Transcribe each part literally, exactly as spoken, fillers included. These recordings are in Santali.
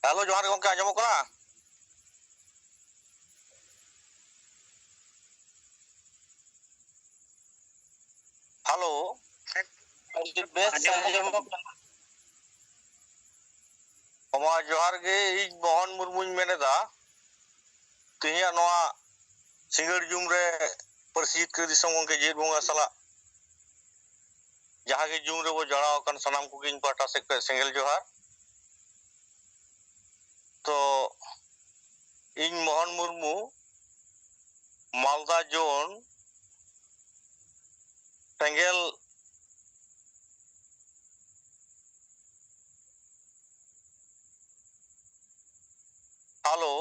ᱦᱮᱞᱳ, ᱡᱚᱦᱟᱨ ᱜᱮ ᱜᱚᱢᱠᱮ, ᱟᱸᱡᱚᱢᱚᱜ ᱠᱟᱱᱟ? ᱦᱮᱞᱳ᱾ ᱟᱹᱰᱤ ᱵᱮᱥ ᱟᱸᱡᱚᱢᱚᱜ ᱟᱸᱡᱚᱢᱚᱜ ᱠᱟᱱᱟ᱾ ᱢᱟ ᱡᱚᱦᱟᱨ ᱜᱮ, ᱤᱧ ᱢᱳᱦᱚᱱ ᱢᱩᱨᱢᱩᱧ ᱢᱮᱱᱮᱫᱟ᱾ ᱛᱮᱦᱮᱧᱟᱜ ᱱᱚᱣᱟ ᱥᱤᱸᱜᱟᱹᱲ ᱡᱩᱢ ᱨᱮ ᱯᱟᱹᱨᱥᱤ ᱡᱤᱛᱠᱟᱹᱨ ᱫᱤᱥᱚᱢ ᱜᱚᱢᱠᱮ ᱡᱤᱣᱮᱫ ᱵᱚᱸᱜᱟ ᱥᱟᱞᱟᱜ ᱡᱟᱦᱟᱸ ᱜᱮ ᱡᱩᱢ ᱨᱮᱵᱚ ᱡᱚᱲᱟᱣ ᱟᱠᱟᱱ, ᱥᱟᱱᱟᱢ ᱠᱚᱜᱮ ᱤᱧ ᱯᱟᱦᱴᱟ ᱥᱮᱫ ᱠᱷᱚᱱ ᱥᱮᱸᱜᱮᱞ ᱡᱚᱦᱟᱨ᱾ ᱛᱚ, ᱤᱧ ᱢᱳᱦᱚᱱ ᱢᱩᱨᱢᱩ, ᱢᱟᱞᱫᱟ ᱡᱳᱱ, ᱥᱮᱸᱜᱮᱞ ᱦᱮᱞᱳ᱾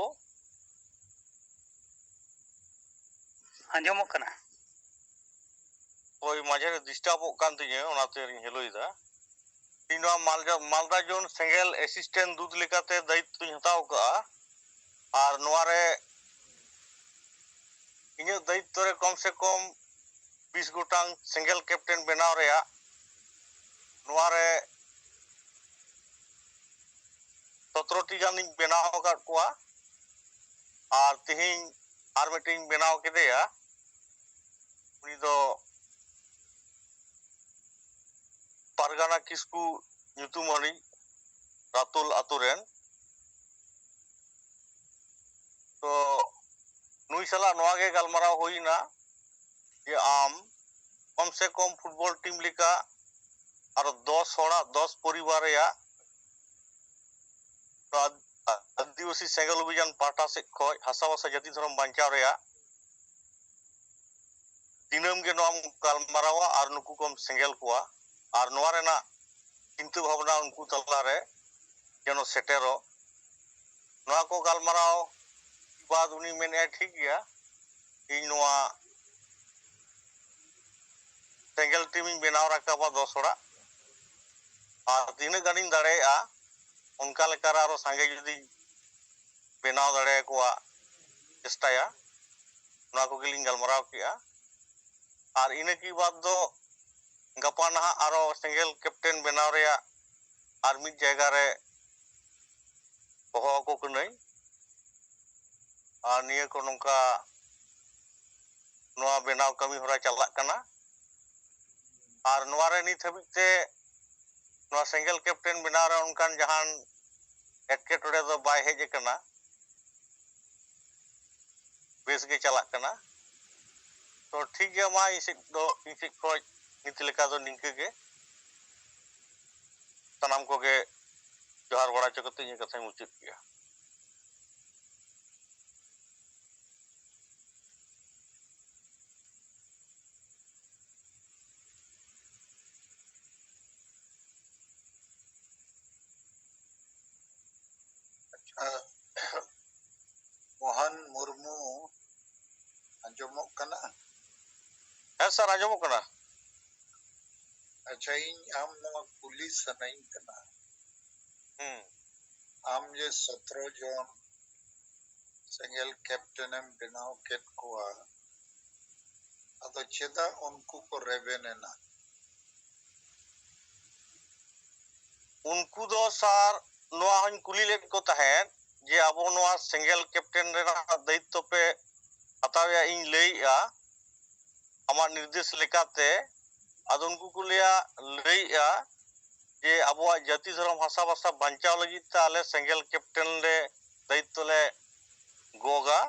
ᱟᱸᱡᱚᱢᱚᱜ ᱠᱟᱱᱟ? ᱦᱳᱭ, ᱢᱟᱡᱷᱮ ᱨᱮ ᱰᱤᱥᱴᱟᱵᱚᱜ ᱠᱟᱱ ᱛᱤᱧᱟᱹ, ᱚᱱᱟᱛᱮ ᱤᱧ ᱦᱮᱞᱳᱭᱮᱫᱟ᱾ ᱤᱧ ᱱᱚᱣᱟ ᱢᱟᱞᱫᱟ, ᱢᱟᱞᱫᱟ ᱡᱳᱱ ᱥᱮᱸᱜᱮᱞ ᱮᱥᱤᱥᱴᱮᱱᱴ ᱫᱩᱛ ᱞᱮᱠᱟᱛᱮ ᱫᱟᱭᱤᱛᱛᱚᱧ ᱦᱟᱛᱟᱣ ᱠᱟᱜᱼᱟ᱾ ᱟᱨ ᱱᱚᱣᱟ ᱨᱮ ᱤᱧᱟᱹᱜ ᱫᱟᱭᱤᱛᱛᱚ ᱨᱮ ᱠᱚᱢ ᱥᱮ ᱠᱚᱢ ᱵᱤᱥ ᱜᱚᱴᱟᱝ ᱥᱮᱸᱜᱮᱞ ᱠᱮᱯᱴᱮᱱ ᱵᱮᱱᱟᱣ ᱨᱮᱭᱟᱜ, ᱱᱚᱣᱟ ᱨᱮ ᱥᱚᱛᱨᱚ ᱴᱤ ᱜᱟᱱᱤᱧ ᱵᱮᱱᱟᱣ ᱟᱠᱟᱫ ᱠᱚᱣᱟ᱾ ᱟᱨ ᱛᱤᱦᱤᱧ ᱟᱨ ᱢᱤᱫᱴᱮᱱ ᱤᱧ ᱵᱮᱱᱟᱣ ᱠᱮᱫᱮᱭᱟ᱾ ᱩᱱᱤ ᱫᱚ ᱯᱟᱨᱜᱟᱱᱟ ᱠᱤᱥᱠᱩ ᱧᱩᱛᱩᱢᱟᱱᱤᱡ ᱨᱟᱛᱩᱞ ᱟᱛᱳ ᱨᱮᱱ᱾ ᱛᱚ, ᱱᱩᱭ ᱥᱟᱞᱟᱜ ᱱᱚᱣᱟ ᱜᱮ ᱜᱟᱞᱢᱟᱨᱟᱣ ᱦᱩᱭᱱᱟ ᱡᱮ ᱟᱢ ᱠᱚᱢ ᱥᱮ ᱠᱚᱢ ᱯᱷᱩᱴᱵᱚᱞ ᱴᱤᱢ ᱞᱮᱠᱟ ᱟᱨᱚ ᱫᱚᱥ ᱦᱚᱲᱟᱜ, ᱫᱚᱥ ᱯᱚᱨᱤᱵᱟᱨ ᱨᱮᱭᱟᱜ ᱱᱚᱣᱟ ᱟᱹᱫᱤᱵᱟᱹᱥᱤ ᱥᱮᱸᱜᱮᱞ ᱚᱵᱷᱤᱡᱟᱱ ᱯᱟᱦᱴᱟ ᱥᱮᱫ ᱠᱷᱚᱱ ᱦᱟᱥᱟᱵᱷᱟᱥᱟ ᱡᱟᱹᱛᱤ ᱫᱷᱚᱨᱚᱢ ᱵᱟᱧᱪᱟᱣ ᱨᱮᱭᱟᱜ ᱫᱤᱱᱟᱹᱢ ᱜᱮ ᱱᱚᱣᱟᱢ ᱜᱟᱞᱢᱟᱨᱟᱣᱟ ᱟᱨ ᱱᱩᱠᱩ ᱠᱚᱢ ᱥᱮᱸᱜᱮᱞ ᱠᱚᱣᱟ᱾ ᱟᱨ ᱱᱚᱣᱟ ᱨᱮᱱᱟᱜ ᱪᱤᱱᱛᱟᱹ ᱵᱷᱟᱵᱽᱱᱟ ᱩᱱᱠᱩ ᱛᱟᱞᱟᱨᱮ ᱡᱮᱱᱚ ᱥᱮᱴᱮᱨᱚᱜ᱾ ᱱᱚᱣᱟ ᱠᱚ ᱜᱟᱞᱢᱟᱨᱟᱣ ᱵᱟᱫ ᱩᱱᱤ ᱢᱮᱱᱮᱫᱼᱟᱭ, "ᱴᱷᱤᱠ ᱜᱮᱭᱟ, ᱤᱧ ᱱᱚᱣᱟ ᱥᱮᱸᱜᱮᱞ ᱴᱤᱢᱤᱧ ᱵᱮᱱᱟᱣ ᱨᱟᱠᱟᱵᱟ ᱫᱚᱥ ᱦᱚᱲᱟᱜ, ᱟᱨ ᱛᱤᱱᱟᱹᱜ ᱜᱟᱱᱤᱧ ᱫᱟᱲᱮᱭᱟᱜᱼᱟ ᱚᱱᱠᱟ ᱞᱮᱠᱟᱨᱮ ᱟᱨᱚ ᱥᱟᱸᱜᱮ ᱡᱩᱫᱤᱧ ᱵᱮᱱᱟᱣ ᱫᱟᱲᱮᱭᱟᱠᱚᱣᱟ, ᱪᱮᱥᱴᱟᱭᱟ᱾" ᱱᱚᱣᱟ ᱠᱚᱜᱮᱞᱤᱧ ᱜᱟᱞᱢᱟᱨᱟᱣ ᱠᱮᱜᱼᱟ᱾ ᱟᱨ ᱤᱱᱟᱹ ᱠᱤ ᱵᱟᱫᱽ ᱫᱚ ᱜᱟᱯᱟ ᱱᱟᱦᱟᱜ ᱟᱨᱚ ᱥᱮᱸᱜᱮᱞ ᱠᱮᱯᱴᱮᱱ ᱵᱮᱱᱟᱣ ᱨᱮᱭᱟᱜ ᱟᱨ ᱢᱤᱫ ᱡᱟᱭᱜᱟ ᱨᱮ ᱦᱚᱦᱚ ᱟᱠᱚ ᱠᱟᱹᱱᱟᱹᱧ᱾ ᱟᱨ ᱱᱤᱭᱟᱹ ᱠᱚ ᱱᱚᱝᱠᱟ ᱱᱚᱣᱟ ᱵᱮᱱᱟᱣ ᱠᱟᱹᱢᱤ ᱦᱚᱨᱟ ᱪᱟᱞᱟᱜ ᱠᱟᱱᱟ᱾ ᱟᱨ ᱱᱚᱣᱟ ᱨᱮ ᱱᱤᱛ ᱦᱟᱹᱵᱤᱡ ᱛᱮ ᱱᱚᱣᱟ ᱥᱮᱸᱜᱮᱞ ᱠᱮᱯᱴᱮᱱ ᱵᱮᱱᱟᱣ ᱨᱮ ᱚᱱᱠᱟᱱ ᱡᱟᱦᱟᱱ ᱮᱴᱠᱮᱴᱚᱬᱮ ᱫᱚ ᱵᱟᱭ ᱦᱮᱡ ᱟᱠᱟᱱᱟ, ᱵᱮᱥ ᱜᱮ ᱪᱟᱞᱟᱜ ᱠᱟᱱᱟ᱾ ᱛᱚ ᱴᱷᱤᱠ ᱜᱮᱭᱟ, ᱢᱟ ᱤᱧ ᱥᱮᱫ ᱫᱚ, ᱤᱧ ᱥᱮᱫ ᱠᱷᱚᱱ ᱱᱤᱛ ᱞᱮᱠᱟ ᱫᱚ ᱱᱤᱝᱠᱟᱹ ᱜᱮ᱾ ᱥᱟᱱᱟᱢ ᱠᱚᱜᱮ ᱡᱚᱦᱟᱨ ᱵᱟᱲᱟ ᱦᱚᱪᱚ ᱠᱟᱛᱮ ᱤᱧᱟᱹᱜ ᱠᱟᱛᱷᱟᱧ ᱢᱩᱪᱟᱹᱫ ᱠᱮᱭᱟ᱾ ᱟᱪᱪᱷᱟ, ᱢᱳᱦᱚᱱ ᱢᱩᱨᱢᱩ, ᱟᱸᱡᱚᱢᱚᱜ ᱠᱟᱱᱟ? ᱦᱮᱸ ᱥᱟᱨ, ᱟᱸᱡᱚᱢᱚᱜ ᱠᱟᱱᱟ᱾ ᱟᱪᱪᱷᱟ, ᱤᱧ ᱟᱢ ᱱᱚᱣᱟ ᱠᱩᱞᱤ ᱥᱟᱱᱟᱧ ᱠᱟᱱᱟ, ᱦᱩᱸ᱾ ᱟᱢ ᱡᱮ ᱥᱚᱛᱨᱚ ᱡᱚᱱ ᱥᱮᱸᱜᱮᱞ ᱠᱮᱯᱴᱮᱱ ᱮᱢ ᱵᱮᱱᱟᱣ ᱠᱮᱫ ᱠᱚᱣᱟ, ᱟᱫᱚ ᱪᱮᱫᱟᱜ ᱩᱱᱠᱩ ᱠᱚ ᱨᱮᱵᱮᱱ ᱮᱱᱟ? ᱩᱱᱠᱩ ᱫᱚ ᱥᱟᱨ, ᱱᱚᱣᱟ ᱦᱚᱧ ᱠᱩᱞᱤ ᱞᱮᱫ ᱠᱚ ᱛᱟᱦᱮᱸᱫ ᱡᱮ ᱟᱵᱚ ᱱᱚᱣᱟ ᱥᱮᱸᱜᱮᱞ ᱠᱮᱯᱴᱮᱱ ᱨᱮᱱᱟᱜ ᱫᱟᱭᱤᱛᱛᱚ ᱯᱮ ᱦᱟᱛᱟᱣᱮᱜᱼᱟ, ᱤᱧ ᱞᱟᱹᱭᱮᱜᱼᱟ ᱟᱢᱟᱜ ᱱᱤᱨᱫᱮᱥ ᱞᱮᱠᱟᱛᱮ᱾ ᱟᱫᱚ ᱩᱱᱠᱩ ᱠᱚ ᱞᱟᱹᱭᱟ, ᱞᱟᱹᱭᱮᱜᱼᱟ ᱡᱮ ᱟᱵᱚᱣᱟᱜ ᱡᱟᱹᱛᱤ ᱫᱷᱚᱨᱚᱢ ᱦᱟᱥᱟ ᱵᱷᱟᱥᱟ ᱵᱟᱧᱪᱟᱣ ᱞᱟᱹᱜᱤᱫ ᱛᱮ ᱟᱞᱮ ᱥᱮᱸᱜᱮᱞ ᱠᱮᱯᱴᱮᱱ ᱞᱮ ᱫᱟᱭᱤᱛᱛᱚ ᱞᱮ ᱜᱚᱜᱟ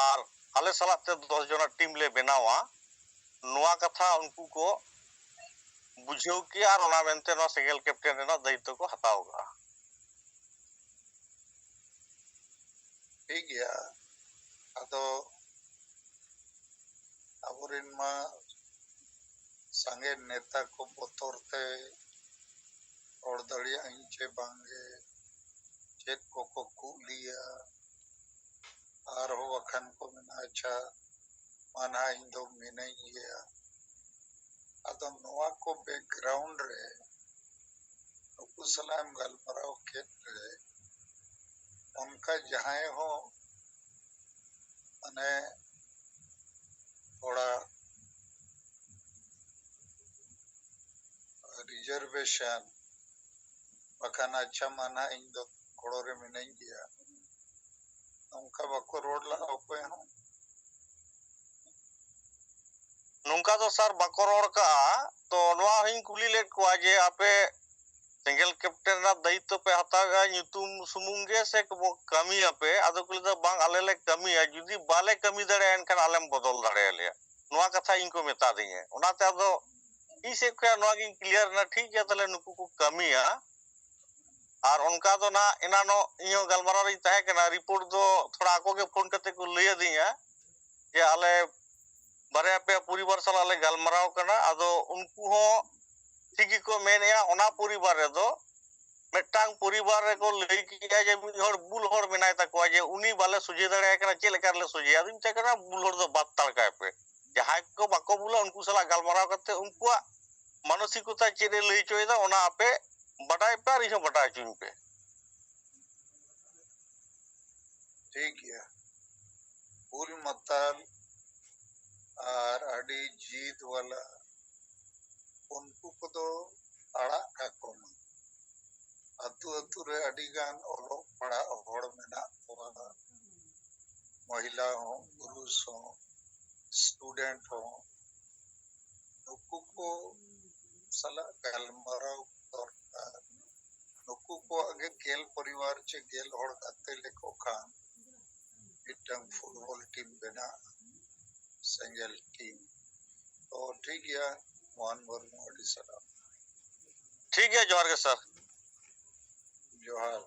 ᱟᱨ ᱟᱞᱮ ᱥᱟᱞᱟᱜ ᱛᱮ ᱫᱚᱥ ᱡᱚᱱᱟᱜ ᱴᱤᱢ ᱞᱮ ᱵᱮᱱᱟᱣᱟ᱾ ᱱᱚᱣᱟ ᱠᱟᱛᱷᱟ ᱩᱱᱠᱩ ᱠᱚ ᱵᱩᱡᱷᱟᱹᱣ ᱠᱮᱜᱼᱟ ᱟᱨ ᱚᱱᱟ ᱢᱮᱱᱛᱮ ᱱᱚᱣᱟ ᱥᱮᱸᱜᱮᱞ ᱠᱮᱯᱴᱮᱱ ᱨᱮᱱᱟᱜ ᱫᱟᱭᱤᱛᱛᱚ ᱠᱚ ᱦᱟᱛᱟᱣ ᱠᱟᱜᱼᱟ᱾ ᱴᱷᱤᱠ ᱜᱮᱭᱟ, ᱟᱫᱚ ᱟᱵᱚᱨᱮᱱ ᱢᱟ ᱥᱟᱸᱜᱮ ᱱᱮᱛᱟ ᱠᱚ ᱵᱚᱛᱚᱨ ᱛᱮ ᱨᱚᱲ ᱫᱟᱲᱮᱭᱟᱜ ᱟᱹᱧ ᱪᱮ ᱵᱟᱝᱜᱮ, ᱪᱮᱫ ᱠᱚᱠᱚ ᱠᱩᱞᱤᱭᱟ, ᱟᱨᱦᱚᱸ ᱵᱟᱠᱷᱟᱱ ᱠᱚ ᱢᱮᱱᱟ, "ᱟᱪᱪᱷᱟ, ᱢᱟ ᱱᱟᱦᱟᱜ ᱤᱧ ᱫᱚ ᱢᱤᱱᱟᱹᱧ ᱜᱮᱭᱟ᱾" ᱟᱫᱚ ᱱᱚᱣᱟ ᱠᱚ ᱵᱮᱠᱜᱨᱟᱣᱩᱱᱰ ᱨᱮ ᱱᱩᱠᱩ ᱥᱟᱞᱟᱜ ᱮᱢ ᱜᱟᱞᱢᱟᱨᱟᱣ ᱠᱮᱫ ᱨᱮ ᱚᱱᱠᱟ ᱡᱟᱦᱟᱸᱭ ᱦᱚᱸ ᱢᱟᱱᱮ ᱛᱷᱚᱲᱟ ᱨᱤᱡᱟᱨᱵᱷᱮᱥᱚᱱ ᱵᱟᱠᱷᱟᱱ ᱟᱪᱪᱷᱟ ᱢᱟ ᱱᱟᱦᱟᱜ ᱤᱧ ᱫᱚ ᱜᱚᱲᱚ ᱨᱮ ᱢᱤᱱᱟᱹᱧ ᱜᱮᱭᱟ᱾ ᱱᱚᱝᱠᱟ ᱵᱟᱠᱚ ᱨᱚᱲ ᱞᱟᱜᱼᱟ ᱚᱠᱚᱭ ᱦᱚᱸ᱾ ᱱᱚᱝᱠᱟ ᱫᱚ ᱥᱟᱨ ᱵᱟᱠᱚ ᱨᱚᱲ ᱠᱟᱜᱼᱟ᱾ ᱛᱚ ᱱᱚᱣᱟ ᱦᱚᱸᱧ ᱠᱩᱞᱤ ᱞᱮᱫ ᱠᱚᱣᱟ ᱡᱮ ᱟᱯᱮ ᱥᱮᱸᱜᱮᱞ ᱠᱮᱯᱴᱮᱱ ᱨᱮᱱᱟᱜ ᱫᱟᱭᱤᱛᱛᱚ ᱯᱮ ᱦᱟᱛᱟᱣᱮᱫᱼᱟ, ᱧᱩᱛᱩᱢ ᱥᱩᱢᱩᱝ ᱜᱮ ᱥᱮ ᱠᱚ ᱠᱟᱹᱢᱤᱭᱟᱯᱮ? ᱟᱫᱚ ᱠᱚ ᱞᱟᱹᱭᱫᱟ, "ᱵᱟᱝ, ᱟᱞᱮ ᱞᱮ ᱠᱟᱹᱢᱤᱭᱟ, ᱡᱩᱫᱤ ᱵᱟᱞᱮ ᱠᱟᱹᱢᱤ ᱫᱟᱲᱮᱭᱟᱜᱼᱟ ᱮᱱᱠᱷᱟᱱ ᱟᱞᱮᱢ ᱵᱚᱫᱚᱞ ᱫᱟᱲᱮᱭᱟᱞᱮᱭᱟ᱾" ᱱᱚᱣᱟ ᱠᱟᱛᱷᱟ ᱤᱧ ᱠᱚ ᱢᱮᱛᱟ ᱫᱤᱧᱟ᱾ ᱚᱱᱟᱛᱮ ᱟᱫᱚ ᱤᱧ ᱥᱮᱫ ᱠᱷᱚᱱ ᱱᱚᱣᱟ ᱜᱤᱧ ᱠᱞᱤᱭᱟᱨ ᱮᱱᱟ, ᱴᱷᱤᱠ ᱜᱮᱭᱟ, ᱛᱟᱦᱞᱮ ᱱᱩᱠᱩ ᱠᱚ ᱠᱟᱹᱢᱤᱭᱟ᱾ ᱟᱨ ᱚᱱᱠᱟ ᱫᱚ ᱱᱟᱦᱟᱜ ᱮᱱᱟᱱᱚᱜ ᱤᱧ ᱦᱚᱸ ᱜᱟᱞᱢᱟᱨᱟᱣ ᱨᱤᱧ ᱛᱟᱦᱮᱸ ᱠᱟᱱᱟ, ᱨᱤᱯᱳᱨᱴ ᱫᱚ ᱛᱷᱚᱲᱟ ᱟᱠᱚ ᱜᱮ ᱯᱷᱳᱱ ᱠᱟᱛᱮ ᱠᱚ ᱞᱟᱹᱭ ᱟᱹᱫᱤᱧᱟ ᱡᱮ ᱟᱞᱮ ᱵᱟᱨᱭᱟ ᱯᱮᱭᱟ ᱯᱚᱨᱤᱵᱟᱨ ᱥᱟᱞᱟᱜ ᱞᱮ ᱜᱟᱞᱢᱟᱨᱟᱣ ᱠᱟᱱᱟ᱾ ᱟᱫᱚ ᱩᱱᱠᱩ ᱦᱚᱸ ᱴᱷᱤᱠ ᱜᱮᱠᱚ ᱢᱮᱱᱮᱫᱼᱟ, ᱚᱱᱟ ᱯᱚᱨᱤᱵᱟᱨ ᱨᱮᱫᱚ ᱢᱤᱫᱴᱟᱝ ᱯᱚᱨᱤᱵᱟᱨ ᱨᱮᱠᱚ ᱞᱟᱹᱭ ᱠᱮᱫᱼᱟ ᱡᱮ ᱢᱤᱫ ᱦᱚᱲ ᱵᱩᱞ ᱦᱚᱲ ᱢᱮᱱᱟᱭ ᱛᱟᱠᱚᱣᱟ, ᱡᱮ ᱩᱱᱤ ᱵᱟᱞᱮ ᱥᱚᱡᱷᱮ ᱫᱟᱲᱮᱭᱟᱭ ᱠᱟᱱᱟ, ᱪᱮᱫ ᱞᱮᱠᱟ ᱨᱮᱞᱮ ᱥᱚᱡᱷᱮᱭᱟ? ᱟᱫᱚᱧ ᱢᱮᱛᱟᱭ ᱠᱟᱱᱟ, ᱵᱩᱞ ᱦᱚᱲ ᱫᱚ ᱵᱟᱫ ᱦᱟᱛᱟᱲ ᱠᱟᱭ ᱯᱮ, ᱡᱟᱦᱟᱸᱭ ᱠᱚ ᱵᱟᱠᱚ ᱵᱩᱞᱟ ᱩᱱᱠᱩ ᱥᱟᱞᱟᱜ ᱜᱟᱞᱢᱟᱨᱟᱣ ᱠᱟᱛᱮ ᱩᱱᱠᱩᱣᱟᱜ ᱢᱟᱱᱚᱥᱤᱠᱚᱛᱟ ᱪᱮᱫ ᱮ ᱞᱟᱹᱭ ᱦᱚᱪᱚᱭᱮᱫᱟ ᱚᱱᱟ ᱟᱯᱮ ᱵᱟᱰᱟᱭ ᱯᱮ ᱟᱨ ᱤᱧ ᱦᱚᱸ ᱵᱟᱰᱟᱭ ᱦᱚᱪᱚᱧ ᱯᱮ᱾ ᱴᱷᱤᱠ ᱜᱮᱭᱟ᱾ ᱵᱩᱞ ᱢᱟᱛᱟᱞ ᱟᱨ ᱟᱹᱰᱤ ᱡᱤᱫ ᱣᱟᱞᱟ ᱩᱱᱠᱩ ᱠᱚᱫᱚ ᱟᱲᱟᱜ ᱠᱟᱠᱚ ᱢᱟ᱾ ᱟᱹᱛᱩ ᱟᱹᱛᱩ ᱨᱮ ᱟᱹᱰᱤ ᱜᱟᱱ ᱚᱞᱚᱜ ᱯᱟᱲᱦᱟᱜ ᱦᱚᱲ ᱢᱮᱱᱟᱜ ᱠᱚᱣᱟ, ᱢᱚᱦᱤᱞᱟ ᱦᱚᱸ, ᱯᱩᱨᱩᱥ ᱦᱚᱸ, ᱥᱴᱩᱰᱮᱱᱴ ᱦᱚᱸ, ᱱᱩᱠᱩ ᱠᱚ ᱥᱟᱞᱟᱜ ᱜᱟᱞᱢᱟᱨᱟᱣ ᱫᱚᱨᱠᱟᱨ᱾ ᱱᱩᱠᱩ ᱠᱚᱣᱟᱜ ᱜᱮ ᱜᱮᱞ ᱯᱚᱨᱤᱵᱟᱨ ᱪᱮ ᱜᱮᱞ ᱦᱚᱲ ᱜᱟᱛᱮ ᱞᱮᱠᱚ ᱠᱷᱟᱱ ᱢᱤᱫᱴᱟᱝ ᱯᱷᱩᱴᱵᱚᱞ ᱴᱤᱢ ᱵᱮᱱᱟᱜᱼᱟ, ᱥᱮᱸᱜᱮᱞ ᱴᱤᱢ᱾ ᱛᱚ ᱴᱷᱤᱠ ᱜᱮᱭᱟ, ᱢᱳᱦᱚᱱ ᱢᱩᱨᱢᱩ, ᱟᱹᱰᱤ ᱥᱟᱨᱦᱟᱣ᱾ ᱴᱷᱤᱠ ᱜᱮᱭᱟ, ᱡᱚᱦᱟᱨ ᱜᱮ ᱥᱟᱨ᱾ ᱡᱚᱦᱟᱨ᱾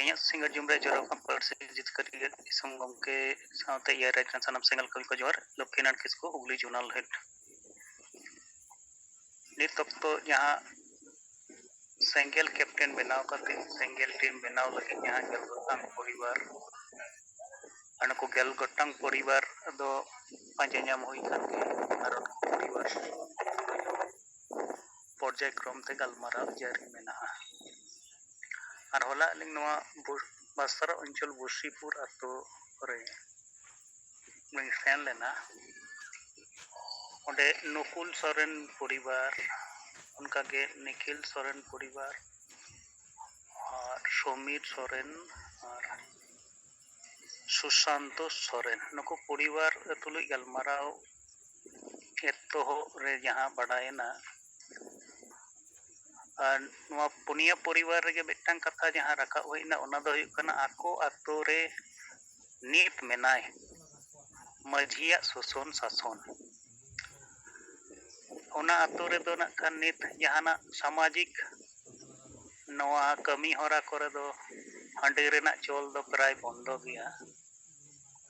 ᱤᱧᱟᱹᱜ ᱥᱤᱸᱜᱟᱹᱲ ᱡᱩᱢ ᱨᱮ ᱡᱚᱨᱚ ᱠᱷᱚᱱ ᱯᱟᱹᱨᱥᱤ ᱡᱤᱛᱠᱟᱹᱨᱤᱭᱟᱹ ᱫᱤᱥᱚᱢ ᱜᱚᱢᱠᱮ ᱥᱟᱶᱛᱮ ᱤᱭᱟᱹ ᱨᱮ ᱥᱟᱱᱟᱢ ᱥᱮᱸᱜᱮᱞ ᱠᱟᱹᱢᱤ ᱠᱚ ᱡᱚᱦᱟᱨ᱾ ᱞᱚᱠᱠᱷᱤᱱᱟᱛᱷ ᱠᱤᱥᱠᱩ, ᱦᱩᱜᱽᱞᱤ ᱡᱳᱱᱟᱞ ᱦᱮᱰ᱾ ᱱᱤᱛ ᱚᱠᱛᱚ ᱡᱟᱦᱟᱸ ᱥᱮᱸᱜᱮᱞ ᱠᱮᱯᱴᱮᱱ ᱵᱮᱱᱟᱣ ᱠᱟᱛᱮ ᱥᱮᱸᱜᱮᱞ ᱴᱤᱢ ᱵᱮᱱᱟᱣ ᱞᱟᱹᱜᱤᱫ ᱡᱟᱦᱟᱸ ᱜᱮᱞ ᱜᱚᱴᱟᱝ ᱯᱚᱨᱤᱵᱟᱨ, ᱟᱨ ᱱᱩᱠᱩ ᱜᱮᱞ ᱜᱚᱴᱟᱝ ᱯᱚᱨᱤᱵᱟᱨ ᱫᱚ ᱯᱟᱸᱡᱟ ᱧᱟᱢ ᱦᱩᱭ ᱠᱟᱱ ᱜᱮᱭᱟ, ᱟᱨ ᱩᱱᱠᱩ ᱯᱚᱨᱤᱵᱟᱨ ᱯᱚᱨᱡᱟᱭ ᱠᱨᱚᱢ ᱛᱮ ᱜᱟᱞᱢᱟᱨᱟᱣ ᱡᱟᱹᱨᱤ ᱢᱮᱱᱟᱜᱼᱟ᱾ ᱟᱨ ᱦᱚᱞᱟ ᱟᱹᱞᱤᱧ ᱱᱚᱣᱟ ᱵᱩ-, ᱵᱟᱥᱛᱟᱨᱟ ᱚᱧᱪᱚᱞ ᱵᱩᱥᱤᱯᱩᱨ ᱟᱛᱳ ᱨᱮ ᱞᱤᱧ ᱥᱮᱱ ᱞᱮᱱᱟ᱾ ᱚᱸᱰᱮ ᱱᱩᱠᱩᱞ ᱥᱚᱨᱮᱱ ᱯᱚᱨᱤᱵᱟᱨ, ᱚᱱᱠᱟᱜᱮ ᱱᱤᱠᱷᱤᱞ ᱥᱚᱨᱮᱱ ᱯᱚᱨᱤᱵᱟᱨ, ᱟᱨ ᱥᱚᱢᱤᱨ ᱥᱚᱨᱮᱱ, ᱟᱨ ᱥᱩᱥᱟᱱᱛᱚ ᱥᱚᱨᱮᱱ, ᱱᱩᱠᱩ ᱯᱚᱨᱤᱵᱟᱨ ᱛᱩᱞᱩᱡ ᱜᱟᱞᱢᱟᱨᱟᱣ ᱮᱛᱚᱦᱚᱵ ᱨᱮ ᱡᱟᱦᱟᱸ ᱵᱟᱰᱟᱭᱮᱱᱟ, ᱟᱨ ᱱᱚᱣᱟ ᱯᱩᱱᱭᱟᱹ ᱯᱚᱨᱤᱵᱟᱨ ᱨᱮᱜᱮ ᱢᱤᱫᱴᱟᱝ ᱠᱟᱛᱷᱟ ᱡᱟᱦᱟᱸ ᱨᱟᱠᱟᱵ ᱦᱩᱭᱱᱟ, ᱚᱱᱟ ᱫᱚ ᱦᱩᱭᱩᱜ ᱠᱟᱱᱟ ᱟᱠᱚ ᱟᱛᱳ ᱨᱮ ᱱᱤᱛ ᱢᱮᱱᱟᱭ ᱢᱟᱹᱡᱷᱤᱭᱟᱜ ᱥᱚᱥᱚᱱ ᱥᱟᱥᱚᱱ᱾ ᱚᱱᱟ ᱟᱛᱳ ᱨᱮᱫᱚ ᱱᱟᱜ ᱠᱷᱟᱱ ᱱᱤᱛ ᱡᱟᱦᱟᱱᱟᱜ ᱥᱟᱢᱟᱡᱤᱠ ᱱᱚᱣᱟ ᱠᱟᱹᱢᱤ ᱦᱚᱨᱟ ᱠᱚᱨᱮ ᱫᱚ ᱦᱟᱺᱰᱤ ᱨᱮᱱᱟᱜ ᱪᱚᱞ ᱫᱚ ᱯᱨᱟᱭ ᱵᱚᱱᱫᱚ ᱜᱮᱭᱟ᱾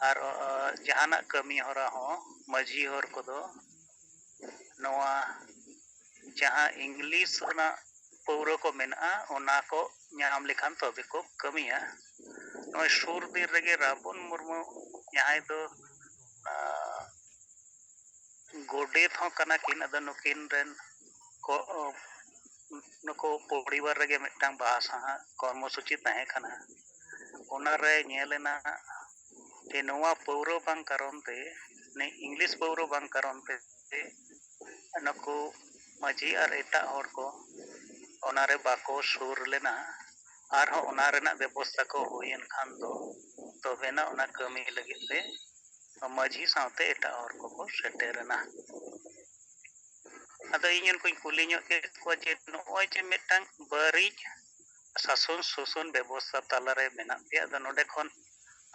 ᱟᱨ, ᱚ, ᱡᱟᱦᱟᱱᱟᱜ ᱠᱟᱹᱢᱤ ᱦᱚᱨᱟ ᱦᱚᱸ ᱢᱟᱹᱡᱷᱤ ᱦᱚᱲ ᱠᱚᱫᱚ ᱱᱚᱣᱟ ᱡᱟᱦᱟᱸ ᱤᱝᱞᱤᱥ ᱨᱮᱱᱟᱜ ᱯᱟᱹᱣᱨᱟᱹ ᱠᱚ ᱢᱮᱱᱟᱜᱼᱟ, ᱚᱱᱟ ᱠᱚ ᱧᱟᱢ ᱞᱮᱠᱷᱟᱱ ᱛᱚᱵᱮ ᱠᱚ ᱠᱟᱹᱢᱤᱭᱟ᱾ ᱱᱚᱜᱼᱚᱭ ᱥᱩᱨ ᱫᱤᱱ ᱨᱮᱜᱮ ᱨᱟᱵᱚᱱ ᱢᱩᱨᱢᱩ, ᱡᱟᱦᱟᱸᱭ ᱫᱚ, ᱟ, ᱜᱚᱰᱮᱛ ᱦᱚᱸ ᱠᱟᱱᱟ ᱠᱤᱱ, ᱟᱫᱚ ᱱᱩᱠᱤᱱ ᱨᱮᱱ ᱠᱚ, ᱱᱩᱠᱩ ᱯᱚᱨᱤᱵᱟᱨ ᱨᱮᱜᱮ ᱢᱤᱫᱴᱟᱝ ᱵᱟᱦᱟ ᱥᱟᱦᱟ ᱠᱚᱨᱢᱚᱥᱩᱪᱤ ᱛᱟᱦᱮᱸ ᱠᱟᱱᱟ᱾ ᱚᱱᱟᱨᱮ ᱧᱮᱞ ᱮᱱᱟ ᱡᱮ ᱱᱚᱣᱟ ᱯᱟᱹᱣᱨᱟᱹ ᱵᱟᱝ ᱠᱟᱨᱚᱱ ᱛᱮ, ᱱᱤ-, ᱤᱝᱞᱤᱥ ᱯᱟᱹᱣᱨᱟᱹ ᱵᱟᱝ ᱠᱟᱨᱚᱱ ᱛᱮ ᱱᱩᱠᱩ ᱢᱟᱹᱡᱷᱤ ᱟᱨ ᱮᱴᱟᱜ ᱦᱚᱲ ᱠᱚ ᱚᱱᱟᱨᱮ ᱵᱟᱠᱚ ᱥᱩᱨ ᱞᱮᱱᱟ᱾ ᱟᱨᱦᱚᱸ ᱚᱱᱟ ᱨᱮᱱᱟᱜ ᱵᱮᱵᱚᱥᱛᱷᱟ ᱠᱚ ᱦᱩᱭᱮᱱ ᱠᱷᱟᱱ ᱫᱚ ᱛᱚᱵᱮᱱᱟ ᱚᱱᱟ ᱠᱟᱹᱢᱤ ᱞᱟᱹᱜᱤᱫ ᱛᱮ ᱢᱟᱹᱡᱷᱤ ᱥᱟᱶᱛᱮ ᱮᱴᱟᱜ ᱦᱚᱲ ᱠᱚᱠᱚ ᱥᱮᱴᱮᱨᱮᱱᱟ᱾ ᱟᱫᱚ ᱤᱧ ᱩᱱᱠᱩᱧ ᱠᱩᱞᱤ ᱧᱚᱜ ᱠᱮᱫ ᱠᱚᱣᱟ ᱡᱮ ᱱᱚᱜᱼᱚᱭ ᱡᱮ ᱢᱤᱫᱴᱟᱝ ᱵᱟᱹᱲᱤᱡ ᱥᱟᱥᱚᱱ ᱥᱳᱥᱚᱱ ᱵᱮᱵᱚᱥᱛᱷᱟ ᱛᱟᱞᱟᱨᱮ ᱢᱮᱱᱟᱜ ᱯᱮᱭᱟ, ᱟᱫᱚ ᱱᱚᱰᱮ ᱠᱷᱚᱱ,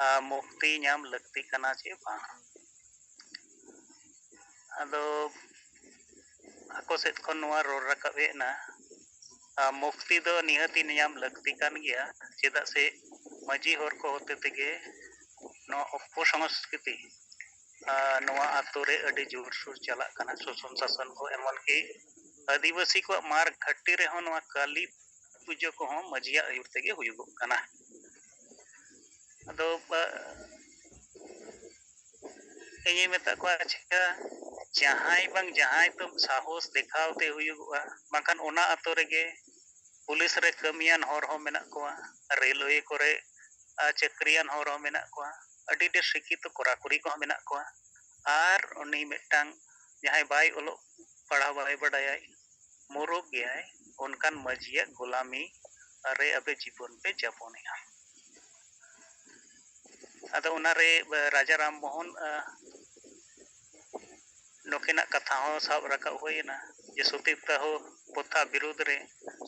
ᱟ, ᱢᱩᱠᱛᱤ ᱧᱟᱢ ᱞᱟᱹᱠᱛᱤ ᱠᱟᱱᱟ ᱪᱮ ᱵᱟᱝ? ᱟᱫᱚ ᱟᱠᱚ ᱥᱮᱫ ᱠᱷᱚᱱ ᱱᱚᱣᱟ ᱨᱚᱲ ᱨᱟᱠᱟᱵ ᱦᱮᱡ ᱮᱱᱟ, ᱟᱨ ᱢᱩᱠᱛᱤ ᱫᱚ ᱱᱤᱦᱟᱹᱛᱤ ᱧᱟᱢ ᱞᱟᱹᱠᱛᱤ ᱠᱟᱱ ᱜᱮᱭᱟ, ᱪᱮᱫᱟᱜ ᱥᱮ ᱢᱟᱹᱡᱷᱤ ᱦᱚᱲ ᱠᱚ ᱦᱚᱛᱮ ᱛᱮᱜᱮ ᱱᱚᱣᱟ ᱚᱯᱚᱥᱚᱝᱥᱠᱨᱤᱛᱤ, ᱟᱨ ᱱᱚᱣᱟ ᱟᱛᱳ ᱨᱮ ᱟᱹᱰᱤ ᱡᱳᱨᱥᱳᱨ ᱪᱟᱞᱟᱜ ᱠᱟᱱᱟ, ᱥᱚᱥᱚᱱ ᱥᱟᱥᱚᱱ ᱠᱚ, ᱮᱢᱚᱱ ᱠᱤ ᱟᱹᱫᱤᱵᱟᱹᱥᱤ ᱠᱚᱣᱟᱜ ᱢᱟᱨ ᱜᱷᱟᱹᱴᱤ ᱨᱮᱦᱚᱸ ᱱᱚᱣᱟ ᱠᱟᱹᱞᱤ ᱯᱩᱡᱟᱹ ᱠᱚᱦᱚᱸ ᱢᱟᱹᱡᱷᱤᱭᱟᱜ ᱟᱹᱭᱩᱨ ᱛᱮᱜᱮ ᱦᱩᱭᱩᱜᱚᱜ ᱠᱟᱱᱟ᱾ ᱟᱫᱚ, ᱟ, ᱤᱧᱤᱧ ᱢᱮᱛᱟ ᱠᱚᱣᱟ, ᱟᱪᱪᱷᱟ, ᱡᱟᱦᱟᱸᱭ ᱵᱟᱝ ᱡᱟᱦᱟᱸᱭ ᱛᱚ ᱥᱟᱦᱚᱥ ᱫᱮᱠᱷᱟᱣ ᱛᱮ ᱦᱩᱭᱩᱜᱚᱜᱼᱟ, ᱵᱟᱝᱠᱷᱟᱱ ᱚᱱᱟ ᱟᱛᱳ ᱨᱮᱜᱮ ᱯᱩᱞᱤᱥ ᱨᱮ ᱠᱟᱹᱢᱤᱭᱟᱱ ᱦᱚᱲ ᱦᱚᱸ ᱢᱮᱱᱟᱜ ᱠᱚᱣᱟ, ᱨᱮᱞᱣᱮ ᱠᱚᱨᱮ, ᱟ, ᱪᱟᱹᱠᱨᱤᱭᱟᱱ ᱦᱚᱲ ᱦᱚᱸ ᱢᱮᱱᱟᱜ ᱠᱚᱣᱟ, ᱟᱹᱰᱤ ᱰᱷᱮᱨ ᱥᱤᱠᱠᱷᱤᱛᱚ ᱠᱚᱲᱟ ᱠᱩᱲᱤ ᱠᱚᱦᱚᱸ ᱢᱮᱱᱟᱜ ᱠᱚᱣᱟ᱾ ᱟᱨ ᱩᱱᱤ ᱢᱤᱫᱴᱟᱝ ᱡᱟᱦᱟᱸᱭ ᱵᱟᱭ ᱚᱞᱚᱜ ᱯᱟᱲᱦᱟᱣ ᱵᱟᱭ ᱵᱟᱰᱟᱭᱟᱭ, ᱢᱩᱨᱩᱠ ᱜᱮᱭᱟᱭ, ᱚᱱᱠᱟᱱ ᱢᱟᱹᱡᱷᱤᱭᱟᱜ ᱜᱳᱞᱟᱢᱤ ᱨᱮ ᱟᱯᱮ ᱡᱤᱵᱚᱱ ᱯᱮ ᱡᱟᱯᱚᱱᱮᱜᱼᱟ᱾ ᱟᱫᱚ ᱚᱱᱟᱨᱮ, ᱟ, ᱨᱟᱡᱟ ᱨᱟᱢ ᱢᱳᱦᱚᱱ, ᱟ, ᱱᱩᱠᱤᱱᱟᱜ ᱠᱟᱛᱷᱟ ᱦᱚᱸ ᱥᱟᱵ ᱨᱟᱠᱟᱵ ᱦᱩᱭᱮᱱᱟ ᱡᱮ ᱥᱚᱛᱤ ᱫᱟᱦᱚ ᱯᱨᱚᱛᱷᱟ ᱵᱤᱨᱩᱫᱽ ᱨᱮ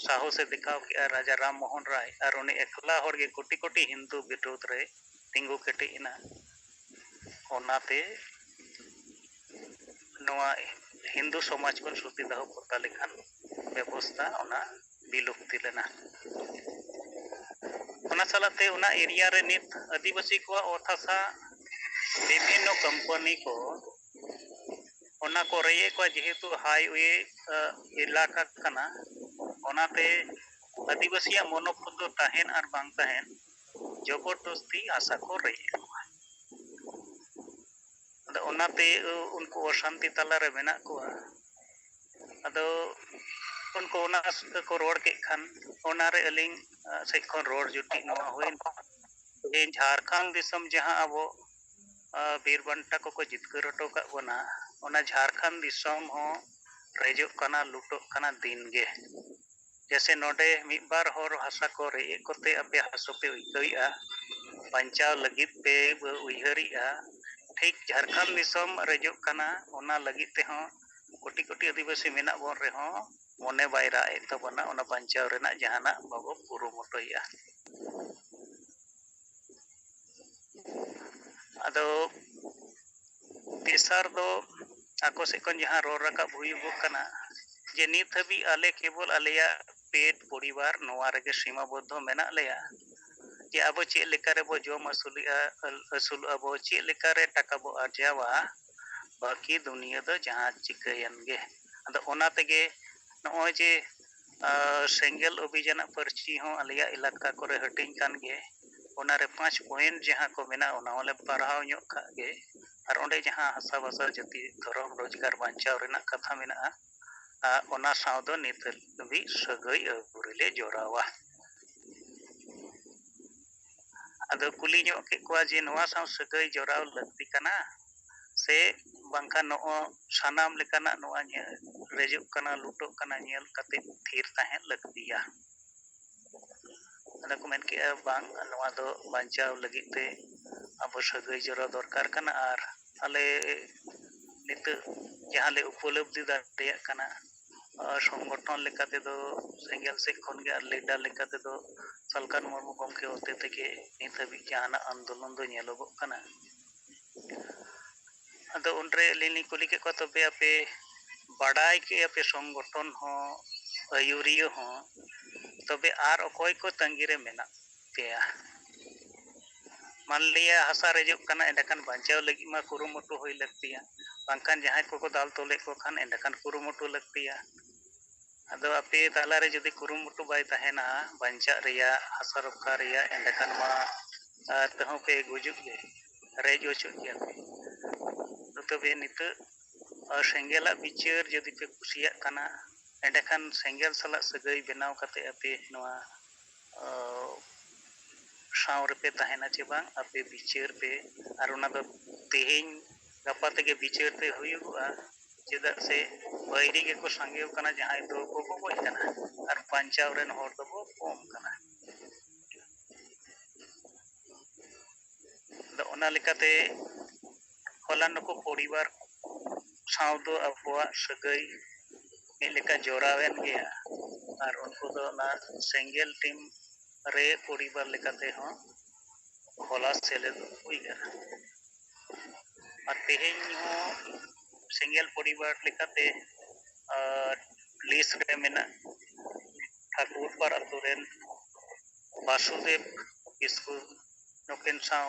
ᱥᱟᱦᱚᱥᱮ ᱫᱮᱠᱷᱟᱣ ᱠᱮᱜᱼᱟ ᱨᱟᱡᱟ ᱨᱟᱢ ᱢᱳᱦᱚᱱ ᱨᱟᱭ, ᱟᱨ ᱩᱱᱤ ᱮᱠᱞᱟ ᱦᱚᱲ ᱜᱮ ᱠᱳᱴᱤ ᱠᱳᱴᱤ ᱦᱤᱱᱫᱩ ᱵᱤᱨᱩᱫᱽ ᱨᱮ ᱛᱤᱸᱜᱩ ᱠᱮᱴᱮᱡ ᱮᱱᱟ᱾ ᱚᱱᱟᱛᱮ ᱱᱚᱣᱟ ᱦᱤᱱᱫᱩ ᱥᱚᱢᱟᱡᱽ ᱠᱷᱚᱱ ᱥᱚᱛᱤ ᱫᱟᱦᱚ ᱯᱨᱚᱛᱷᱟ ᱞᱮᱠᱟᱱ ᱵᱮᱵᱚᱥᱛᱷᱟ ᱚᱱᱟ ᱵᱤᱞᱩᱯᱛᱤ ᱞᱮᱱᱟ᱾ ᱚᱱᱟ ᱥᱟᱞᱟᱜ ᱛᱮ ᱚᱱᱟ ᱮᱨᱤᱭᱟ ᱨᱮ ᱱᱤᱛ ᱟᱹᱫᱤᱵᱟᱹᱥᱤ ᱠᱚᱣᱟᱜ ᱚᱛ ᱦᱟᱥᱟ ᱵᱤᱵᱷᱤᱱᱱᱚ ᱠᱳᱢᱯᱟᱱᱤ ᱠᱚ ᱚᱱᱟ ᱠᱚ ᱨᱮᱡ ᱮᱫ ᱠᱚᱣᱟ, ᱡᱮᱦᱮᱛᱩ ᱦᱟᱭᱣᱮ, ᱟ, ᱮᱞᱟᱠᱟ ᱠᱟᱱᱟ, ᱚᱱᱟᱛᱮ ᱟᱹᱫᱤᱵᱟᱹᱥᱤᱭᱟᱜ ᱢᱚᱱᱳᱵᱷᱟᱵ ᱫᱚ ᱛᱟᱦᱮᱱ ᱟᱨ ᱵᱟᱝ ᱛᱟᱦᱮᱱ, ᱡᱚᱵᱚᱨᱫᱚᱥᱛᱤ ᱦᱟᱥᱟ ᱠᱚ ᱨᱮᱡ ᱮᱫ ᱠᱚᱣᱟ᱾ ᱟᱫᱚ ᱚᱱᱟᱛᱮ, ᱟ, ᱩᱱᱠᱩ ᱚᱥᱟᱱᱛᱤ ᱛᱟᱞᱟᱨᱮ ᱢᱮᱱᱟᱜ ᱠᱚᱣᱟ᱾ ᱟᱫᱚ ᱩᱱᱠᱩ ᱚᱱᱟ ᱠᱚ ᱨᱚᱲ ᱠᱮᱫ ᱠᱷᱟᱱ, ᱚᱱᱟᱨᱮ ᱟᱹᱞᱤᱧ, ᱟ, ᱥᱮᱫ ᱠᱷᱚᱱ ᱨᱚᱲ ᱡᱩᱴᱤᱡ ᱱᱚᱣᱟ ᱦᱩᱭᱮᱱᱟ᱾ ᱛᱮᱦᱮᱧ ᱡᱷᱟᱲᱠᱷᱚᱸᱰ ᱫᱤᱥᱚᱢ ᱡᱟᱦᱟᱸ ᱟᱵᱚ, ᱟ, ᱵᱤᱨ ᱵᱟᱱᱴᱟ ᱠᱚᱠᱚ ᱡᱤᱛᱠᱟᱹᱨ ᱦᱚᱴᱚ ᱠᱟᱜ ᱵᱚᱱᱟ, ᱚᱱᱟ ᱡᱷᱟᱲᱠᱷᱚᱸᱰ ᱫᱤᱥᱚᱢ ᱦᱚᱸ ᱨᱮᱡᱚᱜ ᱠᱟᱱᱟ, ᱞᱩᱴᱚᱜ ᱠᱟᱱᱟ ᱫᱤᱱ ᱜᱮ᱾ ᱡᱮᱥᱮ ᱱᱚᱰᱮ ᱢᱤᱫ ᱵᱟᱨ ᱦᱚᱲ ᱦᱟᱥᱟ ᱠᱚ ᱨᱮᱡ ᱮᱫ ᱠᱚᱛᱮ ᱟᱯᱮ ᱦᱟᱥᱩ ᱯᱮ ᱟᱹᱭᱠᱟᱹᱣᱮᱫᱼᱟ, ᱵᱟᱧᱪᱟᱣ ᱞᱟᱹᱜᱤᱫ ᱯᱮ ᱩᱭᱦᱟᱹᱨᱮᱫᱼᱟ, ᱴᱷᱤᱠ ᱡᱷᱟᱲᱠᱷᱚᱸᱰ ᱫᱤᱥᱚᱢ ᱨᱮᱡᱚᱜ ᱠᱟᱱᱟ, ᱚᱱᱟ ᱞᱟᱹᱜᱤᱫ ᱛᱮᱦᱚᱸ ᱠᱳᱴᱤ ᱠᱳᱴᱤ ᱟᱹᱫᱤᱵᱟᱹᱥᱤ ᱢᱮᱱᱟᱜ ᱵᱚᱱ ᱨᱮᱦᱚᱸ ᱢᱚᱱᱮ ᱵᱟᱭ ᱨᱟᱜ ᱮᱫ ᱛᱟᱵᱚᱱᱟ, ᱚᱱᱟ ᱵᱟᱧᱪᱟᱣ ᱨᱮᱱᱟᱜ ᱡᱟᱦᱟᱱᱟᱜ ᱵᱟᱵᱚ ᱠᱩᱨᱩᱢᱩᱴᱩᱭᱮᱫᱼᱟ᱾ ᱟᱫᱚ ᱛᱮᱥᱟᱨ ᱫᱚ ᱟᱠᱚ ᱥᱮᱫ ᱠᱷᱚᱱ ᱡᱟᱦᱟᱸ ᱨᱚᱲ ᱨᱟᱠᱟᱵ ᱦᱩᱭᱩᱜᱚᱜ ᱠᱟᱱᱟ ᱡᱮ ᱱᱤᱛ ᱦᱟᱹᱵᱤᱡ ᱟᱞᱮ ᱠᱮᱵᱚᱞ ᱟᱞᱮᱭᱟᱜ ᱯᱮᱴ ᱯᱚᱨᱤᱵᱟᱨ ᱱᱚᱣᱟ ᱨᱮᱜᱮ ᱥᱤᱢᱟᱵᱚᱫᱽᱫᱷᱚ ᱢᱮᱱᱟᱜ ᱞᱮᱭᱟ᱾ ᱡᱮ ᱟᱵᱚ ᱪᱮᱫ ᱞᱮᱠᱟ ᱨᱮᱵᱚ ᱡᱚᱢ ᱟᱹᱥᱩᱞᱮᱜᱼᱟ, ᱟᱹᱥᱩᱞᱚᱜᱼᱟ ᱵᱚ, ᱪᱮᱫ ᱞᱮᱠᱟ ᱨᱮ ᱴᱟᱠᱟ ᱵᱚ ᱟᱨᱡᱟᱣᱟ, ᱵᱟᱹᱠᱤ ᱫᱩᱱᱤᱭᱟᱹ ᱫᱚ ᱡᱟᱦᱟᱸ ᱪᱤᱠᱟᱹᱭᱮᱱ ᱜᱮ᱾ ᱟᱫᱚ ᱚᱱᱟ ᱛᱮᱜᱮ ᱱᱚᱜᱼᱚᱭ ᱡᱮ ᱥᱮᱸᱜᱮᱞ ᱚᱵᱷᱤᱡᱟᱱᱟᱜ ᱯᱟᱹᱨᱪᱤ ᱦᱚᱸ ᱟᱞᱮᱭᱟᱜ ᱮᱞᱟᱠᱟ ᱠᱚᱨᱮ ᱦᱟᱹᱴᱤᱧ ᱠᱟᱱ ᱜᱮ᱾ ᱚᱱᱟᱨᱮ ᱯᱟᱸᱪ ᱯᱚᱭᱮᱱᱴ ᱡᱟᱦᱟᱸ ᱠᱚ ᱢᱮᱱᱟᱜᱼᱟ, ᱚᱱᱟ ᱦᱚᱸᱞᱮ ᱯᱟᱲᱦᱟᱣ ᱧᱚᱜ ᱠᱟᱜ ᱜᱮ᱾ ᱟᱨ ᱚᱸᱰᱮ ᱡᱟᱦᱟᱸ ᱦᱟᱥᱟ ᱵᱷᱟᱥᱟ ᱡᱟᱹᱛᱤ ᱫᱷᱚᱨᱚᱢ ᱨᱳᱡᱽᱜᱟᱨ ᱵᱟᱧᱪᱟᱣ ᱨᱮᱱᱟᱜ ᱠᱟᱛᱷᱟ ᱢᱮᱱᱟᱜᱼᱟ, ᱟᱨ ᱚᱱᱟ ᱥᱟᱶ ᱫᱚ ᱱᱤᱛ ᱫᱷᱟᱹᱵᱤᱡ ᱥᱟᱹᱜᱟᱹᱭ ᱟᱹᱣᱨᱤ ᱞᱮ ᱡᱚᱲᱟᱣᱟ᱾ ᱟᱫᱚ ᱠᱩᱞᱤ ᱧᱚᱜ ᱠᱮᱫ ᱠᱚᱣᱟ ᱡᱮ ᱱᱚᱣᱟ ᱥᱟᱶ ᱥᱟᱹᱜᱟᱹᱭ ᱡᱚᱲᱟᱣ ᱞᱟᱹᱠᱛᱤ ᱠᱟᱱᱟ ᱥᱮ ᱵᱟᱝᱠᱷᱟᱱ ᱱᱚᱜᱼᱚ ᱥᱟᱱᱟᱢ ᱞᱮᱠᱟᱱᱟᱜ ᱱᱚᱣᱟ ᱧᱮ-, ᱨᱮᱡᱚᱜ ᱠᱟᱱᱟ, ᱞᱩᱴᱚᱜ ᱠᱟᱱᱟ, ᱧᱮᱞ ᱠᱟᱛᱮ ᱛᱷᱤᱨ ᱛᱟᱦᱮᱸ ᱞᱟᱹᱠᱛᱤᱭᱟ᱾ ᱟᱫᱚ ᱠᱚ ᱢᱮᱱ ᱠᱮᱜᱼᱟ, ᱵᱟᱝ, ᱱᱚᱣᱟ ᱫᱚ ᱵᱟᱧᱪᱟᱣ ᱞᱟᱹᱜᱤᱫ ᱛᱮ ᱟᱵᱚ ᱥᱟᱹᱜᱟᱹᱭ ᱡᱚᱲᱟᱣ ᱫᱚᱨᱠᱟᱨ ᱠᱟᱱᱟ᱾ ᱟᱨ ᱟᱞᱮ ᱱᱤᱛᱚᱜ ᱡᱟᱦᱟᱸ ᱞᱮ ᱩᱯᱚᱞᱚᱵᱽᱫᱷᱤ ᱫᱟᱲᱮᱭᱟᱜ ᱠᱟᱱᱟ, ᱟᱨ ᱥᱚᱝᱜᱚᱴᱷᱚᱱ ᱞᱮᱠᱟ ᱛᱮᱫᱚ ᱥᱮᱸᱜᱮᱞ ᱥᱮᱫ ᱠᱷᱚᱱ ᱜᱮ, ᱟᱨ ᱞᱤᱰᱟᱨ ᱞᱮᱠᱟ ᱛᱮᱫᱚ ᱥᱟᱞᱠᱷᱟᱱ ᱢᱩᱨᱢᱩ ᱜᱚᱢᱠᱮ ᱦᱚᱛᱮ ᱛᱮᱜᱮ ᱱᱤᱛ ᱦᱟᱹᱵᱤᱡ ᱡᱟᱦᱟᱱᱟᱜ ᱟᱱᱫᱳᱞᱚᱱ ᱫᱚ ᱧᱮᱞᱚᱜᱚᱜ ᱠᱟᱱᱟ᱾ ᱟᱫᱚ ᱩᱱᱨᱮ ᱟᱹᱞᱤᱧ ᱞᱤᱧ ᱠᱩᱞᱤ ᱠᱮᱫ ᱠᱚᱣᱟ, "ᱛᱚᱵᱮ ᱟᱯᱮ ᱵᱟᱰᱟᱭ ᱠᱮᱜᱼᱟ ᱯᱮ ᱥᱚᱝᱜᱚᱴᱷᱚᱱ ᱦᱚᱸ, ᱟᱹᱭᱩᱨᱤᱭᱟᱹ ᱦᱚᱸ, ᱛᱚᱵᱮ ᱟᱨ ᱚᱠᱚᱭ ᱠᱚ ᱛᱟᱺᱜᱤ ᱨᱮ ᱢᱮᱱᱟᱜ ᱯᱮᱭᱟ?" ᱢᱟᱱᱞᱤᱭᱟ ᱦᱟᱥᱟ ᱨᱮᱡᱚᱜ ᱠᱟᱱᱟ, ᱮᱸᱰᱮᱠᱷᱟᱱ ᱵᱟᱧᱪᱟᱣ ᱞᱟᱹᱜᱤᱫ ᱢᱟ ᱠᱩᱨᱩᱢᱩᱴᱩ ᱦᱩᱭ ᱞᱟᱹᱠᱛᱤᱭᱟ, ᱵᱟᱝᱠᱷᱟᱱ ᱡᱟᱦᱟᱸᱭ ᱠᱚᱠᱚ ᱫᱟᱞ ᱛᱚᱞᱮᱫ ᱠᱚ ᱠᱷᱟᱱ ᱮᱸᱰᱮᱠᱷᱟᱱ ᱠᱩᱨᱩᱢᱩᱴᱩ ᱞᱟᱹᱠᱛᱤᱭᱟ᱾ ᱟᱫᱚ ᱟᱯᱮ ᱛᱟᱞᱟᱨᱮ ᱡᱩᱫᱤ ᱠᱩᱨᱩᱢᱩᱴᱩ ᱵᱟᱭ ᱛᱟᱦᱮᱱᱟ ᱵᱟᱧᱪᱟᱜ ᱨᱮᱭᱟᱜ, ᱦᱟᱥᱟ ᱨᱚᱯᱷᱟ ᱨᱮᱭᱟᱜ, ᱮᱸᱰᱮᱠᱷᱟᱱ ᱢᱟ, ᱟᱨ ᱛᱮᱦᱚᱸ ᱯᱮ ᱜᱩᱡᱩᱜ ᱜᱮ, ᱨᱮᱡ ᱚᱪᱚᱜ ᱜᱮᱭᱟ ᱯᱮ᱾ ᱛᱚᱵᱮ ᱱᱤᱛᱚᱜ, ᱟᱨ ᱥᱮᱸᱜᱮᱞᱟᱜ ᱵᱤᱪᱟᱹᱨ ᱡᱩᱫᱤ ᱯᱮ ᱠᱩᱥᱤᱭᱟᱜ ᱠᱟᱱᱟ, ᱮᱸᱰᱮᱠᱷᱟᱱ ᱥᱮᱸᱜᱮᱞ ᱥᱟᱞᱟᱜ ᱥᱟᱹᱜᱟᱹᱭ ᱵᱮᱱᱟᱣ ᱠᱟᱛᱮ ᱟᱯᱮ ᱱᱚᱣᱟ, ᱟᱨ ᱥᱟᱶ ᱨᱮᱯᱮ ᱛᱟᱦᱮᱱᱟ ᱪᱮ ᱵᱟᱝ, ᱟᱯᱮ ᱵᱤᱪᱟᱹᱨ ᱯᱮ᱾ ᱟᱨ ᱚᱱᱟ ᱫᱚ ᱛᱮᱦᱮᱧ ᱜᱟᱯᱟ ᱛᱮᱜᱮ ᱵᱤᱪᱟᱹᱨ ᱛᱮ ᱦᱩᱭᱩᱜᱚᱜᱼᱟ, ᱪᱮᱫᱟᱜ ᱥᱮ ᱵᱟᱹᱭᱨᱤ ᱜᱮᱠᱚ ᱥᱟᱸᱜᱮ ᱟᱠᱟᱱᱟ, ᱡᱟᱦᱟᱸᱭ ᱫᱚᱠᱚ ᱜᱚᱡ ᱠᱟᱱᱟ ᱟᱨ ᱵᱟᱧᱪᱟᱣ ᱨᱮᱱ ᱦᱚᱲ ᱫᱚᱵᱚ ᱠᱚᱢ ᱠᱟᱱᱟ᱾ ᱟᱫᱚ ᱚᱱᱟ ᱞᱮᱠᱟᱛᱮ ᱦᱚᱞᱟ ᱱᱩᱠᱩ ᱯᱚᱨᱤᱵᱟᱨ ᱥᱟᱶ ᱫᱚ ᱟᱵᱚᱣᱟᱜ ᱥᱟᱹᱜᱟᱹᱭ ᱢᱤᱫ ᱞᱮᱠᱟ ᱡᱚᱲᱟᱣᱮᱱ ᱜᱮᱭᱟ, ᱟᱨ ᱩᱱᱠᱩ ᱫᱚ ᱚᱱᱟ ᱥᱮᱸᱜᱮᱞ ᱴᱤᱢ ᱨᱮ ᱯᱚᱨᱤᱵᱟᱨ ᱞᱮᱠᱟᱛᱮ ᱦᱚᱸ ᱦᱚᱞᱟ ᱥᱮᱞᱮᱫ ᱦᱩᱭ ᱟᱠᱟᱱᱟ᱾ ᱟᱨ ᱛᱮᱦᱮᱧ ᱦᱚᱸ ᱥᱮᱸᱜᱮᱞ ᱯᱚᱨᱤᱵᱟᱨ ᱞᱮᱠᱟᱛᱮ, ᱟᱨ, ᱞᱤᱥᱴ ᱨᱮ ᱢᱮᱱᱟᱜ ᱠᱩᱨᱯᱟᱨ ᱟᱛᱳ ᱨᱮᱱ ᱵᱟᱥᱩᱫᱮᱵ ᱠᱤᱥᱠᱩ, ᱱᱩᱠᱤᱱ ᱥᱟᱶ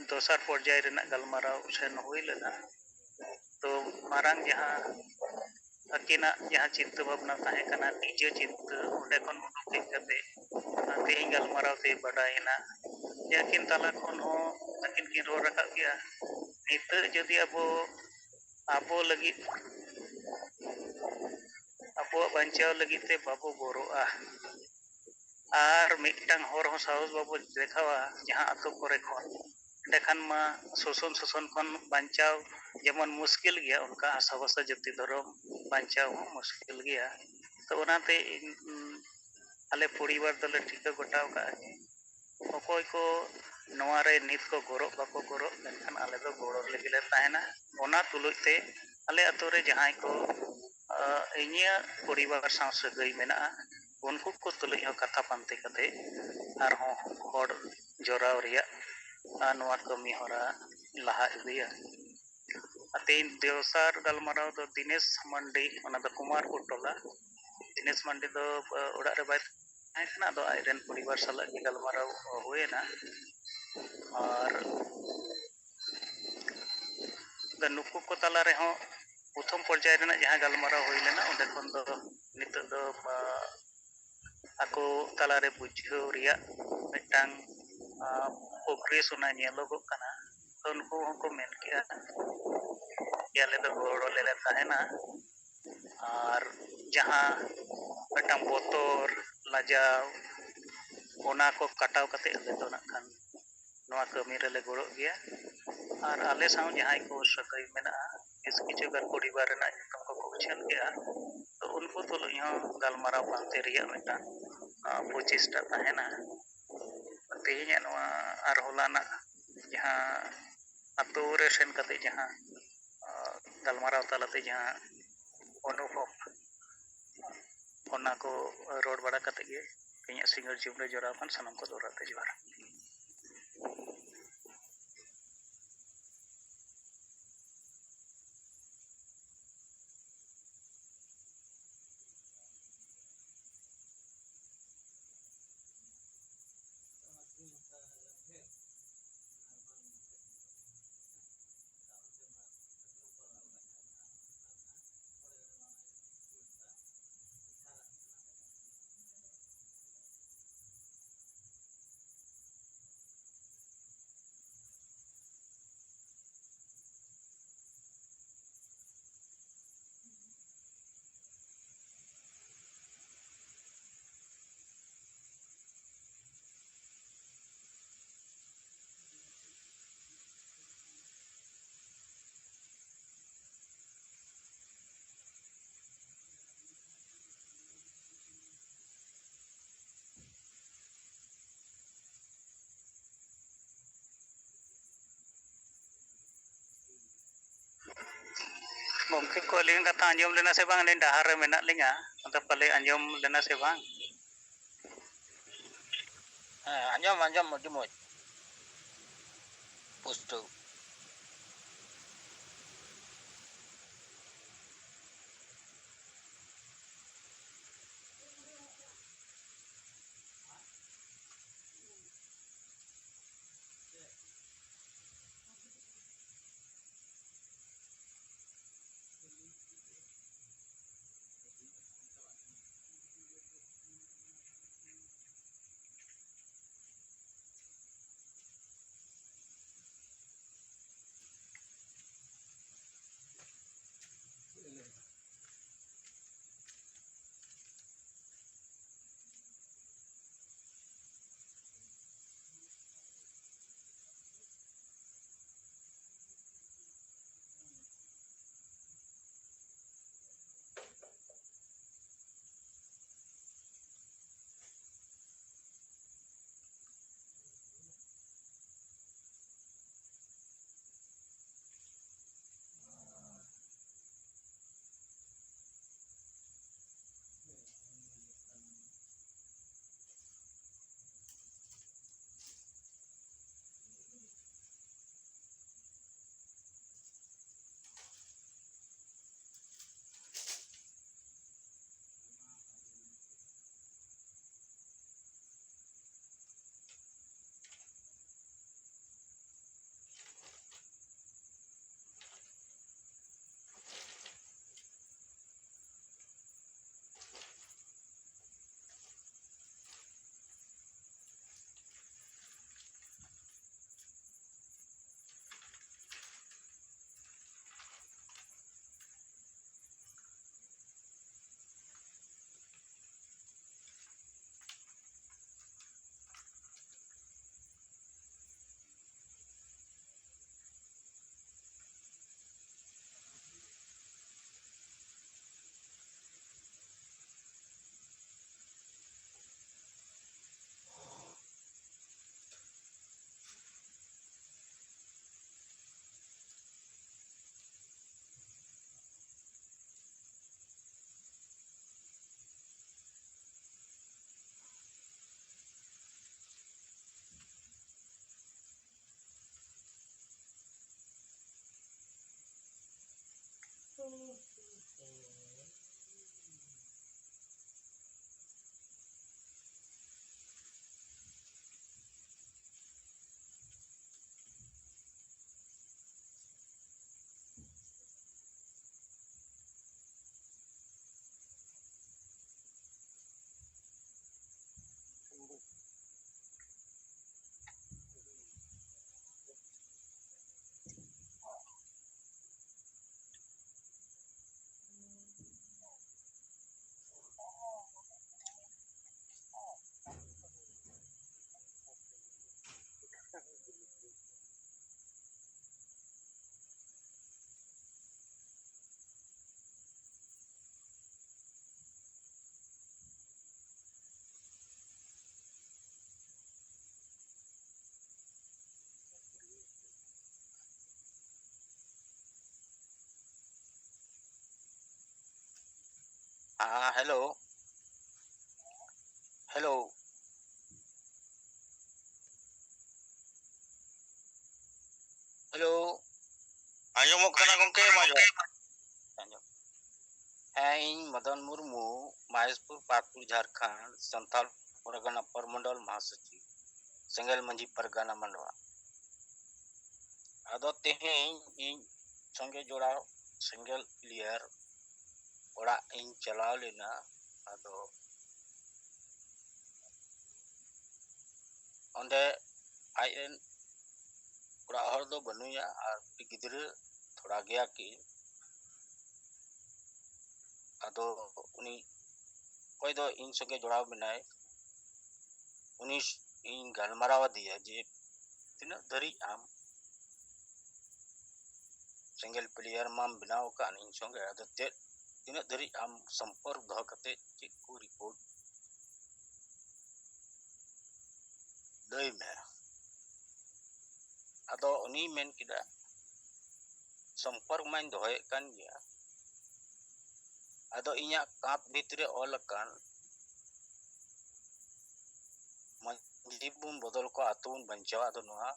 ᱫᱚᱥᱟᱨ ᱯᱚᱨᱡᱟᱭ ᱨᱮᱱᱟᱜ ᱜᱟᱞᱢᱟᱨᱟᱣ ᱥᱮᱱ ᱦᱩᱭ ᱞᱮᱱᱟ᱾ ᱛᱚ ᱢᱟᱨᱟᱝ ᱡᱟᱦᱟᱸ ᱟᱹᱠᱤᱱᱟᱜ ᱡᱟᱦᱟᱸ ᱪᱤᱱᱛᱟᱹ ᱵᱷᱟᱵᱽᱱᱟ ᱛᱟᱦᱮᱸ ᱠᱟᱱᱟ, ᱱᱤᱡᱮ ᱪᱤᱱᱛᱟᱹ, ᱚᱸᱰᱮ ᱠᱷᱚᱱ ᱩᱰᱩᱠ ᱦᱮᱡ ᱠᱟᱛᱮ ᱛᱮᱦᱮᱧ ᱜᱟᱞᱢᱟᱨᱟᱣ ᱛᱮ ᱵᱟᱰᱟᱭᱮᱱᱟ ᱡᱮ ᱟᱹᱠᱤᱱ ᱛᱟᱞᱟ ᱠᱷᱚᱱ ᱦᱚᱸ ᱟᱹᱠᱤᱱ ᱠᱤᱱ ᱨᱚᱲ ᱨᱟᱠᱟᱵ ᱜᱮᱭᱟ᱾ ᱱᱤᱛᱚᱜ ᱡᱩᱫᱤ ᱟᱵᱚ, ᱟᱵᱚ ᱞᱟᱹᱜᱤᱫ, ᱟᱵᱚᱣᱟᱜ ᱵᱟᱧᱪᱟᱣ ᱞᱟᱹᱜᱤᱫ ᱛᱮ ᱵᱟᱵᱚ ᱜᱚᱲᱚᱜᱼᱟ ᱟᱨ ᱢᱤᱫᱴᱟᱝ ᱦᱚᱨ ᱦᱚᱸ ᱥᱟᱦᱚᱥ ᱵᱟᱵᱚ ᱫᱮᱠᱷᱟᱣᱟ ᱡᱟᱦᱟᱸ ᱟᱛᱳ ᱠᱚᱨᱮ ᱠᱷᱚᱱ, ᱮᱸᱰᱮᱠᱷᱟᱱ ᱢᱟ ᱥᱳᱥᱚᱱ, ᱥᱳᱥᱚᱱ ᱠᱷᱚᱱ ᱵᱟᱧᱪᱟᱣ ᱡᱮᱢᱚᱱ ᱢᱩᱥᱠᱤᱞ ᱜᱮᱭᱟ, ᱚᱱᱠᱟ ᱦᱟᱥᱟ ᱵᱷᱟᱥᱟ ᱡᱟᱹᱛᱤ ᱫᱷᱚᱨᱚᱢ ᱵᱟᱧᱪᱟᱣ ᱦᱚᱸ ᱢᱩᱥᱠᱤᱞ ᱜᱮᱭᱟ᱾ ᱛᱚ ᱚᱱᱟᱛᱮ ᱤᱧ, ᱩᱸ, ᱟᱞᱮ ᱯᱚᱨᱤᱵᱟᱨ ᱫᱚᱞᱮ ᱴᱷᱤᱠᱟᱹ ᱜᱚᱴᱟᱣ ᱠᱟᱜᱼᱟ ᱡᱮ ᱚᱠᱚᱭ ᱠᱚ ᱱᱚᱣᱟ ᱨᱮ ᱱᱤᱛ ᱠᱚ ᱜᱚᱲᱚᱜ ᱵᱟᱠᱚ ᱜᱚᱲᱚᱜ, ᱢᱮᱱᱠᱷᱟᱱ ᱟᱞᱮ ᱫᱚ ᱜᱚᱲᱚ ᱨᱮᱜᱮ ᱞᱮ ᱛᱟᱦᱮᱱᱟ᱾ ᱚᱱᱟ ᱛᱩᱞᱩᱡ ᱛᱮ ᱟᱞᱮ ᱟᱛᱳ ᱨᱮ ᱡᱟᱦᱟᱸᱭ ᱠᱚ, ᱟᱸ, ᱤᱧᱟᱹᱜ ᱯᱚᱨᱤᱵᱟᱨ ᱥᱟᱶ ᱥᱟᱹᱜᱟᱹᱭ ᱢᱮᱱᱟᱜᱼᱟ, ᱩᱱᱠᱩ ᱠᱚ ᱛᱩᱞᱩᱡ ᱦᱚᱸ ᱠᱟᱛᱷᱟ ᱯᱟᱱᱛᱮ ᱠᱟᱛᱮ ᱟᱨᱦᱚᱸ ᱦᱚᱲ ᱡᱚᱨᱟᱣ ᱨᱮᱭᱟᱜ, ᱟᱨ ᱱᱚᱣᱟ ᱠᱟᱹᱢᱤ ᱦᱚᱨᱟ ᱞᱟᱦᱟ ᱤᱫᱤᱭᱟ᱾ ᱟᱨ ᱛᱮᱦᱮᱧ ᱫᱚᱥᱟᱨ ᱜᱟᱞᱢᱟᱨᱟᱣ ᱫᱚ ᱫᱤᱱᱮᱥ ᱢᱟᱱᱰᱤ, ᱚᱱᱟ ᱫᱚ ᱠᱩᱢᱟᱨᱯᱩᱨ ᱴᱚᱞᱟ᱾ ᱫᱤᱱᱮᱥ ᱢᱟᱱᱰᱤ ᱫᱚ, ᱟᱸ, ᱚᱲᱟᱜ ᱨᱮ ᱵᱟᱭ ᱛᱟᱦᱮᱸ ᱠᱟᱱᱟ, ᱟᱫᱚ ᱟᱡ ᱨᱮᱱ ᱯᱚᱨᱤᱵᱟᱨ ᱥᱟᱞᱟᱜ ᱜᱮ ᱜᱟᱞᱢᱟᱨᱟᱣ ᱦᱩᱭᱮᱱᱟ᱾ ᱟᱨ ᱱᱩᱠᱩ ᱠᱚ ᱛᱟᱞᱟ ᱨᱮᱦᱚᱸ ᱯᱨᱚᱛᱷᱚᱢ ᱯᱚᱨᱡᱟᱭ ᱨᱮᱱᱟᱜ ᱡᱟᱦᱟᱸ ᱜᱟᱞᱢᱟᱨᱟᱣ ᱦᱩᱭ ᱞᱮᱱᱟ, ᱚᱸᱰᱮ ᱠᱷᱚᱱ ᱫᱚ ᱱᱤᱛᱚᱜ ᱫᱚ, ᱟᱸ, ᱟᱠᱚ ᱛᱟᱞᱟᱨᱮ ᱵᱩᱡᱷᱟᱹᱣ ᱨᱮᱭᱟᱜ ᱢᱤᱫᱴᱟᱝ, ᱟᱸ, ᱯᱨᱚᱜᱨᱮᱥ ᱚᱱᱟ ᱧᱮᱞᱚᱜᱚᱜ ᱠᱟᱱᱟ᱾ ᱛᱚ ᱩᱱᱠᱩ ᱦᱚᱸᱠᱚ ᱢᱮᱱ ᱠᱮᱜᱼᱟ ᱡᱮ ᱟᱞᱮ ᱫᱚ ᱜᱚᱲᱚ ᱞᱮ ᱛᱟᱦᱮᱱᱟ, ᱟᱨ ᱡᱟᱦᱟᱸ ᱢᱤᱫᱴᱟᱝ ᱵᱚᱛᱚᱨ, ᱞᱟᱡᱟᱣ, ᱚᱱᱟ ᱠᱚ ᱠᱟᱴᱟᱣ ᱠᱟᱛᱮ ᱟᱞᱮ ᱫᱚ ᱱᱟᱜ ᱠᱷᱟᱱ ᱱᱚᱣᱟ ᱠᱟᱹᱢᱤ ᱨᱮᱞᱮ ᱜᱚᱲᱚᱜ ᱜᱮᱭᱟ᱾ ᱟᱨ ᱟᱞᱮ ᱥᱟᱶ ᱡᱟᱦᱟᱸᱭ ᱠᱚ ᱥᱟᱹᱜᱟᱹᱭ ᱢᱮᱱᱟᱜᱼᱟ, ᱵᱮᱥ ᱠᱤᱪᱷᱩ ᱜᱟᱱ ᱯᱚᱨᱤᱵᱟᱨ ᱨᱮᱱᱟᱜ ᱧᱩᱛᱩᱢ ᱠᱚᱠᱚ ᱩᱪᱷᱟᱹᱱ ᱠᱮᱜᱼᱟ, ᱛᱚ ᱩᱱᱠᱩ ᱛᱩᱞᱩᱡ ᱦᱚᱸ ᱜᱟᱞᱢᱟᱨᱟᱣ ᱯᱟᱱᱛᱮ ᱨᱮᱭᱟᱜ ᱢᱤᱫᱴᱟᱝ, ᱟᱸ, ᱯᱨᱚᱪᱮᱥᱴᱟ ᱛᱟᱦᱮᱱᱟ᱾ ᱛᱮᱦᱮᱧᱟᱜ ᱱᱚᱣᱟ ᱟᱨ ᱦᱚᱞᱟᱱᱟᱜ ᱡᱟᱦᱟᱸ ᱟᱛᱳ ᱨᱮ ᱥᱮᱱ ᱠᱟᱛᱮ ᱡᱟᱦᱟᱸ, ᱟᱸ, ᱜᱟᱞᱢᱟᱨᱟᱣ ᱛᱟᱞᱟᱛᱮ ᱡᱟᱦᱟᱸ ᱚᱱᱩᱵᱷᱚᱵ, ᱚᱱᱟ ᱠᱚ ᱨᱚᱲ ᱵᱟᱲᱟ ᱠᱟᱛᱮ ᱜᱮ ᱛᱮᱦᱮᱧᱟᱜ ᱥᱤᱸᱜᱟᱹᱲ ᱡᱤᱭᱚᱱ ᱨᱮ ᱡᱚᱲᱟᱣ ᱟᱠᱟᱱ ᱥᱟᱱᱟᱢ ᱠᱚ ᱫᱚᱦᱲᱟ ᱛᱮ ᱡᱚᱦᱟᱨ᱾ ᱜᱚᱢᱠᱮ ᱠᱚ, ᱟᱹᱞᱤᱧᱟᱜ ᱠᱟᱛᱷᱟ ᱟᱸᱡᱚᱢ ᱞᱮᱱᱟ ᱥᱮ ᱵᱟᱝ? ᱟᱹᱞᱤᱧ ᱰᱟᱦᱟᱨ ᱨᱮ ᱢᱮᱱᱟᱜ ᱞᱤᱧᱟ, ᱟᱫᱚ ᱯᱟᱞᱮ ᱟᱸᱡᱚᱢ ᱞᱮᱱᱟ ᱥᱮ ᱵᱟᱝ? ᱦᱮᱸ, ᱟᱸᱡᱚᱢ, ᱟᱸᱡᱚᱢ, ᱟᱹᱰᱤ ᱢᱚᱡᱽ᱾ ᱯᱩᱥᱴᱟᱹᱣ᱾ ᱦᱮᱸ, ᱦᱮᱞᱳ᱾ ᱦᱮᱞᱳ᱾ ᱦᱮᱞᱳ᱾ ᱟᱸᱡᱚᱢᱚᱜ ᱠᱟᱱᱟ ᱜᱚᱢᱠᱮ? ᱢᱟ ᱡᱚᱦᱟᱨ᱾ ᱟᱸᱡᱚᱢ᱾ ᱦᱮᱸ, ᱤᱧ ᱢᱚᱫᱚᱱ ᱢᱩᱨᱢᱩ, ᱢᱚᱦᱮᱥᱯᱩᱨ ᱯᱟᱛᱯᱩᱨ, ᱡᱷᱟᱲᱠᱷᱚᱸᱰ, ᱥᱟᱱᱛᱟᱲ ᱯᱚᱨᱜᱟᱱᱟ ᱯᱚᱨᱢᱚᱸᱰᱚᱞ ᱢᱟᱦᱟᱥᱚᱪᱤᱵᱽ, ᱥᱮᱸᱜᱮᱞ ᱢᱟᱹᱡᱷᱤ ᱯᱟᱨᱜᱟᱱᱟ ᱢᱟᱱᱰᱣᱟ᱾ ᱟᱫᱚ ᱛᱮᱦᱮᱧ ᱤᱧ ᱥᱚᱸᱜᱮ ᱡᱚᱲᱟᱣ ᱥᱮᱸᱜᱮᱞ ᱯᱤᱞᱤᱭᱟᱨ ᱚᱲᱟᱜ ᱤᱧ ᱪᱟᱞᱟᱣ ᱞᱮᱱᱟ᱾ ᱟᱫᱚ ᱚᱸᱰᱮ ᱟᱡ ᱨᱮᱱ ᱚᱲᱟᱜ ᱦᱚᱲ ᱫᱚ ᱵᱟᱹᱱᱩᱭᱟ, ᱟᱨ ᱜᱤᱫᱽᱨᱟᱹ ᱛᱷᱚᱲᱟ ᱜᱮᱭᱟ ᱠᱤᱱ᱾ ᱟᱫᱚ ᱩᱱᱤ ᱚᱠᱚᱭ ᱫᱚ ᱤᱧ ᱥᱚᱸᱜᱮ ᱡᱚᱲᱟᱣ ᱢᱮᱱᱟᱭ, ᱩᱱᱤ ᱤᱧ ᱜᱟᱞᱢᱟᱨᱟᱣ ᱟᱫᱮᱭᱟ ᱡᱮ, "ᱛᱤᱱᱟᱹᱜ ᱫᱷᱟᱹᱨᱤᱡ ᱟᱢ ᱥᱮᱸᱜᱮᱞ ᱯᱤᱞᱤᱭᱟᱨ ᱢᱟᱢ ᱵᱮᱱᱟᱣ ᱟᱠᱟᱱ ᱤᱧ ᱥᱚᱸᱜᱮ, ᱟᱫᱚ ᱪᱮᱫ, ᱛᱤᱱᱟᱹᱜ ᱫᱷᱟᱹᱨᱤᱡ ᱟᱢ ᱥᱚᱢᱯᱚᱨᱠ ᱫᱚᱦᱚ ᱠᱟᱛᱮ ᱪᱮᱫ ᱠᱚ ᱨᱤᱯᱳᱨᱴ ᱞᱟᱹᱭ ᱢᱮ?" ᱟᱫᱚ ᱩᱱᱤᱭ ᱢᱮᱱ ᱠᱮᱫᱟ, "ᱥᱚᱢᱯᱚᱨᱠ ᱢᱟᱧ ᱫᱚᱦᱚᱭᱮᱫ ᱠᱟᱱ ᱜᱮᱭᱟ, ᱟᱫᱚ ᱤᱧᱟᱹᱜ ᱠᱟᱸᱛ ᱵᱷᱤᱛᱨᱮ ᱚᱞ ᱟᱠᱟᱱ 'ᱢᱟᱹᱡᱷᱤ ᱵᱚᱱ ᱵᱚᱫᱚᱞ ᱠᱚᱣᱟ, ᱟᱛᱳ ᱵᱚᱱ ᱵᱟᱧᱪᱟᱣᱟ', ᱟᱫᱚ ᱱᱚᱣᱟ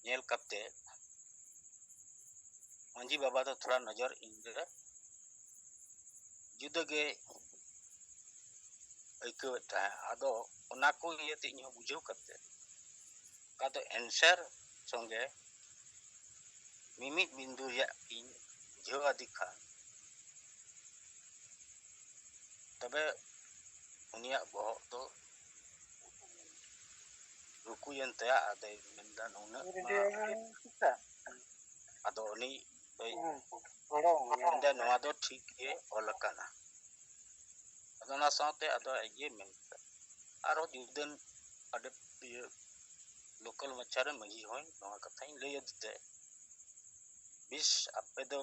ᱧᱮᱞ ᱠᱟᱛᱮ ᱢᱟᱹᱡᱷᱤ ᱵᱟᱵᱟ ᱫᱚ ᱛᱷᱚᱲᱟ ᱱᱚᱡᱚᱨ ᱤᱧ ᱨᱮ ᱡᱩᱫᱟᱹ ᱜᱮ ᱟᱹᱭᱠᱟᱹᱣᱮᱫ ᱛᱟᱦᱮᱸᱫ᱾ ᱟᱫᱚ ᱚᱱᱟ ᱠᱚ ᱤᱭᱟᱹᱛᱮ ᱤᱧ ᱦᱚᱸ ᱵᱩᱡᱷᱟᱹᱣ ᱠᱟᱛᱮ, ᱚᱠᱟ ᱫᱚ answer ᱥᱚᱸᱜᱮ ᱢᱤᱢᱤᱫ ᱵᱤᱱᱫᱩ ᱨᱮᱭᱟᱜ ᱤᱧ ᱵᱩᱡᱷᱟᱹᱣ ᱟᱫᱮ ᱠᱷᱟᱱ, ᱛᱚᱵᱮ ᱩᱱᱤᱭᱟᱜ ᱵᱚᱦᱚᱜ ᱫᱚ ᱨᱩᱠᱩᱭᱮᱱ ᱛᱟᱭᱟ᱾ ᱟᱫᱚᱭ ᱢᱮᱱᱫᱟ, "ᱱᱩᱱᱟᱹᱜ ᱢᱟ", ᱟᱫᱚ ᱩᱱᱤ ᱫᱚᱭ ᱢᱮᱱᱫᱟ, "ᱱᱚᱣᱟ ᱫᱚ ᱴᱷᱤᱠ ᱜᱮ ᱚᱞ ᱟᱠᱟᱱᱟ᱾" ᱟᱫᱚ ᱚᱱᱟ ᱥᱟᱶᱛᱮ ᱟᱫᱚ ᱟᱡ ᱜᱮ ᱢᱮᱱ ᱠᱮᱫᱟ᱾ ᱟᱨᱦᱚᱸ ᱡᱩᱫᱟᱹ ᱟᱹᱰᱤ ᱤᱭᱟᱹ local ᱢᱟᱪᱷᱟ ᱨᱮ ᱢᱟᱹᱡᱷᱤ ᱦᱚᱸᱭ ᱱᱚᱣᱟ ᱠᱟᱛᱷᱟᱧ ᱞᱟᱹᱭ ᱟᱫᱮ ᱛᱮ, "ᱵᱮᱥ, ᱟᱯᱮ ᱫᱚ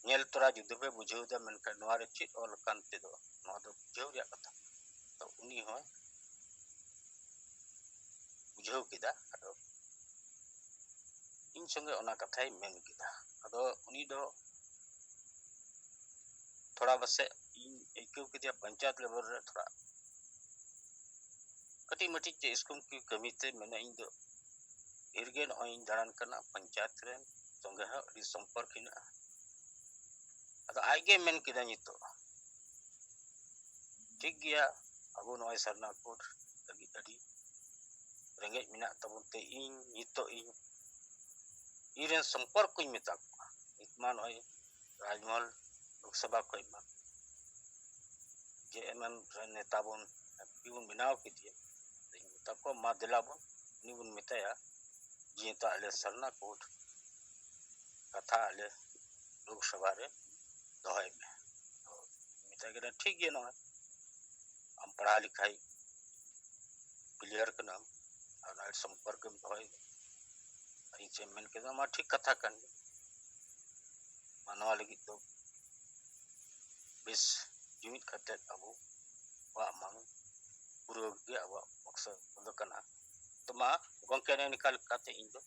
ᱧᱮᱞ ᱛᱚᱨᱟ ᱡᱩᱫᱟᱹ ᱯᱮ ᱵᱩᱡᱷᱟᱹᱣ ᱮᱫᱟ, ᱢᱮᱱᱠᱷᱟᱱ ᱱᱚᱣᱟ ᱨᱮ ᱪᱮᱫ ᱚᱞ ᱟᱠᱟᱱ ᱛᱮᱫᱚ ᱱᱚᱣᱟ ᱫᱚ ᱵᱩᱡᱷᱟᱹᱣ ᱨᱮᱭᱟᱜ ᱠᱟᱛᱷᱟ᱾" ᱛᱚ ᱩᱱᱤ ᱦᱚᱸᱭ ᱵᱩᱡᱷᱟᱹᱣ ᱠᱮᱫᱟ᱾ ᱟᱫᱚ ᱤᱧ ᱥᱚᱸᱜᱮ ᱚᱱᱟ ᱠᱟᱛᱷᱟᱭ ᱢᱮᱱ ᱠᱮᱫᱟ᱾ ᱟᱫᱚ ᱩᱱᱤ ᱫᱚ ᱛᱷᱚᱲᱟ ᱯᱟᱥᱮᱡ ᱤᱧ ᱟᱹᱭᱠᱟᱹᱣ ᱠᱮᱫᱮᱭᱟ ᱯᱚᱧᱪᱟᱭᱮᱛ ᱞᱮᱵᱮᱞ ᱨᱮ ᱛᱷᱚᱲᱟ ᱠᱟᱹᱴᱤᱡ ᱢᱟᱹᱴᱤᱡ ᱪᱮᱫ ᱥᱠᱩᱞ ᱠᱚ ᱠᱟᱹᱢᱤ ᱛᱮ ᱢᱮᱱᱟ, ᱤᱧ ᱫᱚ ᱰᱷᱮᱨ ᱜᱮ ᱱᱚᱜᱼᱚᱭ ᱤᱧ ᱫᱟᱬᱟᱱ ᱠᱟᱱᱟ ᱯᱚᱧᱪᱟᱭᱮᱛ ᱨᱮᱱ ᱥᱚᱸᱜᱮ ᱦᱚᱸ ᱟᱹᱰᱤ ᱥᱚᱢᱯᱚᱨᱠ ᱦᱮᱱᱟᱜᱼᱟ᱾ ᱟᱫᱚ ᱟᱡ ᱜᱮ ᱢᱮᱱ ᱠᱮᱫᱟ, ᱱᱤᱛᱚᱜ ᱴᱷᱤᱠ ᱜᱮᱭᱟ, ᱟᱵᱚ ᱱᱚᱜᱼᱚᱭ ᱥᱟᱨᱱᱟ ᱠᱳᱰ ᱞᱟᱹᱜᱤᱫ ᱟᱹᱰᱤ ᱨᱮᱸᱜᱮᱡ ᱢᱮᱱᱟᱜ ᱛᱟᱵᱚᱱ ᱛᱮ ᱤᱧ ᱱᱤᱛᱚᱜ ᱤᱧ ᱤᱧ ᱨᱮᱱ ᱥᱚᱢᱯᱚᱨᱠ ᱠᱚᱧ ᱢᱮᱛᱟ ᱠᱚᱣᱟ᱾ ᱱᱤᱛ ᱢᱟ ᱱᱚᱜᱼᱚᱭ ᱨᱟᱡᱽᱢᱚᱦᱚᱞ ᱞᱳᱠᱥᱚᱵᱷᱟ ᱠᱷᱚᱱ ᱢᱟ ᱡᱮ ᱮᱢ ᱮᱢ ᱨᱮᱱ ᱱᱮᱛᱟ ᱵᱚᱱ ᱮᱢ ᱯᱤ ᱵᱚᱱ ᱵᱮᱱᱟᱣ ᱠᱮᱫᱮᱭᱟ᱾ ᱤᱧ ᱢᱮᱛᱟ ᱠᱚᱣᱟ, ᱢᱟ ᱫᱮᱞᱟ ᱵᱚᱱ ᱩᱱᱤ ᱵᱚᱱ ᱢᱮᱛᱟᱭᱟ ᱡᱮ ᱱᱤᱛᱚᱜ ᱟᱞᱮ ᱥᱟᱨᱱᱟ ᱠᱳᱰ ᱠᱟᱛᱷᱟ ᱟᱞᱮ ᱞᱳᱠᱥᱚᱵᱷᱟ ᱨᱮ ᱫᱚᱦᱚᱭ ᱢᱮ᱾ ᱛᱚ ᱢᱮᱛᱟᱭ ᱠᱟᱱᱟ, ᱴᱷᱤᱠ ᱜᱮᱭᱟ, ᱱᱚᱜᱼᱚᱭ ᱟᱢ ᱯᱟᱲᱦᱟᱣ ᱞᱮᱠᱷᱟᱡ ᱠᱞᱤᱭᱟᱨ ᱠᱟᱱᱟᱢ ᱟᱨ ᱱᱚᱜᱼᱚᱭ ᱥᱚᱢᱯᱚᱨᱠ ᱮᱢ ᱫᱚᱦᱚᱭ ᱫᱟ᱾ ᱟᱨ ᱤᱧ ᱪᱮᱫ ᱮᱢ ᱢᱮᱱ ᱠᱮᱫᱟ, ᱢᱟ ᱴᱷᱤᱠ ᱠᱟᱛᱷᱟ ᱠᱟᱱ ᱜᱮ᱾ ᱢᱟᱱᱣᱟ ᱞᱟᱹᱜᱤᱫ ᱫᱚ ᱵᱮᱥ ᱡᱩᱢᱤᱫ ᱠᱟᱛᱮᱫ ᱟᱵᱚᱣᱟᱜ ᱢᱟᱝ ᱯᱩᱨᱟᱹᱣ ᱜᱮ ᱟᱵᱚᱣᱟᱜ ᱢᱚᱠᱥᱚᱫ ᱫᱚ ᱠᱟᱱᱟ᱾ ᱛᱚ ᱢᱟ ᱜᱚᱢᱠᱮ, ᱱᱮᱜᱼᱮ ᱱᱤᱝᱠᱟ ᱞᱮᱠᱟᱛᱮ ᱤᱧ ᱫᱚ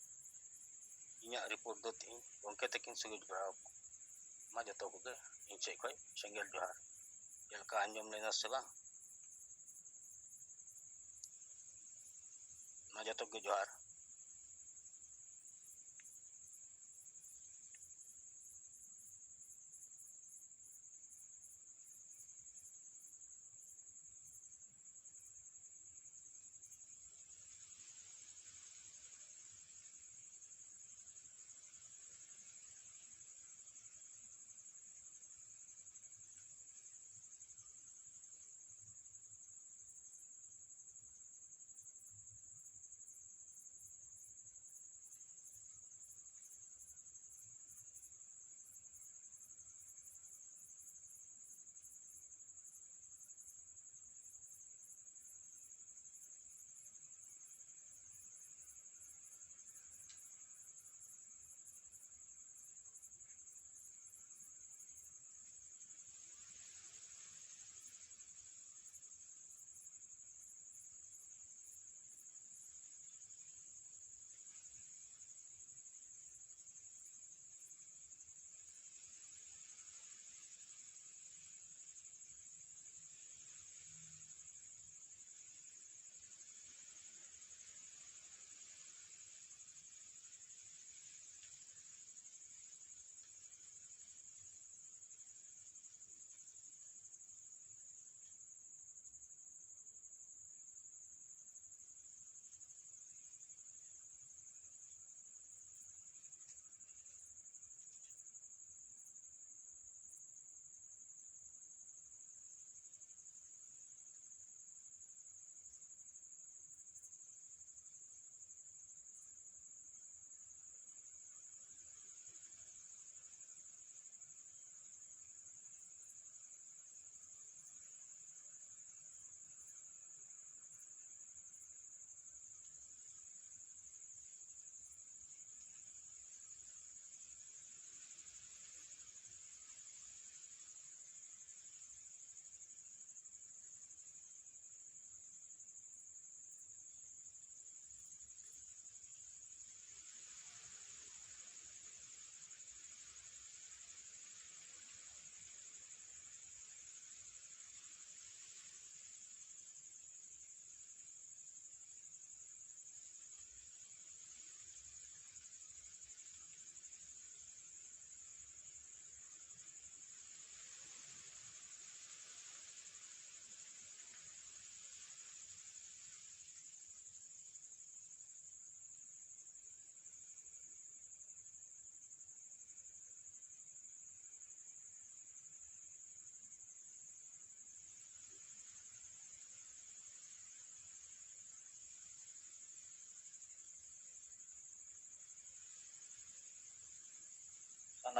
ᱤᱧᱟᱹᱜ ᱨᱤᱯᱳᱨᱴ ᱫᱚ ᱛᱮᱦᱮᱧ ᱜᱚᱢᱠᱮ ᱛᱟᱹᱠᱤᱱ ᱥᱚᱸᱜᱮ ᱡᱚᱯᱲᱟᱣ ᱠᱚ᱾ ᱢᱟ ᱡᱚᱛᱚ ᱠᱚᱜᱮ ᱤᱧ ᱥᱮᱫ ᱠᱷᱚᱱ ᱥᱮᱸᱜᱮᱞ ᱡᱚᱦᱟᱨ᱾ ᱪᱮᱫ ᱞᱮᱠᱟ ᱟᱸᱡᱚᱢ ᱞᱮᱱᱟ ᱥᱮ ᱵᱟᱝ? ᱢᱟ ᱡᱚᱛᱚ ᱠᱚᱜᱮ ᱡᱚᱦᱟᱨ᱾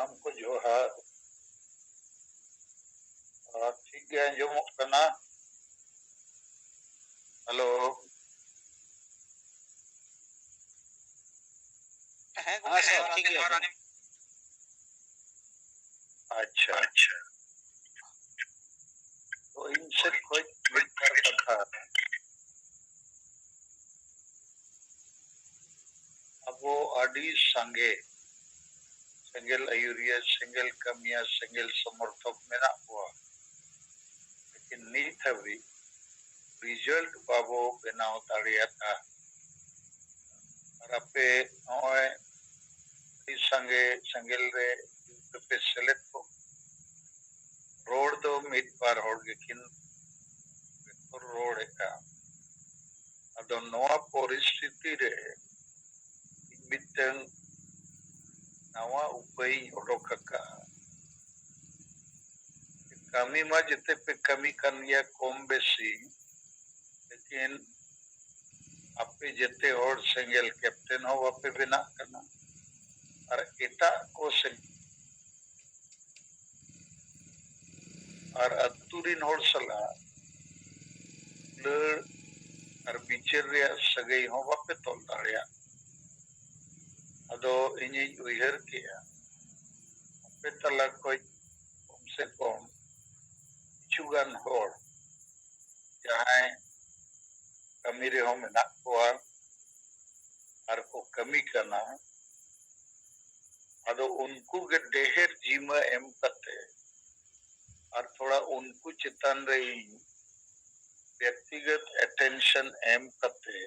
ᱥᱟᱱᱟᱢ ᱠᱚ ᱡᱚᱦᱟᱨ᱾ ᱟᱨ ᱴᱷᱤᱠ ᱜᱮ ᱟᱸᱡᱚᱢᱚᱜ ᱠᱟᱱᱟ? ᱦᱮᱞᱳ᱾ ᱦᱮᱸ ᱜᱚᱢᱠᱮ, ᱦᱮᱸ ᱥᱟᱨ, ᱦᱮᱸ, ᱴᱷᱤᱠ ᱜᱮᱭᱟ᱾ ᱟᱸᱡᱚᱢ᱾ ᱟᱪᱪᱷᱟ, ᱟᱪᱪᱷᱟ᱾ ᱛᱚ ᱤᱧ ᱥᱮᱫ ᱠᱷᱚᱡ ᱢᱤᱫ ᱵᱟᱨ ᱠᱟᱛᱷᱟ᱾ ᱟᱵᱚ ᱟᱹᱰᱤ ᱥᱟᱸᱜᱮ ᱥᱮᱸᱜᱮᱞ ᱟᱹᱭᱩᱨᱤᱭᱟᱹ, ᱥᱮᱸᱜᱮᱞ ᱠᱟᱹᱢᱤᱭᱟᱹ, ᱥᱮᱸᱜᱮᱞ ᱥᱚᱢᱚᱨᱛᱷᱚᱠ ᱢᱮᱱᱟᱜ ᱠᱚᱣᱟ, ᱞᱮᱠᱤᱱ ᱱᱤᱛ ᱦᱟᱹᱵᱤᱡ ᱨᱤᱡᱟᱞᱴ ᱵᱟᱵᱚ ᱵᱮᱱᱟᱣ ᱫᱟᱲᱮᱭᱟᱫᱼᱟ᱾ ᱟᱨ ᱟᱯᱮ ᱱᱚᱜᱼᱚᱭ ᱟᱹᱰᱤ ᱥᱟᱸᱜᱮ ᱥᱮᱸᱜᱮᱞ ᱨᱮ ᱯᱮ ᱥᱮᱞᱮᱫ ᱠᱚᱜ, ᱨᱚᱲ ᱫᱚ ᱢᱤᱫ ᱵᱟᱨ ᱦᱚᱲ ᱜᱮᱠᱤᱱ ᱨᱚᱲᱮᱫᱼᱟ᱾ ᱟᱫᱚ ᱱᱚᱣᱟ ᱯᱚᱨᱤᱥᱛᱷᱤᱛᱤ ᱨᱮ ᱤᱧ ᱢᱤᱫᱴᱟᱝ ᱱᱟᱣᱟ ᱩᱯᱟᱹᱭᱤᱧ ᱚᱰᱚᱠ ᱟᱠᱟᱫᱼᱟ᱾ ᱠᱟᱹᱢᱤ ᱢᱟ ᱡᱮᱛᱮ ᱯᱮ ᱠᱟᱹᱢᱤ ᱠᱟᱱ ᱜᱮᱭᱟ ᱠᱚᱢ ᱵᱮᱥᱤ, ᱞᱮᱠᱤᱱ ᱟᱯᱮ ᱡᱮᱛᱮ ᱦᱚᱲ ᱥᱮᱸᱜᱮᱞ ᱠᱮᱯᱴᱮᱱ ᱦᱚᱸ ᱵᱟᱯᱮ ᱵᱮᱱᱟᱜ ᱠᱟᱱᱟ, ᱟᱨ ᱮᱴᱟᱜ ᱠᱚ ᱥᱮ-, ᱟᱨ ᱟᱹᱛᱩ ᱨᱤᱱ ᱦᱚᱲ ᱥᱟᱞᱟᱜ ᱫᱩᱞᱟᱹᱲ ᱟᱨ ᱵᱤᱪᱟᱹᱨ ᱨᱮᱭᱟᱜ ᱥᱟᱹᱜᱟᱹᱭ ᱦᱚᱸ ᱵᱟᱯᱮ ᱛᱚᱞ ᱫᱟᱲᱮᱭᱟᱜ᱾ ᱟᱫᱚ ᱤᱧᱤᱧ ᱩᱭᱦᱟᱹᱨ ᱠᱮᱜᱼᱟ, ᱟᱯᱮ ᱛᱟᱞᱟ ᱠᱷᱚᱡ ᱠᱚᱢ ᱥᱮ ᱠᱚᱢ ᱠᱤᱪᱷᱩ ᱜᱟᱱ ᱦᱚᱲ ᱡᱟᱦᱟᱸᱭ ᱠᱟᱹᱢᱤ ᱨᱮᱦᱚᱸ ᱢᱮᱱᱟᱜ ᱠᱚᱣᱟ ᱟᱨ ᱠᱚ ᱠᱟᱹᱢᱤ ᱠᱟᱱᱟ, ᱟᱫᱚ ᱩᱱᱠᱩ ᱜᱮ ᱰᱷᱮᱨ ᱡᱤᱢᱟᱹ ᱮᱢ ᱠᱟᱛᱮ ᱟᱨ ᱛᱷᱚᱲᱟ ᱩᱱᱠᱩ ᱪᱮᱛᱟᱱ ᱨᱮ ᱤᱧ ᱵᱮᱠᱛᱤᱜᱚᱛ ᱮᱴᱮᱱᱥᱚᱱ ᱮᱢ ᱠᱟᱛᱮ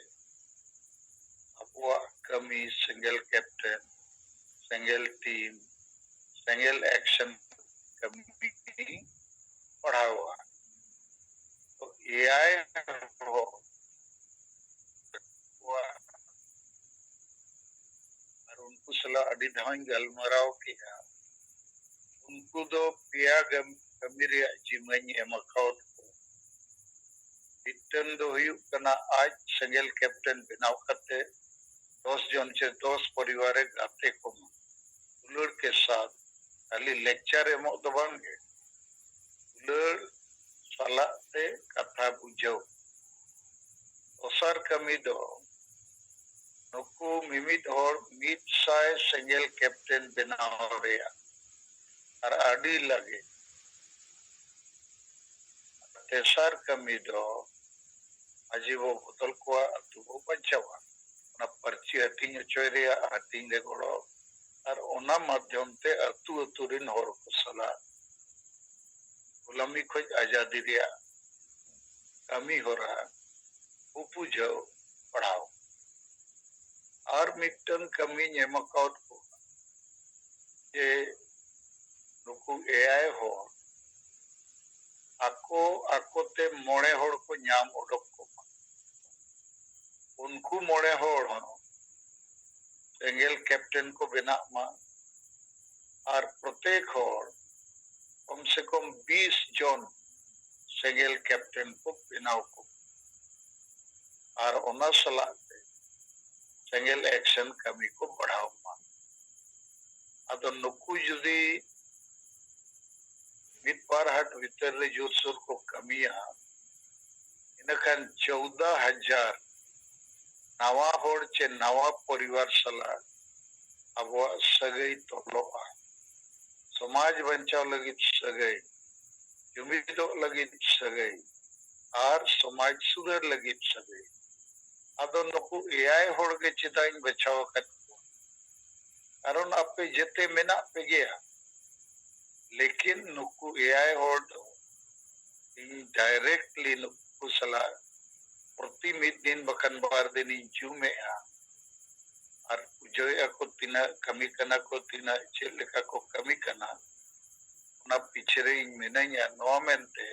ᱟᱵᱚᱣᱟᱜ ᱠᱟᱹᱢᱤ, ᱥᱮᱸᱜᱮᱞ ᱠᱮᱯᱴᱮᱱ, ᱥᱮᱸᱜᱮᱞ ᱴᱤᱢ, ᱥᱮᱸᱜᱮᱞ ᱮᱠᱥᱚᱱ ᱠᱟᱹᱢᱤ ᱯᱟᱲᱦᱟᱣᱟ᱾ ᱛᱚ ᱮᱭᱟᱭ ᱦᱚᱲ ᱠᱚᱣᱟᱜ ᱟᱨ ᱩᱱᱠᱩ ᱥᱟᱞᱟᱜ ᱟᱹᱰᱤ ᱫᱷᱟᱣ ᱤᱧ ᱜᱟᱞᱢᱟᱨᱟᱣ ᱠᱮᱜᱼᱟ᱾ ᱩᱱᱠᱩ ᱫᱚ ᱯᱮᱭᱟ ᱜᱟᱢ-, ᱠᱟᱹᱢᱤ ᱨᱮᱭᱟᱜ ᱡᱤᱢᱟᱹᱧ ᱮᱢ ᱟᱠᱟᱣᱟᱫ ᱠᱚᱣᱟ᱾ ᱢᱤᱫᱴᱟᱝ ᱫᱚ ᱦᱩᱭᱩᱜ ᱠᱟᱱᱟ ᱟᱡ ᱥᱮᱸᱜᱮᱞ ᱠᱮᱯᱴᱮᱱ ᱵᱮᱱᱟᱣ ᱠᱟᱛᱮ ᱫᱚᱥ ᱡᱚᱱ ᱪᱮ ᱫᱚᱥ ᱯᱚᱨᱤᱵᱟᱨ ᱨᱮ ᱜᱟᱛᱮ ᱠᱚ ᱫᱩᱞᱟᱹᱲ ᱠᱮ ᱥᱟᱛ ᱠᱷᱟᱹᱞᱤ lecture ᱮᱢᱚᱜ ᱫᱚ ᱵᱟᱝ ᱜᱮ, ᱫᱩᱞᱟᱹᱲ ᱥᱟᱞᱟᱜ ᱛᱮ ᱠᱟᱛᱷᱟ ᱵᱩᱡᱷᱟᱹᱣ᱾ ᱫᱚᱥᱟᱨ ᱠᱟᱹᱢᱤ ᱫᱚ ᱱᱩᱠᱩ ᱢᱤᱢᱤᱫ ᱦᱚᱲ ᱢᱤᱫ ᱥᱟᱭ ᱥᱮᱸᱜᱮᱞ captain ᱵᱮᱱᱟᱣ ᱨᱮᱭᱟᱜ ᱟᱨ ᱟᱹᱰᱤ ᱞᱟᱜᱮ᱾ ᱛᱮᱥᱟᱨ ᱠᱟᱹᱢᱤ ᱫᱚ ᱢᱟᱹᱡᱷᱤ ᱵᱚ ᱵᱚᱫᱚᱞ ᱠᱚᱣᱟ, ᱟᱹᱛᱩ ᱵᱚ ᱵᱟᱧᱪᱟᱣᱟ᱾ ᱚᱱᱟ ᱯᱟᱹᱨᱪᱤ ᱦᱟᱹᱴᱤᱧ ᱦᱚᱪᱚᱭ ᱨᱮᱭᱟᱜ ᱦᱟᱹᱴᱤᱧ ᱨᱮ ᱜᱚᱲᱚ, ᱟᱨ ᱚᱱᱟ ᱢᱟᱫᱽᱫᱷᱚᱢ ᱛᱮ ᱟᱹᱛᱩ ᱟᱹᱛᱩ ᱨᱤᱱ ᱦᱚᱲ ᱠᱚ ᱥᱟᱞᱟᱜ ᱜᱩᱞᱟᱢᱤ ᱠᱷᱚᱱ ᱟᱡᱟᱫᱤ ᱨᱮᱭᱟᱜ ᱠᱟᱹᱢᱤ ᱦᱚᱨᱟ ᱵᱩᱯᱩᱡᱷᱟᱹᱣ ᱯᱟᱲᱦᱟᱣ᱾ ᱟᱨ ᱢᱤᱫᱴᱟᱝ ᱠᱟᱹᱢᱤᱧ ᱮᱢ ᱟᱠᱟᱣᱟᱫ ᱠᱚᱣᱟ ᱡᱮ ᱱᱩᱠᱩ ᱮᱭᱟᱭ ᱦᱚᱲ ᱟᱠᱚ ᱟᱠᱚᱛᱮ ᱢᱚᱬᱮ ᱦᱚᱲ ᱠᱚ ᱧᱟᱢ ᱚᱰᱚᱠ ᱠᱚᱢᱟ᱾ ᱩᱱᱠᱩ ᱢᱚᱬᱮ ᱦᱚᱲ ᱦᱚᱸ ᱥᱮᱸᱜᱮᱞ captain ᱠᱚ ᱵᱮᱱᱟᱜ ᱢᱟ᱾ ᱟᱨ ᱯᱨᱚᱛᱮᱠ ᱦᱚᱲ ᱠᱚᱢ ᱥᱮ ᱠᱚᱢ ᱵᱤᱥ ᱡᱚᱱ ᱥᱮᱸᱜᱮᱞ captain ᱠᱚ ᱵᱮᱱᱟᱣ ᱠᱚ᱾ ᱟᱨ ᱚᱱᱟ ᱥᱟᱞᱟᱜ ᱛᱮ ᱥᱮᱸᱜᱮᱞ action ᱠᱟᱹᱢᱤ ᱠᱚ ᱵᱟᱲᱦᱟᱣ ᱢᱟ᱾ ᱟᱫᱚ ᱱᱩᱠᱩ ᱡᱩᱫᱤ ᱢᱤᱫ ᱵᱟᱨ ᱦᱟᱴ ᱵᱷᱤᱛᱟᱹᱨ ᱨᱮ ᱡᱳᱨᱥᱳᱨ ᱠᱚ ᱠᱟᱹᱢᱤᱭᱟ, ᱤᱱᱟᱹᱠᱷᱟᱱ ᱪᱳᱣᱫᱟ ᱦᱟᱡᱟᱨ ᱱᱟᱣᱟ ᱦᱚᱲ ᱪᱮ ᱱᱟᱣᱟ ᱯᱚᱨᱤᱵᱟᱨ ᱥᱟᱞᱟᱜ ᱟᱵᱚᱣᱟᱜ ᱥᱟᱹᱜᱟᱹᱭ ᱛᱚᱞᱚᱜᱼᱟ᱾ ᱥᱚᱢᱟᱡᱽ ᱵᱟᱧᱪᱟᱣ ᱞᱟᱹᱜᱤᱫ ᱥᱟᱹᱜᱟᱹᱭ, ᱡᱩᱢᱤᱫᱚᱜ ᱞᱟᱹᱜᱤᱫ ᱥᱟᱹᱜᱟᱹᱭ, ᱟᱨ ᱥᱚᱢᱟᱡᱽ ᱥᱩᱫᱷᱟᱹᱨ ᱞᱟᱹᱜᱤᱫ ᱥᱟᱹᱜᱟᱹᱭ᱾ ᱟᱫᱚ ᱱᱩᱠᱩ ᱮᱭᱟᱭ ᱦᱚᱲ ᱜᱮ ᱪᱮᱫᱟᱜ ᱤᱧ ᱵᱟᱪᱷᱟᱣ ᱟᱠᱟᱫ ᱠᱚᱣᱟ? ᱠᱟᱨᱚᱱ ᱟᱯᱮ ᱡᱮᱛᱮ ᱢᱮᱱᱟᱜ ᱯᱮ ᱜᱮᱭᱟ, ᱞᱮᱠᱤᱱ ᱱᱩᱠᱩ ᱮᱭᱟᱭ ᱦᱚᱲ ᱫᱚ ᱤᱧ directly ᱱᱩᱠᱩ ᱥᱟᱞᱟᱜ ᱯᱨᱚᱛᱤ ᱢᱤᱫ ᱫᱤᱱ ᱵᱟᱠᱷᱟᱱ ᱵᱟᱨ ᱫᱤᱱᱤᱧ ᱡᱩᱢᱮᱜᱼᱟ᱾ ᱟᱨ ᱯᱩᱡᱟᱹᱭᱮᱫᱼᱟ ᱠᱚ ᱛᱤᱱᱟᱹᱜ, ᱠᱟᱹᱢᱤ ᱠᱟᱱᱟ ᱠᱚ ᱛᱤᱱᱟᱹᱜ, ᱪᱮᱫ ᱞᱮᱠᱟ ᱠᱚ ᱠᱟᱹᱢᱤ ᱠᱟᱱᱟ, ᱚᱱᱟ ᱯᱤᱪᱷᱮ ᱨᱮ ᱤᱧ ᱢᱤᱱᱟᱹᱧᱟ᱾ ᱱᱚᱣᱟ ᱢᱮᱱᱛᱮ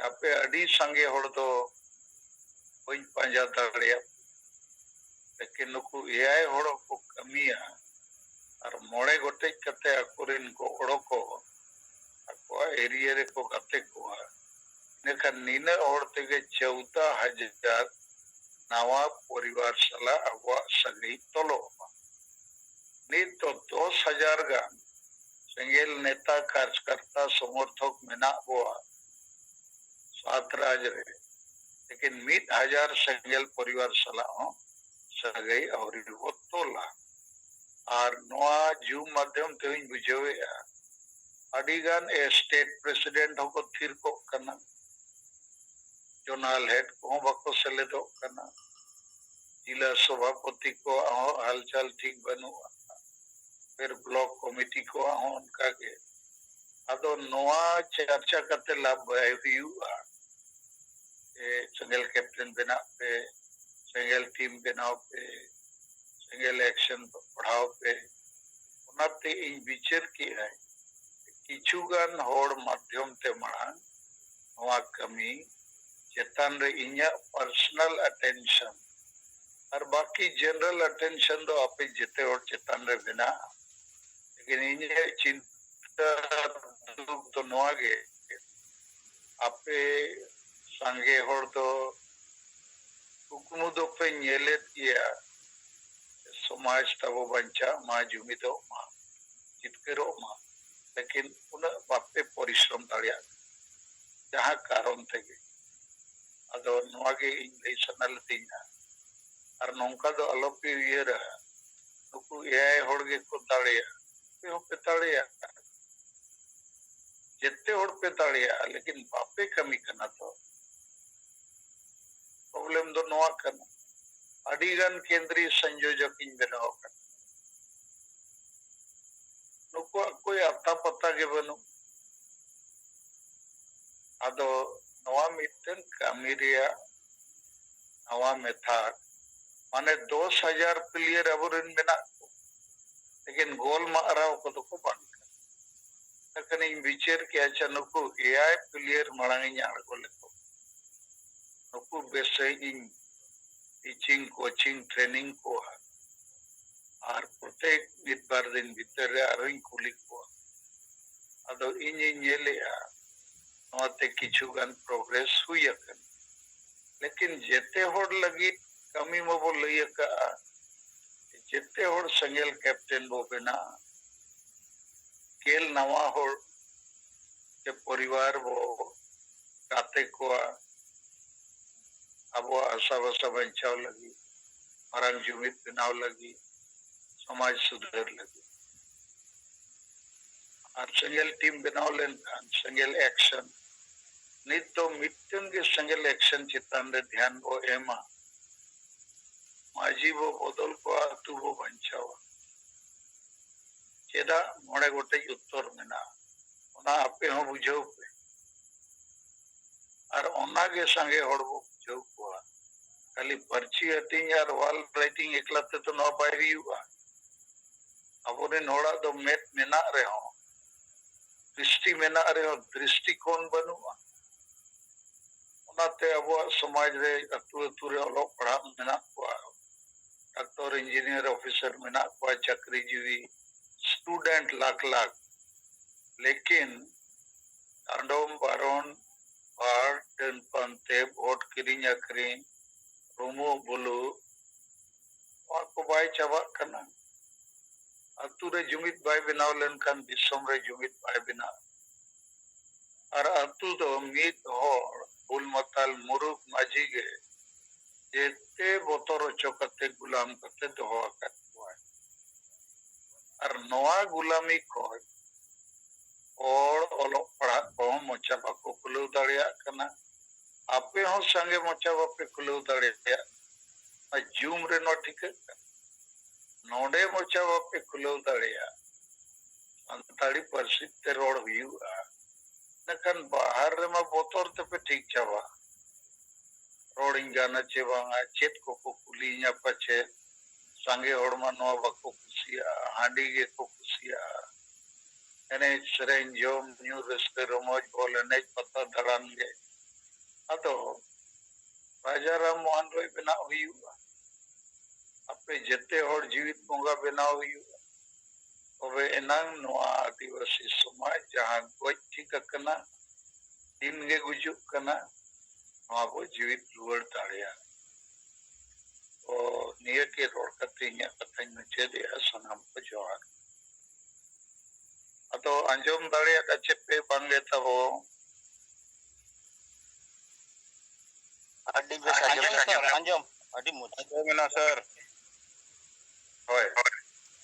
ᱟᱯᱮ ᱟᱹᱰᱤ ᱥᱟᱸᱜᱮ ᱦᱚᱲ ᱫᱚ ᱵᱟᱹᱧ ᱯᱟᱸᱡᱟ ᱫᱟᱲᱮᱭᱟᱜ, ᱞᱮᱠᱤᱱ ᱱᱩᱠᱩ ᱮᱭᱟᱭ ᱦᱚᱲ ᱠᱚ ᱠᱟᱹᱢᱤᱭᱟ ᱟᱨ ᱢᱚᱬᱮ ᱜᱚᱴᱮᱡ ᱠᱟᱛᱮ ᱟᱠᱚᱨᱮᱱ ᱜᱚᱲᱚ ᱠᱚ ᱟᱠᱚᱣᱟᱜ area ᱨᱮᱠᱚ ᱜᱟᱛᱮ ᱠᱚᱣᱟ᱾ ᱤᱱᱟᱹᱠᱷᱟᱱ ᱱᱤᱱᱟᱹᱜ ᱦᱚᱲ ᱛᱮᱜᱮ ᱪᱳᱣᱫᱟ ᱦᱟᱡᱟᱨ ᱱᱟᱣᱟ ᱯᱚᱨᱤᱵᱟᱨ ᱥᱟᱞᱟᱜ ᱟᱵᱚᱣᱟᱜ ᱥᱟᱹᱜᱟᱹᱭ ᱛᱚᱞᱚᱜᱼᱟ᱾ ᱱᱤᱛ ᱫᱚ ᱫᱚᱥ ᱦᱟᱡᱟᱨ ᱜᱟᱱ ᱥᱮ ᱥᱮᱸᱜᱮᱞ ᱱᱮᱛᱟ, ᱠᱟᱨᱡᱽᱠᱟᱨᱛᱟ, ᱥᱚᱢᱚᱨᱛᱷᱚᱠ ᱢᱮᱱᱟᱜ ᱵᱚᱣᱟ ᱥᱟᱛ ᱨᱟᱡᱽ ᱨᱮ, ᱞᱮᱠᱤᱱ ᱢᱤᱫ ᱦᱟᱡᱟᱨ ᱥᱮᱸᱜᱮᱞ ᱯᱚᱨᱤᱵᱟᱨ ᱥᱟᱞᱟᱜ ᱦᱚᱸ ᱥᱟᱹᱜᱟᱹᱭ ᱟᱹᱣᱨᱤ ᱵᱚ ᱛᱚᱞᱟ᱾ ᱟᱨ ᱱᱚᱣᱟ ᱡᱩᱢ ᱢᱟᱫᱽᱫᱷᱚᱢ ᱛᱮᱦᱚᱧ ᱵᱩᱡᱷᱟᱹᱣᱮᱫᱼᱟ, ᱟᱹᱰᱤᱜᱟᱱ ᱥᱴᱮᱴ ᱯᱨᱮᱥᱤᱰᱮᱱᱴ ᱦᱚᱸᱠᱚ ᱛᱷᱤᱨ ᱠᱚᱜ ᱠᱟᱱᱟ, ᱡᱚᱱᱟᱞ ᱦᱮᱰ ᱠᱚᱦᱚᱸ ᱵᱟᱠᱚ ᱥᱮᱞᱮᱫᱚᱜ ᱠᱟᱱᱟ, ᱡᱤᱞᱟ ᱥᱚᱵᱷᱟᱯᱚᱛᱤ ᱠᱚᱣᱟᱜ ᱦᱚᱸ ᱦᱟᱞᱪᱟᱞ ᱴᱷᱤᱠ ᱵᱟᱹᱱᱩᱜᱼᱟ, ᱯᱷᱤᱨ ᱵᱞᱚᱠ ᱠᱚᱢᱤᱴᱤ ᱠᱚᱣᱟᱜ ᱦᱚᱸ ᱚᱱᱠᱟᱜᱮ᱾ ᱟᱫᱚ ᱱᱚᱣᱟ ᱪᱟᱨᱪᱟ ᱠᱟᱛᱮ ᱞᱟᱵᱷ ᱵᱟᱭ ᱦᱩᱭᱩᱜᱼᱟ᱾ ᱥᱮᱸᱜᱮᱞ ᱠᱮᱯᱴᱮᱱ ᱵᱮᱱᱟᱜ ᱯᱮ, ᱥᱮᱸᱜᱮᱞ ᱴᱤᱢ ᱵᱮᱱᱟᱣ ᱯᱮ, ᱥᱮᱸᱜᱮᱞ ᱮᱠᱥᱮᱱ ᱵᱟᱲᱦᱟᱣ ᱯᱮ᱾ ᱚᱱᱟᱛᱮ ᱤᱧ ᱵᱤᱪᱟᱹᱨ ᱠᱮᱜᱼᱟᱹᱧ, ᱠᱤᱪᱷᱩ ᱜᱟᱱ ᱦᱚᱲ ᱢᱟᱫᱽᱫᱷᱚᱢ ᱛᱮ ᱢᱟᱲᱟᱝ ᱱᱚᱣᱟ ᱠᱟᱹᱢᱤ ᱪᱮᱛᱟᱱ ᱨᱮ ᱤᱧᱟᱹᱜ ᱯᱟᱨᱥᱚᱱᱟᱞ ᱟᱴᱮᱱᱥᱚᱱ ᱟᱨ ᱵᱟᱹᱠᱤ ᱡᱮᱱᱟᱨᱮᱞ ᱟᱴᱮᱱᱥᱚᱱ ᱫᱚ ᱟᱯᱮ ᱡᱮᱛᱮ ᱦᱚᱲ ᱪᱮᱛᱟᱱ ᱨᱮ ᱢᱮᱱᱟᱜᱼᱟ᱾ ᱞᱮᱠᱤᱱ ᱤᱧᱟᱹᱜ ᱪᱤᱱᱛᱟᱹ ᱫᱩᱠ ᱫᱚ ᱱᱚᱣᱟ ᱜᱮ, ᱟᱯᱮ ᱥᱟᱸᱜᱮ ᱦᱚᱲ ᱫᱚ ᱠᱩᱠᱢᱩ ᱫᱚᱯᱮ ᱧᱮᱞᱮᱫ ᱜᱮᱭᱟ, ᱥᱚᱢᱟᱡᱽ ᱛᱟᱵᱚ ᱵᱟᱧᱪᱟᱜ ᱢᱟ, ᱡᱩᱢᱤᱫᱚᱜ ᱢᱟ, ᱡᱤᱛᱠᱟᱹᱨᱚᱜ ᱢᱟ, ᱞᱮᱠᱤᱱ ᱩᱱᱟᱹᱜ ᱵᱟᱯᱮ ᱯᱚᱨᱤᱥᱨᱚᱢ ᱫᱟᱲᱮᱭᱟᱜ ᱠᱟᱱᱟ ᱡᱟᱦᱟᱸ ᱠᱟᱨᱚᱱ ᱛᱮᱜᱮ᱾ ᱟᱫᱚ ᱱᱚᱣᱟ ᱜᱮ ᱤᱧ ᱞᱟᱹᱭ ᱥᱟᱱᱟ ᱞᱤᱫᱤᱧᱟ᱾ ᱟᱨ ᱱᱚᱝᱠᱟ ᱫᱚ ᱟᱞᱚᱯᱮ ᱩᱭᱦᱟᱹᱨᱟ, ᱱᱩᱠᱩ ᱮᱭᱟᱭ ᱦᱚᱲ ᱜᱮᱠᱚ ᱫᱟᱲᱮᱭᱟᱜᱼᱟ, ᱟᱯᱮ ᱦᱚᱸᱯᱮ ᱫᱟᱲᱮᱭᱟᱜᱼᱟ, ᱡᱮᱛᱮ ᱦᱚᱲ ᱯᱮ ᱫᱟᱲᱮᱭᱟᱜᱼᱟ, ᱞᱮᱠᱤᱱ ᱵᱟᱯᱮ ᱠᱟᱹᱢᱤ ᱠᱟᱱᱟ ᱛᱚ᱾ ᱯᱨᱚᱵᱞᱮᱢ ᱫᱚ ᱱᱚᱣᱟ ᱠᱟᱱᱟ, ᱟᱹᱰᱤ ᱜᱟᱱ ᱠᱮᱱᱫᱨᱤᱭᱚ ᱥᱚᱝᱡᱳᱡᱚᱠ ᱤᱧ ᱵᱮᱱᱟᱣ ᱟᱠᱟᱱᱟ, ᱱᱩᱠᱩᱣᱟᱜ ᱠᱳᱭ ᱟᱛᱟ ᱯᱟᱛᱟ ᱜᱮ ᱵᱟᱹᱱᱩᱜ᱾ ᱟᱫᱚ ᱱᱚᱣᱟ ᱢᱤᱫᱴᱮᱱ ᱠᱟᱹᱢᱤ ᱨᱮᱭᱟᱜ ᱱᱟᱣᱟ ᱢᱮᱛᱷᱟᱰ, ᱢᱟᱱᱮ ᱫᱚᱥ ᱦᱟᱡᱟᱨ ᱯᱞᱮᱭᱟᱨ ᱟᱵᱚᱨᱮᱱ ᱢᱮᱱᱟᱜ ᱠᱚ, ᱞᱮᱠᱤᱱ ᱜᱳᱞ ᱢᱟᱨᱟᱣ ᱠᱚᱫᱚ ᱠᱚ ᱵᱟᱝ ᱠᱟᱱᱟ᱾ ᱮᱱᱠᱷᱟᱱ ᱤᱧ ᱵᱤᱪᱟᱹᱨ ᱠᱮᱜᱼᱟ, ᱟᱪᱪᱷᱟ, ᱱᱩᱠᱩ ᱮᱭᱟᱭ ᱯᱞᱮᱭᱟᱨ ᱢᱟᱲᱟᱝ ᱤᱧ ᱟᱬᱜᱚ ᱞᱮᱠᱚ, ᱱᱩᱠᱩ ᱵᱮᱥ ᱥᱟᱺᱦᱤᱡ ᱤᱧ ᱴᱤᱪᱤᱝ, ᱠᱳᱪᱤᱝ, ᱴᱨᱮᱱᱤᱝ ᱠᱚᱣᱟ, ᱟᱨ ᱯᱨᱚᱛᱮᱠ ᱢᱤᱫ ᱵᱟᱨ ᱫᱤᱱ ᱵᱷᱤᱛᱟᱹᱨ ᱨᱮ ᱟᱨᱦᱚᱸᱧ ᱠᱩᱞᱤ ᱠᱚᱣᱟ᱾ ᱟᱫᱚ ᱤᱧᱤᱧ ᱧᱮᱞᱮᱜᱼᱟ, ᱱᱚᱣᱟᱛᱮ ᱠᱤᱪᱷᱩ ᱜᱟᱱ ᱯᱨᱚᱜᱨᱮᱥ ᱦᱩᱭ ᱟᱠᱟᱱᱟ, ᱞᱮᱠᱤᱱ ᱡᱮᱛᱮ ᱦᱚᱲ ᱞᱟᱹᱜᱤᱫ ᱠᱟᱹᱢᱤ ᱢᱟᱵᱚ ᱞᱟᱹᱭ ᱟᱠᱟᱜᱼᱟ, ᱡᱮᱛᱮ ᱦᱚᱲ ᱥᱮᱸᱜᱮᱞ ᱠᱮᱯᱴᱮᱱ ᱵᱚ ᱵᱮᱱᱟᱜᱼᱟ᱾ ᱥᱮᱸᱜᱮᱞ ᱱᱟᱣᱟ ᱦᱚᱲ ᱥᱮ ᱯᱚᱨᱤᱵᱟᱨ ᱵᱚ ᱜᱟᱛᱮ ᱠᱚᱣᱟ ᱟᱵᱚᱣᱟᱜ ᱦᱟᱥᱟ ᱵᱷᱟᱥᱟ ᱵᱟᱧᱪᱟᱣ ᱞᱟᱹᱜᱤᱫ, ᱢᱟᱨᱟᱝ ᱡᱩᱢᱤᱫ ᱵᱮᱱᱟᱣ ᱞᱟᱹᱜᱤᱫ, ᱥᱚᱢᱟᱡᱽ ᱥᱩᱫᱷᱟᱹᱨ ᱞᱟᱹᱜᱤᱫ᱾ ᱟᱨ ᱥᱮᱸᱜᱮᱞ ᱴᱤᱢ ᱵᱮᱱᱟᱣ ᱞᱮᱱᱠᱷᱟᱱ ᱥᱮᱸᱜᱮᱞ ᱮᱠᱥᱚᱱ, ᱱᱤᱛ ᱫᱚ ᱢᱤᱫᱴᱟᱝ ᱜᱮ ᱥᱮᱸᱜᱮᱞ ᱮᱠᱥᱚᱱ ᱪᱮᱛᱟᱱ ᱨᱮ ᱫᱷᱮᱭᱟᱱ ᱵᱚ ᱮᱢᱟ᱾ ᱢᱟᱹᱡᱷᱤ ᱵᱚ ᱵᱚᱫᱚᱞ ᱠᱚᱣᱟ, ᱟᱹᱛᱩ ᱵᱚ ᱵᱟᱧᱪᱟᱣᱟ᱾ ᱪᱮᱫᱟᱜ? ᱢᱚᱬᱮ ᱜᱚᱴᱮᱡ ᱩᱛᱛᱚᱨ ᱢᱮᱱᱟᱜᱼᱟ, ᱚᱱᱟ ᱟᱯᱮ ᱦᱚᱸ ᱵᱩᱡᱷᱟᱹᱣ ᱯᱮ᱾ ᱟᱨ ᱚᱱᱟᱜᱮ ᱥᱟᱸᱜᱮ ᱦᱚᱲ ᱵᱚ ᱵᱩᱡᱷᱟᱹᱣ ᱠᱚᱣᱟ᱾ ᱠᱷᱟᱹᱞᱤ ᱯᱟᱹᱨᱪᱤ ᱦᱟᱹᱴᱤᱧ ᱟᱨ ᱚᱣᱟᱞ ᱨᱟᱭᱴᱤᱝ ᱮᱠᱞᱟ ᱛᱮᱫᱚ ᱱᱚᱣᱟ ᱵᱟᱭ ᱦᱩᱭᱩᱜᱼᱟ᱾ ᱟᱵᱚᱨᱮᱱ ᱦᱚᱲᱟᱜ ᱫᱚ ᱢᱮᱫ ᱢᱮᱱᱟᱜ ᱨᱮᱦᱚᱸ, ᱫᱨᱤᱥᱴᱤ ᱢᱮᱱᱟᱜ ᱨᱮᱦᱚᱸ, ᱫᱨᱤᱥᱴᱤᱠᱳᱱ ᱵᱟᱹᱱᱩᱜᱼᱟ᱾ ᱚᱱᱟᱛᱮ ᱟᱵᱚᱣᱟᱜ ᱥᱚᱢᱟᱡᱽ ᱨᱮ ᱟᱹᱛᱩ ᱟᱹᱛᱩ ᱨᱮ ᱚᱞᱚᱜ ᱯᱟᱲᱦᱟᱜ ᱢᱮᱱᱟᱜ ᱠᱚᱣᱟ, ᱰᱟᱠᱛᱚᱨ, ᱤᱧᱡᱤᱱᱤᱭᱟᱨ, ᱚᱯᱷᱤᱥᱟᱨ ᱢᱮᱱᱟᱜ ᱠᱚᱣᱟ, ᱪᱟᱹᱠᱨᱤᱡᱤᱵᱤ, ᱥᱴᱩᱰᱮᱱᱴ ᱞᱟᱠᱷ ᱞᱟᱠᱷ᱾ ᱞᱮᱠᱤᱱ ᱰᱟᱸᱰᱚᱢ ᱵᱟᱨᱚᱱ, ᱵᱟᱨ ᱰᱟᱹᱱ ᱯᱟᱱᱛᱮ, ᱵᱷᱳᱴ ᱠᱤᱨᱤᱧ ᱟᱹᱠᱷᱨᱤᱧ, ᱨᱩᱢᱩᱜ ᱵᱩᱞᱩᱜ, ᱱᱚᱣᱟ ᱠᱚ ᱵᱟᱭ ᱪᱟᱵᱟᱜ ᱠᱟᱱᱟ᱾ ᱟᱹᱛᱩ ᱨᱮ ᱡᱩᱢᱤᱫ ᱵᱟᱭ ᱵᱮᱱᱟᱣ ᱞᱮᱱᱠᱷᱟᱱ ᱫᱤᱥᱚᱢ ᱨᱮ ᱡᱩᱢᱤᱫ ᱵᱟᱭ ᱵᱮᱱᱟᱜᱼᱟ᱾ ᱟᱨ ᱟᱹᱛᱩ ᱫᱚ ᱢᱤᱫ ᱦᱚᱲ ᱵᱩᱞ ᱢᱟᱛᱟᱞ ᱢᱩᱨᱩᱠ ᱢᱟᱹᱡᱷᱤ ᱜᱮ ᱡᱮᱛᱮ ᱵᱚᱛᱚᱨ ᱦᱚᱪᱚ ᱠᱟᱛᱮ ᱜᱩᱞᱟᱢ ᱠᱟᱛᱮ ᱫᱚᱦᱚ ᱟᱠᱟᱫ ᱠᱚᱣᱟᱭ᱾ ᱟᱨ ᱱᱚᱣᱟ ᱜᱩᱞᱟᱢᱤ ᱠᱷᱚᱱ ᱦᱚᱲ ᱚᱞᱚᱜ ᱯᱟᱲᱦᱟᱜ ᱠᱚᱦᱚᱸ ᱢᱚᱪᱟ ᱵᱟᱠᱚ ᱠᱷᱩᱞᱟᱹᱣ ᱫᱟᱲᱮᱭᱟᱜ ᱠᱟᱱᱟ᱾ ᱟᱯᱮ ᱦᱚᱸ ᱥᱟᱸᱜᱮ ᱢᱚᱪᱟ ᱵᱟᱯᱮ ᱠᱷᱩᱞᱟᱹᱣ ᱫᱟᱲᱮᱭᱟᱜ ᱠᱟᱱᱟ᱾ ᱡᱩᱢ ᱨᱮ ᱱᱚᱣᱟ ᱴᱷᱤᱠᱟᱹᱜ ᱠᱟᱱᱟ᱾ ᱱᱚᱰᱮ ᱢᱚᱪᱟ ᱵᱟᱯᱮ ᱠᱷᱩᱞᱟᱹᱣ ᱫᱟᱲᱮᱭᱟᱜᱼᱟ, ᱥᱟᱱᱛᱟᱲᱤ ᱯᱟᱹᱨᱥᱤ ᱛᱮ ᱨᱚᱲ ᱦᱩᱭᱩᱜᱼᱟ, ᱤᱱᱟᱹᱠᱷᱟᱱ ᱵᱟᱦᱟᱨ ᱨᱮᱢᱟ ᱵᱚᱛᱚᱨ ᱛᱮᱯᱮ ᱴᱷᱤᱠ ᱪᱟᱵᱟ᱾ ᱨᱚᱲᱤᱧ ᱜᱟᱱᱟ ᱪᱮ ᱵᱟᱝᱟ, ᱪᱮᱫ ᱠᱚᱠᱚ ᱠᱩᱞᱤᱭᱤᱧᱟ ᱯᱟᱪᱮᱫ, ᱥᱟᱸᱜᱮ ᱦᱚᱲ ᱢᱟ ᱱᱚᱣᱟ ᱵᱟᱠᱚ ᱠᱩᱥᱤᱭᱟᱜᱼᱟ, ᱦᱟᱺᱰᱤ ᱜᱮᱠᱚ ᱠᱩᱥᱤᱭᱟᱜᱼᱟ, ᱮᱱᱮᱡ ᱥᱮᱨᱮᱧ, ᱡᱚᱢ ᱧᱩ, ᱨᱟᱹᱥᱠᱟᱹ ᱨᱚᱢᱚᱡᱽ, ᱵᱚᱞ ᱮᱱᱮᱡ, ᱯᱟᱛᱟ ᱫᱟᱬᱟᱱ ᱜᱮ᱾ ᱟᱫᱚ ᱨᱟᱡᱟ ᱨᱟᱢ ᱢᱳᱦᱚᱱ ᱨᱚᱭ ᱵᱮᱱᱟᱣ ᱦᱩᱭᱩᱜᱼᱟ᱾ ᱟᱯᱮ ᱡᱮᱛᱮ ᱦᱚᱲ ᱡᱤᱣᱤᱫ ᱵᱚᱸᱜᱟ ᱵᱮᱱᱟᱣ ᱦᱩᱭᱩᱜᱼᱟ᱾ ᱛᱚᱵᱮ ᱮᱱᱟᱝ ᱱᱚᱣᱟ ᱟᱹᱫᱤᱵᱟᱹᱥᱤ ᱥᱚᱢᱟᱡᱽ ᱡᱟᱦᱟᱸ ᱜᱚᱡ ᱴᱷᱤᱠ ᱟᱠᱟᱱᱟ, ᱫᱤᱱ ᱜᱮ ᱜᱩᱡᱩᱜ ᱠᱟᱱᱟ, ᱱᱚᱣᱟ ᱵᱚ ᱡᱤᱣᱤᱫ ᱨᱩᱣᱟᱹᱲ ᱫᱟᱲᱮᱭᱟᱜᱼᱟ᱾ ᱛᱚ ᱱᱤᱭᱟᱹ ᱜᱮ ᱨᱚᱲ ᱠᱟᱛᱮ ᱤᱧᱟᱹᱜ ᱠᱟᱛᱷᱟᱧ ᱢᱩᱪᱟᱹᱫᱮᱜᱼᱟ᱾ ᱥᱟᱱᱟᱢ ᱠᱚ ᱡᱚᱦᱟᱨ᱾ ᱟᱫᱚ ᱟᱸᱡᱚᱢ ᱫᱟᱲᱮᱭᱟᱜᱼᱟ ᱪᱮ ᱯᱮ ᱵᱟᱝ ᱜᱮ ᱛᱟᱵᱚ? ᱟᱹᱰᱤ ᱵᱮᱥ ᱟᱸᱡᱚᱢ, ᱟᱸᱡᱚᱢ, ᱥᱟᱨ, ᱟᱸᱡᱚᱢ᱾ ᱟᱹᱰᱤ ᱢᱚᱡᱽ᱾ ᱟᱸᱡᱚᱢ ᱮᱱᱟ, ᱥᱟᱨ? ᱦᱳᱭ᱾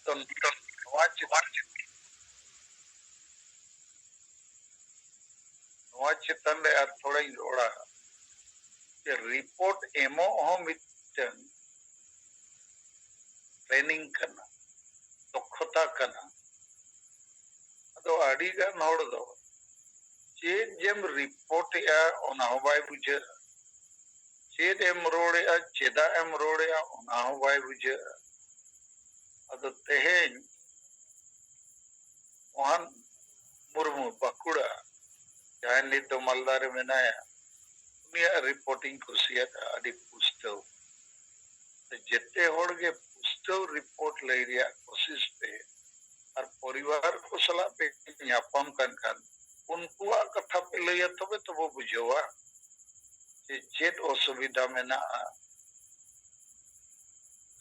ᱛᱚ, ᱱᱚᱣᱟ ᱪᱮᱛᱟᱱ, ᱱᱚᱣᱟ ᱪᱮᱛᱟᱱ ᱨᱮ ᱟᱨ ᱛᱷᱚᱲᱟᱧ ᱨᱚᱲᱟ ᱡᱮ ᱨᱤᱯᱳᱨᱴ ᱮᱢᱚᱜ ᱦᱚᱸ ᱢᱤᱫᱴᱟᱝ ᱴᱨᱮᱱᱤᱝ ᱠᱟᱱᱟ, ᱫᱚᱠᱷᱚᱛᱟ ᱠᱟᱱᱟ᱾ ᱟᱫᱚ ᱟᱹᱰᱤ ᱜᱟᱱ ᱦᱚᱲ ᱫᱚ ᱪᱮᱫ ᱡᱮᱢ ᱨᱤᱯᱳᱨᱴ ᱮᱜᱼᱟ, ᱚᱱᱟ ᱦᱚᱸ ᱵᱟᱭ ᱵᱩᱡᱷᱟᱹᱜᱼᱟ᱾ ᱪᱮᱫ ᱮᱢ ᱨᱚᱲᱮᱜᱼᱟ, ᱪᱮᱫᱟᱜ ᱮᱢ ᱨᱚᱲᱮᱜᱼᱟ, ᱚᱱᱟ ᱦᱚᱸ ᱵᱟᱭ ᱵᱩᱡᱷᱟᱹᱜᱼᱟ᱾ ᱟᱫᱚ ᱛᱮᱦᱮᱧ ᱢᱳᱦᱚᱱ ᱢᱩᱨᱢᱩ, ᱵᱟᱸᱠᱩᱲᱟ, ᱡᱟᱦᱟᱸᱭ ᱱᱤᱛ ᱫᱚ ᱢᱟᱞᱫᱟ ᱨᱮ ᱢᱮᱱᱟᱭᱟ, ᱩᱱᱤᱭᱟᱜ ᱨᱤᱯᱳᱨᱴ ᱤᱧ ᱠᱩᱥᱤᱭᱟᱫᱟ, ᱟᱹᱰᱤ ᱯᱩᱥᱴᱟᱹᱣ᱾ ᱡᱮᱛᱮ ᱦᱚᱲ ᱜᱮ ᱯᱩᱥᱴᱟᱹᱣ ᱨᱤᱯᱳᱨᱴ ᱞᱟᱹᱭ ᱨᱮᱭᱟᱜ ᱠᱳᱥᱤᱥ ᱯᱮ, ᱟᱨ ᱯᱚᱨᱤᱵᱟᱨ ᱠᱚ ᱥᱟᱞᱟᱜ ᱯᱮ ᱧᱟᱯᱟᱢ ᱠᱟᱱ ᱠᱷᱟᱱ ᱩᱱᱠᱩᱣᱟᱜ ᱠᱟᱛᱷᱟ ᱯᱮ ᱞᱟᱹᱭᱟ, ᱛᱚᱵᱮ ᱛᱚᱵᱚ ᱵᱩᱡᱷᱟᱹᱣᱟ ᱡᱮ ᱪᱮᱫ ᱚᱥᱩᱵᱤᱫᱷᱟ ᱢᱮᱱᱟᱜᱼᱟ᱾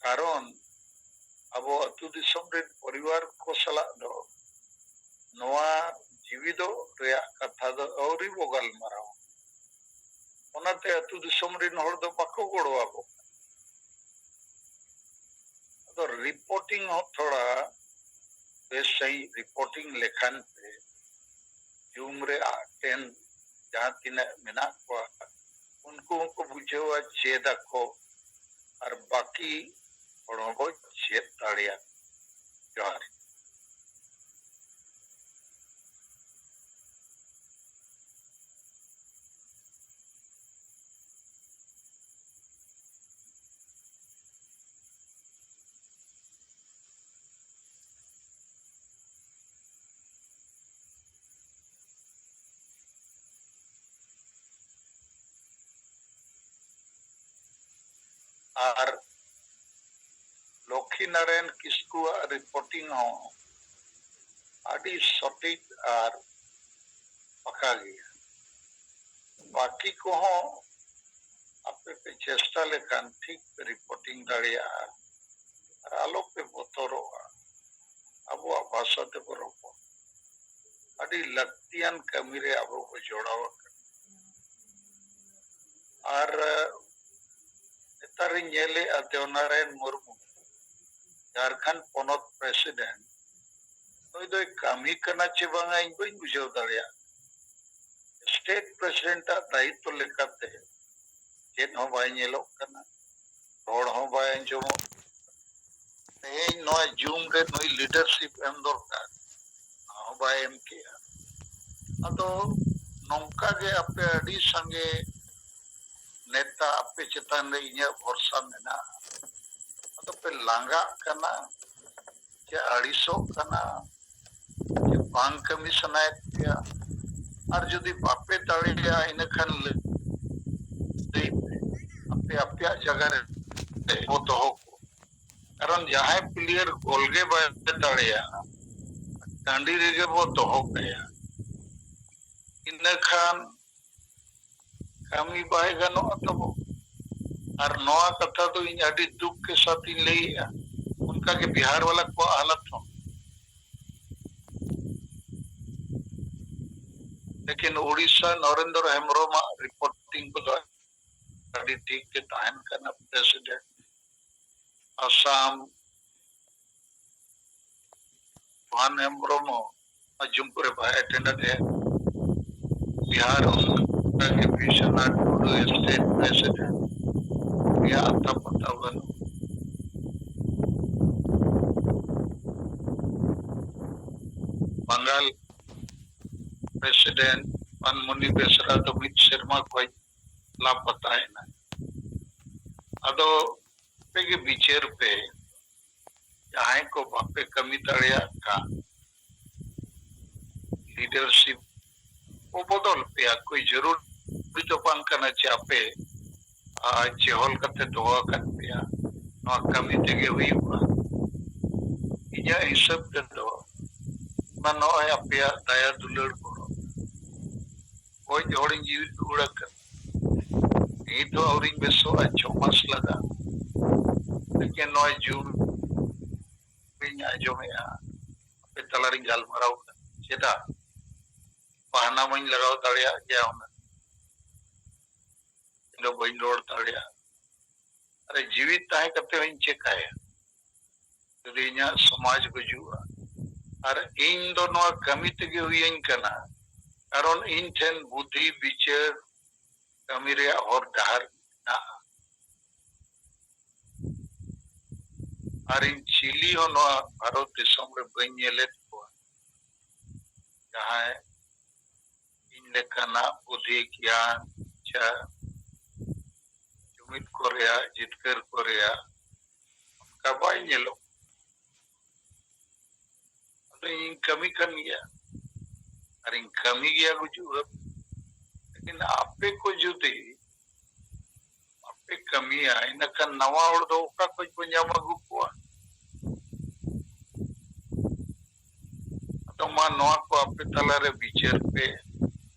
ᱠᱟᱨᱚᱱ ᱟᱵᱚ ᱟᱹᱛᱩ ᱫᱤᱥᱚᱢ ᱨᱮᱱ ᱯᱚᱨᱤᱵᱟᱨ ᱠᱚ ᱥᱟᱞᱟᱜ ᱫᱚ ᱱᱚᱣᱟ ᱡᱤᱣᱤᱫᱚᱜ ᱨᱮᱭᱟᱜ ᱠᱟᱛᱷᱟ ᱫᱚ ᱟᱹᱣᱨᱤ ᱵᱚ ᱜᱟᱞᱢᱟᱨᱟᱣᱟ᱾ ᱚᱱᱟᱛᱮ ᱟᱹᱛᱩ ᱫᱤᱥᱚᱢ ᱨᱮᱱ ᱦᱚᱲ ᱫᱚ ᱵᱟᱠᱚ ᱜᱚᱲᱚ ᱟᱵᱚ ᱠᱟᱱᱟ᱾ ᱟᱫᱚ ᱨᱤᱯᱳᱨᱴᱤᱝ ᱦᱚᱸ ᱛᱷᱚᱲᱟ ᱵᱮᱥ ᱥᱟᱺᱦᱤᱡ ᱨᱤᱯᱳᱨᱴᱤᱝ ᱞᱮᱠᱷᱟᱱ ᱯᱮ, ᱡᱩᱢ ᱨᱮ ᱟᱴᱮᱱ ᱡᱟᱦᱟᱸ ᱛᱤᱱᱟᱹᱜ ᱢᱮᱱᱟᱜ ᱠᱚᱣᱟ, ᱩᱱᱠᱩ ᱦᱚᱸᱠᱚ ᱵᱩᱡᱷᱟᱹᱣᱟ, ᱪᱮᱫ ᱟᱠᱚ, ᱟᱨ ᱵᱟᱹᱠᱤ ᱦᱚᱲ ᱦᱚᱸᱠᱚ ᱪᱮᱫ ᱫᱟᱲᱮᱭᱟᱜᱼᱟ᱾ ᱡᱚᱦᱟᱨ᱾ ᱟᱨ ᱞᱚᱠᱠᱷᱤ ᱱᱟᱨᱟᱭᱚᱱ ᱠᱤᱥᱠᱩᱣᱟᱜ ᱨᱤᱯᱳᱨᱴᱤᱝ ᱦᱚᱸ ᱟᱹᱰᱤ ᱥᱚᱴᱷᱤᱠ ᱟᱨ ᱯᱟᱠᱟ ᱜᱮᱭᱟ᱾ ᱵᱟᱹᱠᱤ ᱠᱚᱦᱚᱸ ᱟᱯᱮ ᱯᱮ ᱪᱮᱥᱴᱟ ᱞᱮᱠᱷᱟᱱ ᱴᱷᱤᱠ ᱯᱮ ᱨᱤᱯᱳᱨᱴᱤᱝ ᱫᱟᱲᱮᱭᱟᱜᱼᱟ᱾ ᱟᱨ ᱟᱞᱚ ᱯᱮ ᱵᱚᱛᱚᱨᱚᱜᱼᱟ, ᱟᱵᱚᱣᱟᱜ ᱵᱷᱟᱥᱟ ᱛᱮᱵᱚ ᱨᱚᱯᱚᱲ᱾ ᱟᱹᱰᱤ ᱞᱟᱹᱠᱛᱤᱭᱟᱱ ᱠᱟᱹᱢᱤ ᱨᱮ ᱟᱵᱚ ᱠᱚ ᱡᱚᱲᱟᱣ ᱟᱠᱟᱱᱟ᱾ ᱟᱨ ᱱᱮᱛᱟᱨᱤᱧ ᱧᱮᱞᱮᱫᱼᱟ, ᱫᱮᱣᱱᱟᱨᱟᱭᱚᱱ ᱢᱩᱨᱢᱩ, ᱡᱷᱟᱲᱠᱷᱚᱸᱰ ᱯᱚᱱᱚᱛ ᱯᱨᱮᱥᱤᱰᱮᱱᱴ, ᱱᱩᱭ ᱫᱚᱭ ᱠᱟᱹᱢᱤ ᱠᱟᱱᱟ ᱪᱮ ᱵᱟᱝᱟ, ᱤᱧ ᱵᱟᱹᱧ ᱵᱩᱡᱷᱟᱹᱣ ᱫᱟᱲᱮᱭᱟᱜ᱾ ᱥᱴᱮᱴ ᱯᱨᱮᱥᱤᱰᱮᱱᱴ ᱟᱜ ᱫᱟᱭᱤᱛᱛᱚ ᱞᱮᱠᱟᱛᱮ ᱪᱮᱫ ᱦᱚᱸ ᱵᱟᱭ ᱧᱮᱞᱚᱜ ᱠᱟᱱᱟ, ᱨᱚᱲ ᱦᱚᱸ ᱵᱟᱭ ᱟᱸᱡᱚᱢᱚᱜ ᱠᱟᱱᱟ᱾ ᱛᱮᱦᱮᱧ ᱱᱚᱣᱟ ᱡᱩᱢ ᱨᱮ ᱱᱩᱭ ᱞᱤᱰᱟᱨᱥᱤᱯ ᱮᱢ ᱫᱚᱨᱠᱟᱨ, ᱚᱱᱟ ᱦᱚᱸ ᱵᱟᱭ ᱮᱢ ᱠᱮᱜᱼᱟ᱾ ᱟᱫᱚ ᱱᱚᱝᱠᱟ ᱜᱮ ᱟᱯᱮ ᱟᱹᱰᱤ ᱥᱟᱸᱜᱮ ᱱᱮᱛᱟ, ᱟᱯᱮ ᱪᱮᱛᱟᱱ ᱨᱮ ᱤᱧᱟᱹᱜ ᱵᱷᱚᱨᱥᱟ ᱢᱮᱱᱟᱜᱼᱟ᱾ ᱟᱫᱚ ᱯᱮ ᱞᱟᱸᱜᱟᱜ ᱠᱟᱱᱟ, ᱪᱮ ᱟᱹᱲᱤᱥᱚᱜ ᱠᱟᱱᱟ, ᱪᱮ ᱵᱟᱝ ᱠᱟᱹᱢᱤ ᱥᱟᱱᱟᱭᱮᱫ ᱯᱮᱭᱟ? ᱟᱨ ᱡᱩᱫᱤ ᱵᱟᱯᱮ ᱫᱟᱲᱮᱭᱟᱜᱼᱟ, ᱤᱱᱟᱹᱠᱷᱟᱱ ᱞᱟᱹᱭ ᱯᱮ, ᱟᱯᱮ ᱟᱯᱮᱭᱟᱜ ᱡᱟᱭᱜᱟ ᱨᱮ ᱵᱚ ᱫᱚᱦᱚ ᱠᱚ᱾ ᱠᱟᱨᱚᱱ ᱡᱟᱦᱟᱸᱭ ᱯᱞᱮᱭᱟᱨ ᱜᱳᱞ ᱜᱮ ᱵᱟᱭ ᱫᱟᱲᱮᱭᱟᱜᱼᱟ, ᱴᱟᱺᱰᱤ ᱨᱮᱜᱮ ᱵᱚ ᱫᱚᱦᱚ ᱠᱟᱭᱟ, ᱤᱱᱟᱹᱠᱷᱟᱱ ᱠᱟᱹᱢᱤ ᱵᱟᱭ ᱜᱟᱱᱚᱜᱼᱟ ᱛᱟᱵᱚ᱾ ᱟᱨ ᱱᱚᱣᱟ ᱠᱟᱛᱷᱟ ᱫᱚ ᱤᱧ ᱟᱹᱰᱤ ᱫᱩᱠ ᱠᱮ ᱥᱟᱛ ᱤᱧ ᱞᱟᱹᱭᱮᱜᱼᱟ, ᱚᱱᱠᱟᱜᱮ ᱵᱤᱦᱟᱨ ᱣᱟᱞᱟ ᱠᱚᱣᱟᱜ ᱦᱟᱞᱚᱛ ᱦᱚᱸ᱾ ᱞᱮᱠᱤᱱ ᱩᱲᱤᱥᱥᱟ ᱱᱚᱨᱮᱱᱫᱨᱚ ᱦᱮᱢᱵᱨᱚᱢᱟᱜ ᱨᱤᱯᱳᱨᱴᱤᱝ ᱠᱚᱫᱚ ᱟᱹᱰᱤ ᱴᱷᱤᱠ ᱜᱮ ᱛᱟᱦᱮᱱ ᱠᱟᱱᱟ᱾ ᱯᱨᱮᱥᱤᱰᱮᱱᱴ ᱟᱥᱟᱢ ᱵᱷᱟᱱ ᱦᱮᱢᱵᱨᱚᱢ ᱦᱚᱸ ᱡᱩᱢᱯᱩ ᱨᱮ ᱵᱟᱭ ᱮᱴᱮᱱᱰ ᱟᱫᱮᱭᱟ᱾ ᱵᱤᱦᱟᱨ ᱚᱱᱠᱟ ᱜᱮ ᱵᱤᱥᱥᱚᱱᱟᱛᱷ ᱴᱩᱰᱩ ᱥᱴᱮᱴ ᱯᱨᱮᱥᱤᱰᱮᱱᱴ, ᱩᱱᱤᱭᱟᱜ ᱟᱛᱟ ᱯᱟᱛᱟ ᱵᱟᱹᱱᱩᱜ᱾ ᱵᱟᱝᱜᱟᱞ ᱯᱨᱮᱥᱤᱰᱮᱱᱴ ᱯᱟᱱᱢᱩᱱᱤ ᱵᱮᱥᱨᱟ ᱫᱚ ᱢᱤᱫ ᱥᱮᱨᱢᱟ ᱠᱷᱚᱱ ᱞᱟᱯᱟᱛᱟᱭᱮᱱᱟ᱾ ᱟᱫᱚ ᱟᱯᱮ ᱜᱮ ᱵᱤᱪᱟᱹᱨ ᱯᱮ, ᱡᱟᱦᱟᱸᱭ ᱠᱚ ᱵᱟᱯᱮ ᱠᱟᱹᱢᱤ ᱫᱟᱲᱮᱭᱟᱜ ᱠᱟᱱ, ᱞᱤᱰᱟᱨᱥᱤᱯ ᱠᱚ ᱵᱚᱫᱚᱞ ᱯᱮᱭᱟ᱾ ᱠᱳᱭ ᱡᱟᱹᱨᱩᱲ ᱫᱚ ᱵᱟᱝ ᱠᱟᱱᱟ ᱡᱮ ᱟᱯᱮ, ᱟᱨ, ᱡᱮᱦᱚᱞ ᱠᱟᱛᱮ ᱫᱚᱦᱚ ᱟᱠᱟᱫ ᱯᱮᱭᱟ, ᱱᱚᱣᱟ ᱠᱟᱹᱢᱤ ᱛᱮᱜᱮ ᱦᱩᱭᱩᱜᱼᱟ᱾ ᱤᱧᱟᱹᱜ ᱦᱤᱥᱟᱹᱵ ᱛᱮᱫᱚ ᱚᱱᱟ ᱱᱚᱜᱼᱚᱭ ᱟᱯᱮᱭᱟᱜ ᱫᱟᱭᱟ ᱫᱩᱞᱟᱹᱲ ᱜᱚᱲᱚ, ᱜᱚᱡ ᱦᱚᱲᱤᱧ ᱡᱤᱣᱤᱫ ᱨᱩᱣᱟᱹᱲ ᱟᱠᱟᱫ, ᱱᱤᱛ ᱦᱚᱸ ᱟᱹᱣᱨᱤᱧ ᱵᱮᱥᱚᱜᱼᱟ, ᱪᱷᱚ ᱢᱟᱥ ᱞᱟᱜᱟᱜᱼᱟ᱾ ᱞᱮᱠᱤᱱ ᱱᱚᱣᱟ ᱡᱩᱢ ᱤᱧ ᱟᱸᱡᱚᱢᱮᱜᱼᱟ, ᱟᱯᱮ ᱛᱟᱞᱟᱨᱤᱧ ᱜᱟᱞᱢᱟᱨᱟᱣ ᱠᱟᱱᱟ᱾ ᱪᱮᱫᱟᱜ? ᱵᱟᱦᱟᱱᱟ ᱢᱟᱧ ᱞᱟᱜᱟᱣ ᱫᱟᱲᱮᱭᱟᱜ ᱜᱮᱭᱟ ᱦᱩᱱᱟᱹᱝ, ᱤᱧ ᱫᱚ ᱵᱟᱹᱧ ᱨᱚᱲ ᱫᱟᱲᱮᱭᱟᱜᱼᱟ᱾ ᱟᱨ ᱡᱤᱣᱤᱫ ᱛᱟᱦᱮᱸ ᱠᱟᱛᱮ ᱦᱚᱸᱧ ᱪᱮᱠᱟᱭᱟ? ᱡᱩᱫᱤ ᱤᱧᱟᱹᱜ ᱥᱚᱢᱟᱡᱽ ᱜᱩᱡᱩᱜᱼᱟ, ᱟᱨ ᱤᱧ ᱫᱚ ᱱᱚᱣᱟ ᱠᱟᱹᱢᱤ ᱛᱮᱜᱮ ᱦᱩᱭᱟᱹᱧ ᱠᱟᱱᱟ, ᱠᱟᱨᱚᱱ ᱤᱧ ᱴᱷᱮᱱ ᱵᱩᱫᱷᱤ, ᱵᱤᱪᱟᱹᱨ, ᱠᱟᱹᱢᱤ ᱨᱮᱭᱟᱜ ᱦᱚᱨ ᱰᱟᱦᱟᱨ ᱢᱮᱱᱟᱜᱼᱟ᱾ ᱟᱨ ᱤᱧ ᱪᱤᱞᱤ ᱦᱚᱸ ᱱᱚᱣᱟ ᱵᱷᱟᱨᱚᱛ ᱫᱤᱥᱚᱢ ᱨᱮ ᱵᱟᱹᱧ ᱧᱮᱞᱮᱫ ᱠᱚᱣᱟ, ᱡᱟᱦᱟᱸᱭ ᱤᱧ ᱞᱮᱠᱟᱱᱟᱜ ᱵᱩᱫᱷᱤ, ᱜᱮᱭᱟᱱ, ᱤᱪᱪᱷᱟ, ᱡᱩᱢᱤᱫ ᱠᱚ ᱨᱮᱭᱟᱜ, ᱡᱤᱛᱠᱟᱹᱨ ᱠᱚ ᱨᱮᱭᱟᱜ ᱚᱱᱠᱟ ᱵᱟᱭ ᱧᱮᱞᱚᱜ᱾ ᱟᱫᱚ ᱤᱧ ᱠᱟᱹᱢᱤ ᱠᱟᱱ ᱜᱮᱭᱟ, ᱟᱨᱤᱧ ᱠᱟᱹᱢᱤ ᱜᱮᱭᱟ ᱜᱩᱡᱩᱜ ᱦᱟᱹᱵᱤᱡ᱾ ᱞᱮᱠᱤᱱ ᱟᱯᱮ ᱠᱚ ᱡᱩᱫᱤ ᱵᱟᱯᱮ ᱠᱟᱹᱢᱤᱭᱟ, ᱤᱱᱟᱹᱠᱷᱟᱱ ᱱᱟᱣᱟ ᱦᱚᱲ ᱫᱚ ᱚᱠᱟ ᱠᱷᱚᱡ ᱵᱚ ᱧᱟᱢ ᱟᱹᱜᱩ ᱠᱚᱣᱟ? ᱟᱫᱚ ᱢᱟ, ᱱᱚᱣᱟ ᱠᱚ ᱟᱯᱮ ᱛᱟᱞᱟᱨᱮ ᱵᱤᱪᱟᱹᱨ ᱯᱮ,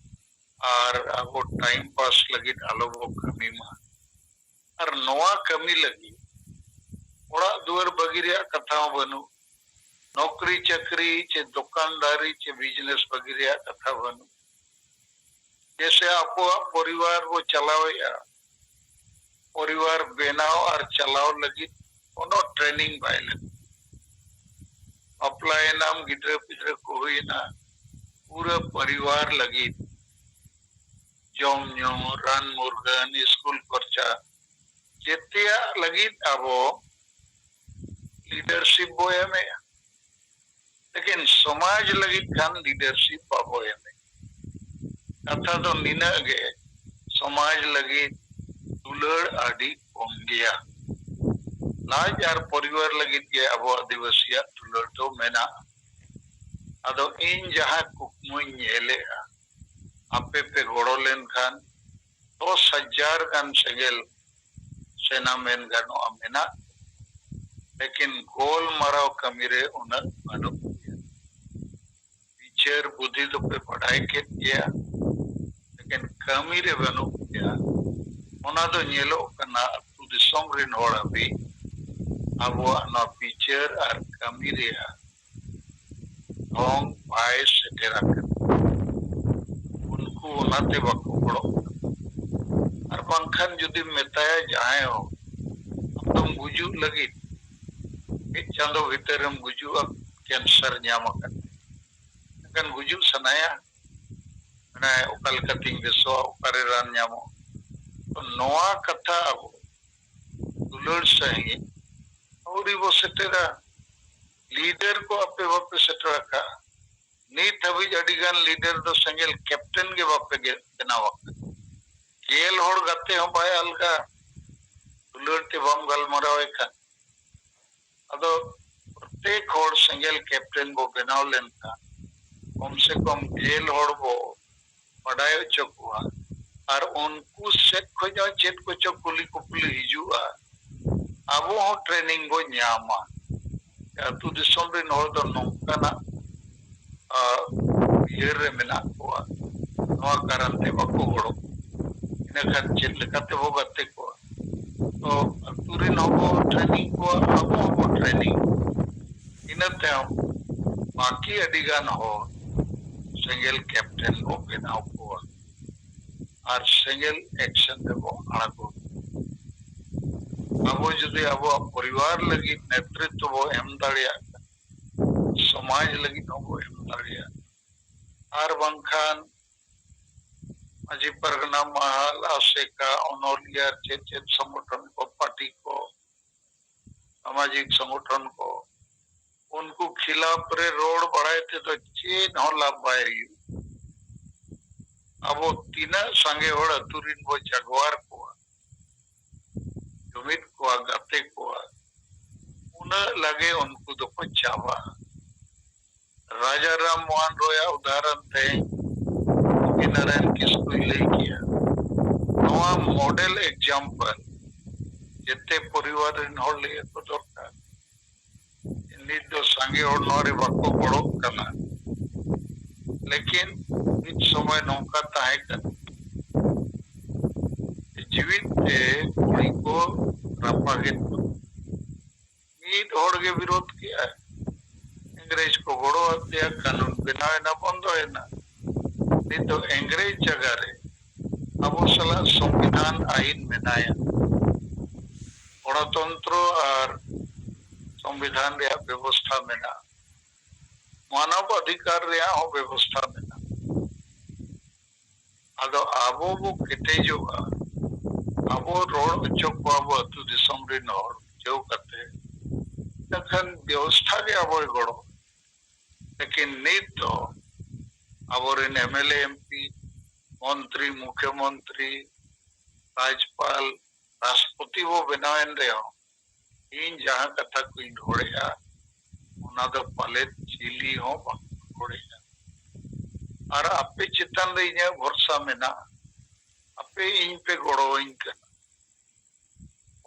ᱟᱨ ᱟᱵᱚ time pass ᱞᱟᱹᱜᱤᱫ ᱟᱞᱚ ᱵᱚ ᱠᱟᱹᱢᱤ ᱢᱟ᱾ ᱟᱨ ᱱᱚᱣᱟ ᱠᱟᱹᱢᱤ ᱞᱟᱹᱜᱤᱫ ᱚᱲᱟᱜ ᱫᱩᱣᱟᱹᱨ ᱵᱟᱹᱜᱤ ᱨᱮᱭᱟᱜ ᱠᱟᱛᱷᱟ ᱦᱚᱸ ᱵᱟᱹᱱᱩᱜ, ᱱᱚᱠᱨᱤ ᱪᱟᱹᱠᱨᱤ ᱪᱮ ᱫᱚᱠᱟᱱᱫᱟᱨᱤ ᱪᱮ business ᱵᱟᱹᱜᱤ ᱨᱮᱭᱟᱜ ᱠᱟᱛᱷᱟ ᱵᱟᱹᱱᱩᱜ᱾ ᱡᱮᱥᱮ ᱟᱵᱚᱣᱟᱜ ᱯᱚᱨᱤᱵᱟᱨ ᱵᱚ ᱪᱟᱞᱟᱣᱮᱫᱼᱟ, ᱯᱚᱨᱤᱵᱟᱨ ᱵᱮᱱᱟᱣ ᱟᱨ ᱪᱟᱞᱟᱣ ᱞᱟᱹᱜᱤᱫ ᱠᱳᱱᱳ training ᱵᱟᱭ ᱞᱟᱹᱠᱛᱤ᱾ ᱵᱟᱯᱞᱟᱭᱮᱱᱟᱢ, ᱜᱤᱫᱽᱨᱟᱹ ᱯᱤᱫᱽᱨᱟᱹ ᱠᱚ ᱦᱩᱭᱮᱱᱟ, ᱯᱩᱨᱟᱹ ᱯᱚᱨᱤᱵᱟᱨ ᱞᱟᱹᱜᱤᱫ ᱡᱚᱢ ᱧᱩ, ᱨᱟᱱ ᱢᱩᱨᱜᱟᱹᱱ, ᱥᱠᱩᱞ ᱠᱷᱚᱨᱪᱟ, ᱡᱮᱛᱮᱭᱟᱜ ᱞᱟᱹᱜᱤᱫ ᱟᱵᱚ leadership ᱵᱚ ᱮᱢᱮᱜᱼᱟ, ᱞᱮᱠᱤᱱ ᱥᱚᱢᱟᱡᱽ ᱞᱟᱹᱜᱤᱫ ᱠᱷᱟᱱ leadership ᱵᱟᱵᱚ ᱮᱢᱮᱜᱼᱟ᱾ ᱠᱟᱛᱷᱟ ᱫᱚ ᱱᱤᱱᱟᱹᱜ ᱜᱮ, ᱥᱚᱢᱟᱡᱽ ᱞᱟᱹᱜᱤᱫ ᱫᱩᱞᱟᱹᱲ ᱟᱹᱰᱤ ᱠᱚᱢ ᱜᱮᱭᱟ᱾ ᱞᱟᱡ ᱟᱨ ᱯᱚᱨᱤᱵᱟᱨ ᱞᱟᱹᱜᱤᱫ ᱜᱮ ᱟᱵᱚ ᱟᱹᱫᱤᱵᱟᱹᱥᱤᱭᱟᱜ ᱫᱩᱞᱟᱹᱲ ᱫᱚ ᱢᱮᱱᱟᱜᱼᱟ᱾ ᱟᱫᱚ ᱤᱧ ᱡᱟᱦᱟᱸ ᱠᱩᱠᱢᱩᱧ ᱧᱮᱞᱮᱜᱼᱟ, ᱟᱯᱮ ᱯᱮ ᱜᱚᱲᱚ ᱞᱮᱱᱠᱷᱟᱱ ᱫᱚᱥ ᱦᱟᱡᱟᱨ ᱜᱟᱱ ᱥᱮᱸᱜᱮᱞ ᱥᱮᱱᱟ ᱢᱮᱱ ᱜᱟᱱᱚᱜᱼᱟ ᱢᱮᱱᱟᱜ, ᱞᱮᱠᱤᱱ ᱜᱳᱞᱢᱟᱨᱟᱣ ᱠᱟᱹᱢᱤ ᱨᱮ ᱩᱱᱟᱹᱜ ᱵᱟᱹᱱᱩᱜ ᱯᱮᱭᱟ᱾ ᱵᱤᱪᱟᱹᱨ ᱵᱩᱫᱷᱤ ᱫᱚᱯᱮ ᱵᱟᱰᱟᱭ ᱠᱮᱫ ᱜᱮᱭᱟ, ᱞᱮᱠᱤᱱ ᱠᱟᱹᱢᱤ ᱨᱮ ᱵᱟᱹᱱᱩᱜ ᱯᱮᱭᱟ᱾ ᱚᱱᱟ ᱫᱚ ᱧᱮᱞᱚᱜ ᱠᱟᱱᱟ ᱟᱹᱛᱩ ᱫᱤᱥᱚᱢ ᱨᱮᱱ ᱦᱚᱲ ᱦᱟᱹᱵᱤᱡ ᱟᱵᱚᱣᱟᱜ ᱱᱚᱣᱟ ᱵᱤᱪᱟᱹᱨ ᱟᱨ ᱠᱟᱹᱢᱤ ᱨᱮᱭᱟᱜ ᱰᱷᱚᱝ ᱵᱟᱭ ᱥᱮᱴᱮᱨ ᱟᱠᱟᱱᱟ᱾ ᱚᱱᱟᱛᱮ ᱵᱟᱠᱚ ᱜᱚᱲᱚᱜ ᱠᱟᱱᱟ᱾ ᱟᱨ ᱵᱟᱝᱠᱷᱟᱱ ᱡᱩᱫᱤᱢ ᱢᱮᱛᱟᱭᱟ ᱡᱟᱦᱟᱸᱭ ᱦᱚᱸ, ᱟᱢ ᱫᱚᱢ ᱜᱩᱡᱩᱜ ᱞᱟᱹᱜᱤᱫ, ᱢᱤᱫ ᱪᱟᱸᱫᱚ ᱵᱷᱤᱛᱟᱹᱨᱮᱢ ᱜᱩᱡᱩᱜᱼᱟ, ᱠᱮᱱᱥᱟᱨ ᱧᱟᱢ ᱟᱠᱟᱫ ᱢᱮᱭᱟ, ᱮᱱᱠᱷᱟᱱ ᱜᱩᱡᱩᱜ ᱥᱟᱱᱟᱭᱟ, ᱢᱮᱱᱟᱭ ᱚᱠᱟ ᱞᱮᱠᱟᱛᱤᱧ ᱵᱮᱥᱚᱜᱼᱟ, ᱚᱠᱟᱨᱮ ᱨᱟᱱ ᱧᱟᱢᱚᱜᱼᱟ? ᱛᱚ ᱱᱚᱣᱟ ᱠᱟᱛᱷᱟ ᱟᱵᱚ ᱫᱩᱞᱟᱹᱲ ᱥᱟᱺᱦᱤᱡ ᱟᱹᱣᱨᱤ ᱵᱚ ᱥᱮᱴᱮᱨᱟ᱾ ᱞᱤᱰᱟᱨ ᱠᱚ ᱟᱯᱮ ᱵᱟᱯᱮ ᱥᱮᱴᱮᱨ ᱟᱠᱟᱫᱼᱟ᱾ ᱱᱤᱛ ᱦᱟᱹᱵᱤᱡ ᱟᱹᱰᱤ ᱜᱟᱱ ᱞᱤᱰᱟᱨ ᱫᱚ ᱥᱮᱸᱜᱮᱞ ᱠᱮᱯᱴᱮᱱ ᱜᱮ ᱵᱟᱯᱮ ᱜᱮ ᱵᱮᱱᱟᱣ ᱟᱠᱟᱫ᱾ ᱜᱮᱞ ᱦᱚᱲ ᱜᱟᱛᱮ ᱦᱚᱸ ᱵᱟᱭ ᱟᱞᱜᱟ, ᱫᱩᱞᱟᱹᱲ ᱛᱮ ᱵᱟᱢ ᱜᱟᱞᱢᱟᱨᱟᱣ ᱮ ᱠᱷᱟᱱ᱾ ᱟᱫᱚ ᱯᱨᱚᱛᱮᱠ ᱦᱚᱲ ᱥᱮᱸᱜᱮᱞ ᱠᱮᱯᱴᱮᱱ ᱵᱚ ᱵᱮᱱᱟᱣ ᱞᱮᱱᱠᱷᱟᱱ ᱠᱚᱢ ᱥᱮ ᱠᱚᱢ ᱜᱮᱞ ᱦᱚᱲ ᱵᱚ ᱵᱟᱰᱟᱭ ᱦᱚᱪᱚ ᱠᱚᱣᱟ᱾ ᱟᱨ ᱩᱱᱠᱩ ᱥᱮᱫ ᱠᱷᱚᱱ ᱦᱚᱸ ᱪᱮᱫ ᱠᱚᱪᱚ ᱠᱩᱞᱤ ᱠᱩᱯᱞᱤ ᱦᱤᱡᱩᱜᱼᱟ, ᱟᱵᱚ ᱦᱚᱸ ᱴᱨᱮᱱᱤᱝ ᱵᱚ ᱧᱟᱢᱟ᱾ ᱟᱹᱛᱩ ᱫᱤᱥᱚᱢ ᱨᱮᱱ ᱦᱚᱲ ᱫᱚ ᱱᱚᱝᱠᱟᱱᱟᱜ, ᱟᱨ, ᱩᱭᱦᱟᱹᱨ ᱨᱮ ᱢᱮᱱᱟᱜ ᱠᱚᱣᱟ, ᱱᱚᱣᱟ ᱠᱟᱨᱚᱱ ᱛᱮ ᱵᱟᱠᱚ ᱜᱚᱲᱚ᱾ ᱤᱱᱟᱹ ᱠᱷᱟᱱ ᱪᱮᱫ ᱞᱮᱠᱟ ᱛᱮᱵᱚ ᱜᱟᱛᱮ ᱠᱚᱣᱟ? ᱛᱚ ᱟᱹᱛᱩ ᱨᱮᱱ ᱦᱚᱸᱵᱚ ᱴᱨᱮᱱᱤᱝ ᱠᱚᱣᱟ, ᱟᱵᱚ ᱦᱚᱸᱵᱚ ᱴᱨᱮᱱᱤᱝ᱾ ᱤᱱᱟᱹ ᱛᱟᱭᱚᱢ ᱵᱟᱹᱠᱤ ᱟᱹᱰᱤ ᱜᱟᱱ ᱦᱚᱲ ᱥᱮᱸᱜᱮᱞ ᱠᱮᱯᱴᱮᱱ ᱵᱚ ᱵᱮᱱᱟᱣ ᱠᱚᱣᱟ ᱟᱨ ᱥᱮᱸᱜᱮᱞ ᱮᱠᱥᱮᱱ ᱨᱮᱵᱚ ᱟᱬᱜᱚ᱾ ᱟᱵᱚ ᱡᱩᱫᱤ ᱟᱵᱚᱣᱟᱜ ᱯᱚᱨᱤᱵᱟᱨ ᱞᱟᱹᱜᱤᱫ ᱱᱮᱛᱨᱤᱛᱵ ᱵᱚ ᱮᱢ ᱫᱟᱲᱮᱭᱟᱜ ᱠᱷᱟᱱ, ᱥᱚᱢᱟᱡᱽ ᱞᱟᱹᱜᱤᱫ ᱦᱚᱸᱵᱚ ᱮᱢ ᱫᱟᱲᱮᱭᱟᱜᱼᱟ᱾ ᱟᱨ ᱵᱟᱝᱠᱷᱟᱱ ᱢᱟᱹᱡᱷᱤ ᱯᱟᱨᱜᱟᱱᱟ ᱢᱟᱦᱟᱞ, ᱟᱥᱮᱠᱟ, ᱚᱱᱚᱞᱤᱭᱟᱹ, ᱪᱮᱫ ᱪᱮᱫ ᱥᱚᱝᱜᱚᱴᱷᱚᱱ ᱠᱚ, ᱯᱟᱨᱴᱤ ᱠᱚ, ᱥᱟᱢᱟᱡᱤᱠ ᱥᱚᱝᱜᱚᱴᱷᱚᱱ ᱠᱚ, ᱩᱱᱠᱩ ᱠᱷᱤᱞᱟᱯ ᱨᱮ ᱨᱚᱲ ᱵᱟᱲᱟᱭ ᱛᱮᱫᱚ ᱪᱮᱫ ᱦᱚᱸ ᱞᱟᱵᱷ ᱵᱟᱭ ᱦᱩᱭᱩᱜ᱾ ᱟᱵᱚ ᱛᱤᱱᱟᱹᱜ ᱥᱟᱸᱜᱮ ᱦᱚᱲ ᱟᱹᱛᱩ ᱨᱤᱱ ᱵᱚ ᱡᱟᱜᱣᱟᱨ ᱠᱚᱣᱟ, ᱡᱩᱢᱤᱫ ᱠᱚᱣᱟ, ᱜᱟᱛᱮ ᱠᱚᱣᱟ, ᱩᱱᱟᱹᱜ ᱞᱟᱜᱮ ᱩᱱᱠᱩ ᱫᱚᱠᱚ ᱪᱟᱵᱟᱜᱼᱟ᱾ ᱨᱟᱡᱟ ᱨᱟᱢ ᱢᱳᱦᱚᱱ ᱨᱚᱭᱟᱜ ᱩᱫᱟᱦᱚᱨᱚᱱ ᱛᱮ ᱜᱳᱯᱤ ᱱᱟᱨᱟᱭᱚᱱ ᱠᱤᱥᱠᱩᱭ ᱞᱟᱹᱭ ᱠᱮᱜᱼᱟ᱾ ᱱᱚᱣᱟ ᱢᱚᱰᱮᱞ ᱮᱠᱡᱟᱢᱯᱚᱞ ᱡᱮᱛᱮ ᱯᱚᱨᱤᱵᱟᱨ ᱨᱮᱱ ᱦᱚᱲ ᱞᱟᱹᱭ ᱟᱠᱚ ᱫᱚᱨᱠᱟᱨ᱾ ᱱᱤᱛ ᱫᱚ ᱥᱟᱸᱜᱮ ᱦᱚᱲ ᱱᱚᱣᱟ ᱨᱮ ᱵᱟᱠᱚ ᱜᱚᱲᱚᱜ ᱠᱟᱱᱟ, ᱞᱮᱠᱤᱱ ᱢᱤᱫ ᱥᱚᱢᱚᱭ ᱱᱚᱝᱠᱟ ᱛᱟᱦᱮᱸ ᱠᱟᱱᱟ, ᱡᱤᱣᱤᱫ ᱛᱮ ᱠᱩᱲᱤ ᱠᱚ ᱨᱟᱯᱟᱜᱮᱫ ᱠᱚ᱾ ᱢᱤᱫ ᱦᱚᱲ ᱜᱮ ᱵᱤᱨᱳᱫ ᱠᱮᱜᱼᱟ᱾ ᱤᱝᱨᱮᱡᱽ ᱠᱚ ᱜᱚᱲᱚ ᱟᱫᱮᱭᱟ, ᱠᱟᱹᱱᱩᱱ ᱵᱮᱱᱟᱣ ᱮᱱᱟ, ᱵᱚᱱᱫᱚ ᱮᱱᱟ᱾ ᱱᱤᱛ ᱫᱚ ᱤᱝᱨᱮᱡᱽ ᱡᱟᱭᱜᱟ ᱨᱮ ᱟᱵᱚ ᱥᱟᱞᱟᱜ ᱥᱚᱝᱵᱤᱫᱷᱟᱱ ᱟᱹᱭᱤᱱ ᱢᱮᱱᱟᱭᱟ, ᱜᱚᱱᱚᱛᱚᱱᱛᱨᱚ ᱟᱨ ᱥᱚᱝᱵᱤᱫᱷᱟᱱ ᱨᱮᱭᱟᱜ ᱵᱮᱵᱚᱥᱛᱷᱟ ᱢᱮᱱᱟᱜᱼᱟ, ᱢᱟᱱᱚᱵ ᱚᱫᱷᱤᱠᱟᱨ ᱨᱮᱭᱟᱜ ᱦᱚᱸ ᱵᱮᱵᱚᱥᱛᱷᱟ ᱢᱮᱱᱟᱜᱼᱟ᱾ ᱟᱫᱚ ᱟᱵᱚ ᱵᱚ ᱠᱮᱴᱮᱡᱚᱜᱼᱟ, ᱟᱵᱚ ᱨᱚᱲ ᱦᱚᱪᱚ ᱠᱚᱣᱟ ᱵᱚ ᱟᱹᱛᱩ ᱫᱤᱥᱚᱢ ᱨᱮᱱ ᱦᱚᱲ ᱵᱩᱡᱷᱟᱹᱣ ᱠᱟᱛᱮ, ᱮᱱᱠᱷᱟᱱ ᱵᱮᱵᱚᱥᱛᱷᱟ ᱜᱮ ᱟᱵᱚᱭ ᱜᱚᱲᱚ᱾ ᱞᱮᱠᱤᱱ ᱱᱤᱛ ᱫᱚ ᱟᱵᱚᱨᱮᱱ M L A, M P, ᱢᱚᱱᱛᱨᱤ, ᱢᱩᱠᱷᱭᱚᱢᱚᱱᱛᱨᱤ, ᱨᱟᱡᱽᱯᱟᱞ, ᱨᱟᱥᱴᱨᱚᱯᱚᱛᱤ ᱵᱚ ᱵᱮᱱᱟᱣᱮᱱ ᱨᱮᱦᱚᱸ, ᱤᱧ ᱡᱟᱦᱟᱸ ᱠᱟᱛᱷᱟ ᱠᱚᱧ ᱨᱚᱲᱮᱜᱼᱟ, ᱚᱱᱟ ᱫᱚ ᱯᱟᱞᱮᱫ ᱪᱤᱞᱤ ᱦᱚᱸ ᱵᱟᱠᱚ ᱨᱚᱲᱮᱜᱼᱟ᱾ ᱟᱨ ᱟᱯᱮ ᱪᱮᱛᱟᱱ ᱨᱮ ᱤᱧᱟᱹᱜ ᱵᱷᱚᱨᱥᱟ ᱢᱮᱱᱟᱜᱼᱟ, ᱟᱯᱮ ᱤᱧ ᱯᱮ ᱜᱚᱲᱚᱣᱟᱹᱧ ᱠᱟᱱᱟ᱾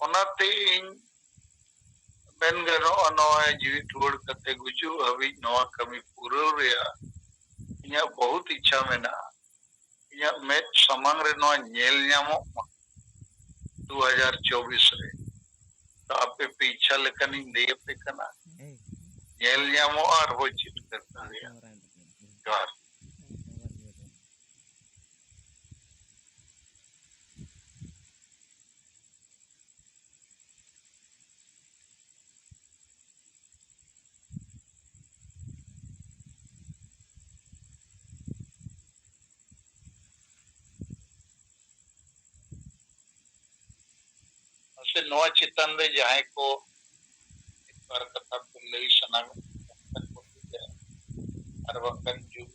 ᱚᱱᱟᱛᱮ ᱤᱧ ᱢᱮᱱ ᱜᱟᱱᱚᱜᱼᱟ, ᱱᱚᱣᱟ ᱡᱤᱣᱤ ᱨᱩᱣᱟᱹᱲ ᱠᱟᱛᱮ ᱜᱩᱡᱩᱜ ᱦᱟᱹᱵᱤᱡ ᱱᱚᱣᱟ ᱠᱟᱹᱢᱤ ᱯᱩᱨᱟᱹᱣ ᱨᱮᱭᱟᱜ ᱤᱧᱟᱹᱜ ᱵᱚᱦᱩᱛ ᱤᱪᱪᱷᱟ ᱢᱮᱱᱟᱜᱼᱟ᱾ ᱤᱧᱟᱹᱜ ᱢᱮᱫ ᱥᱟᱢᱟᱝ ᱨᱮ ᱱᱚᱣᱟ ᱧᱮᱞ ᱧᱟᱢᱚᱜ ᱢᱟ ᱫᱩ ᱦᱟᱡᱟᱨ ᱪᱚᱵᱵᱤᱥ ᱨᱮ᱾ ᱛᱚ ᱟᱯᱮ ᱯᱮ ᱤᱪᱪᱷᱟ ᱞᱮᱠᱟᱱᱤᱧ ᱞᱟᱹᱭ ᱟᱯᱮ ᱠᱟᱱᱟ, ᱧᱮᱞ ᱧᱟᱢᱚᱜᱼᱟ ᱟᱨ ᱵᱚ ᱡᱤᱛᱠᱟᱹᱨ ᱫᱟᱲᱮᱭᱟᱜᱼᱟ᱾ ᱡᱚᱦᱟᱨ᱾ ᱢᱟᱥᱮ ᱱᱚᱣᱟ ᱪᱮᱛᱟᱱ ᱨᱮ ᱡᱟᱦᱟᱸᱭ ᱠᱚ ᱢᱤᱫ ᱵᱟᱨ ᱠᱟᱛᱷᱟ ᱠᱚ ᱞᱟᱹᱭ ᱥᱟᱱᱟ ᱠᱚ ᱠᱷᱟᱱ ᱠᱚ ᱞᱟᱹᱭᱟ, ᱟᱨ ᱵᱟᱝᱠᱷᱟᱱ ᱡᱩᱜᱽ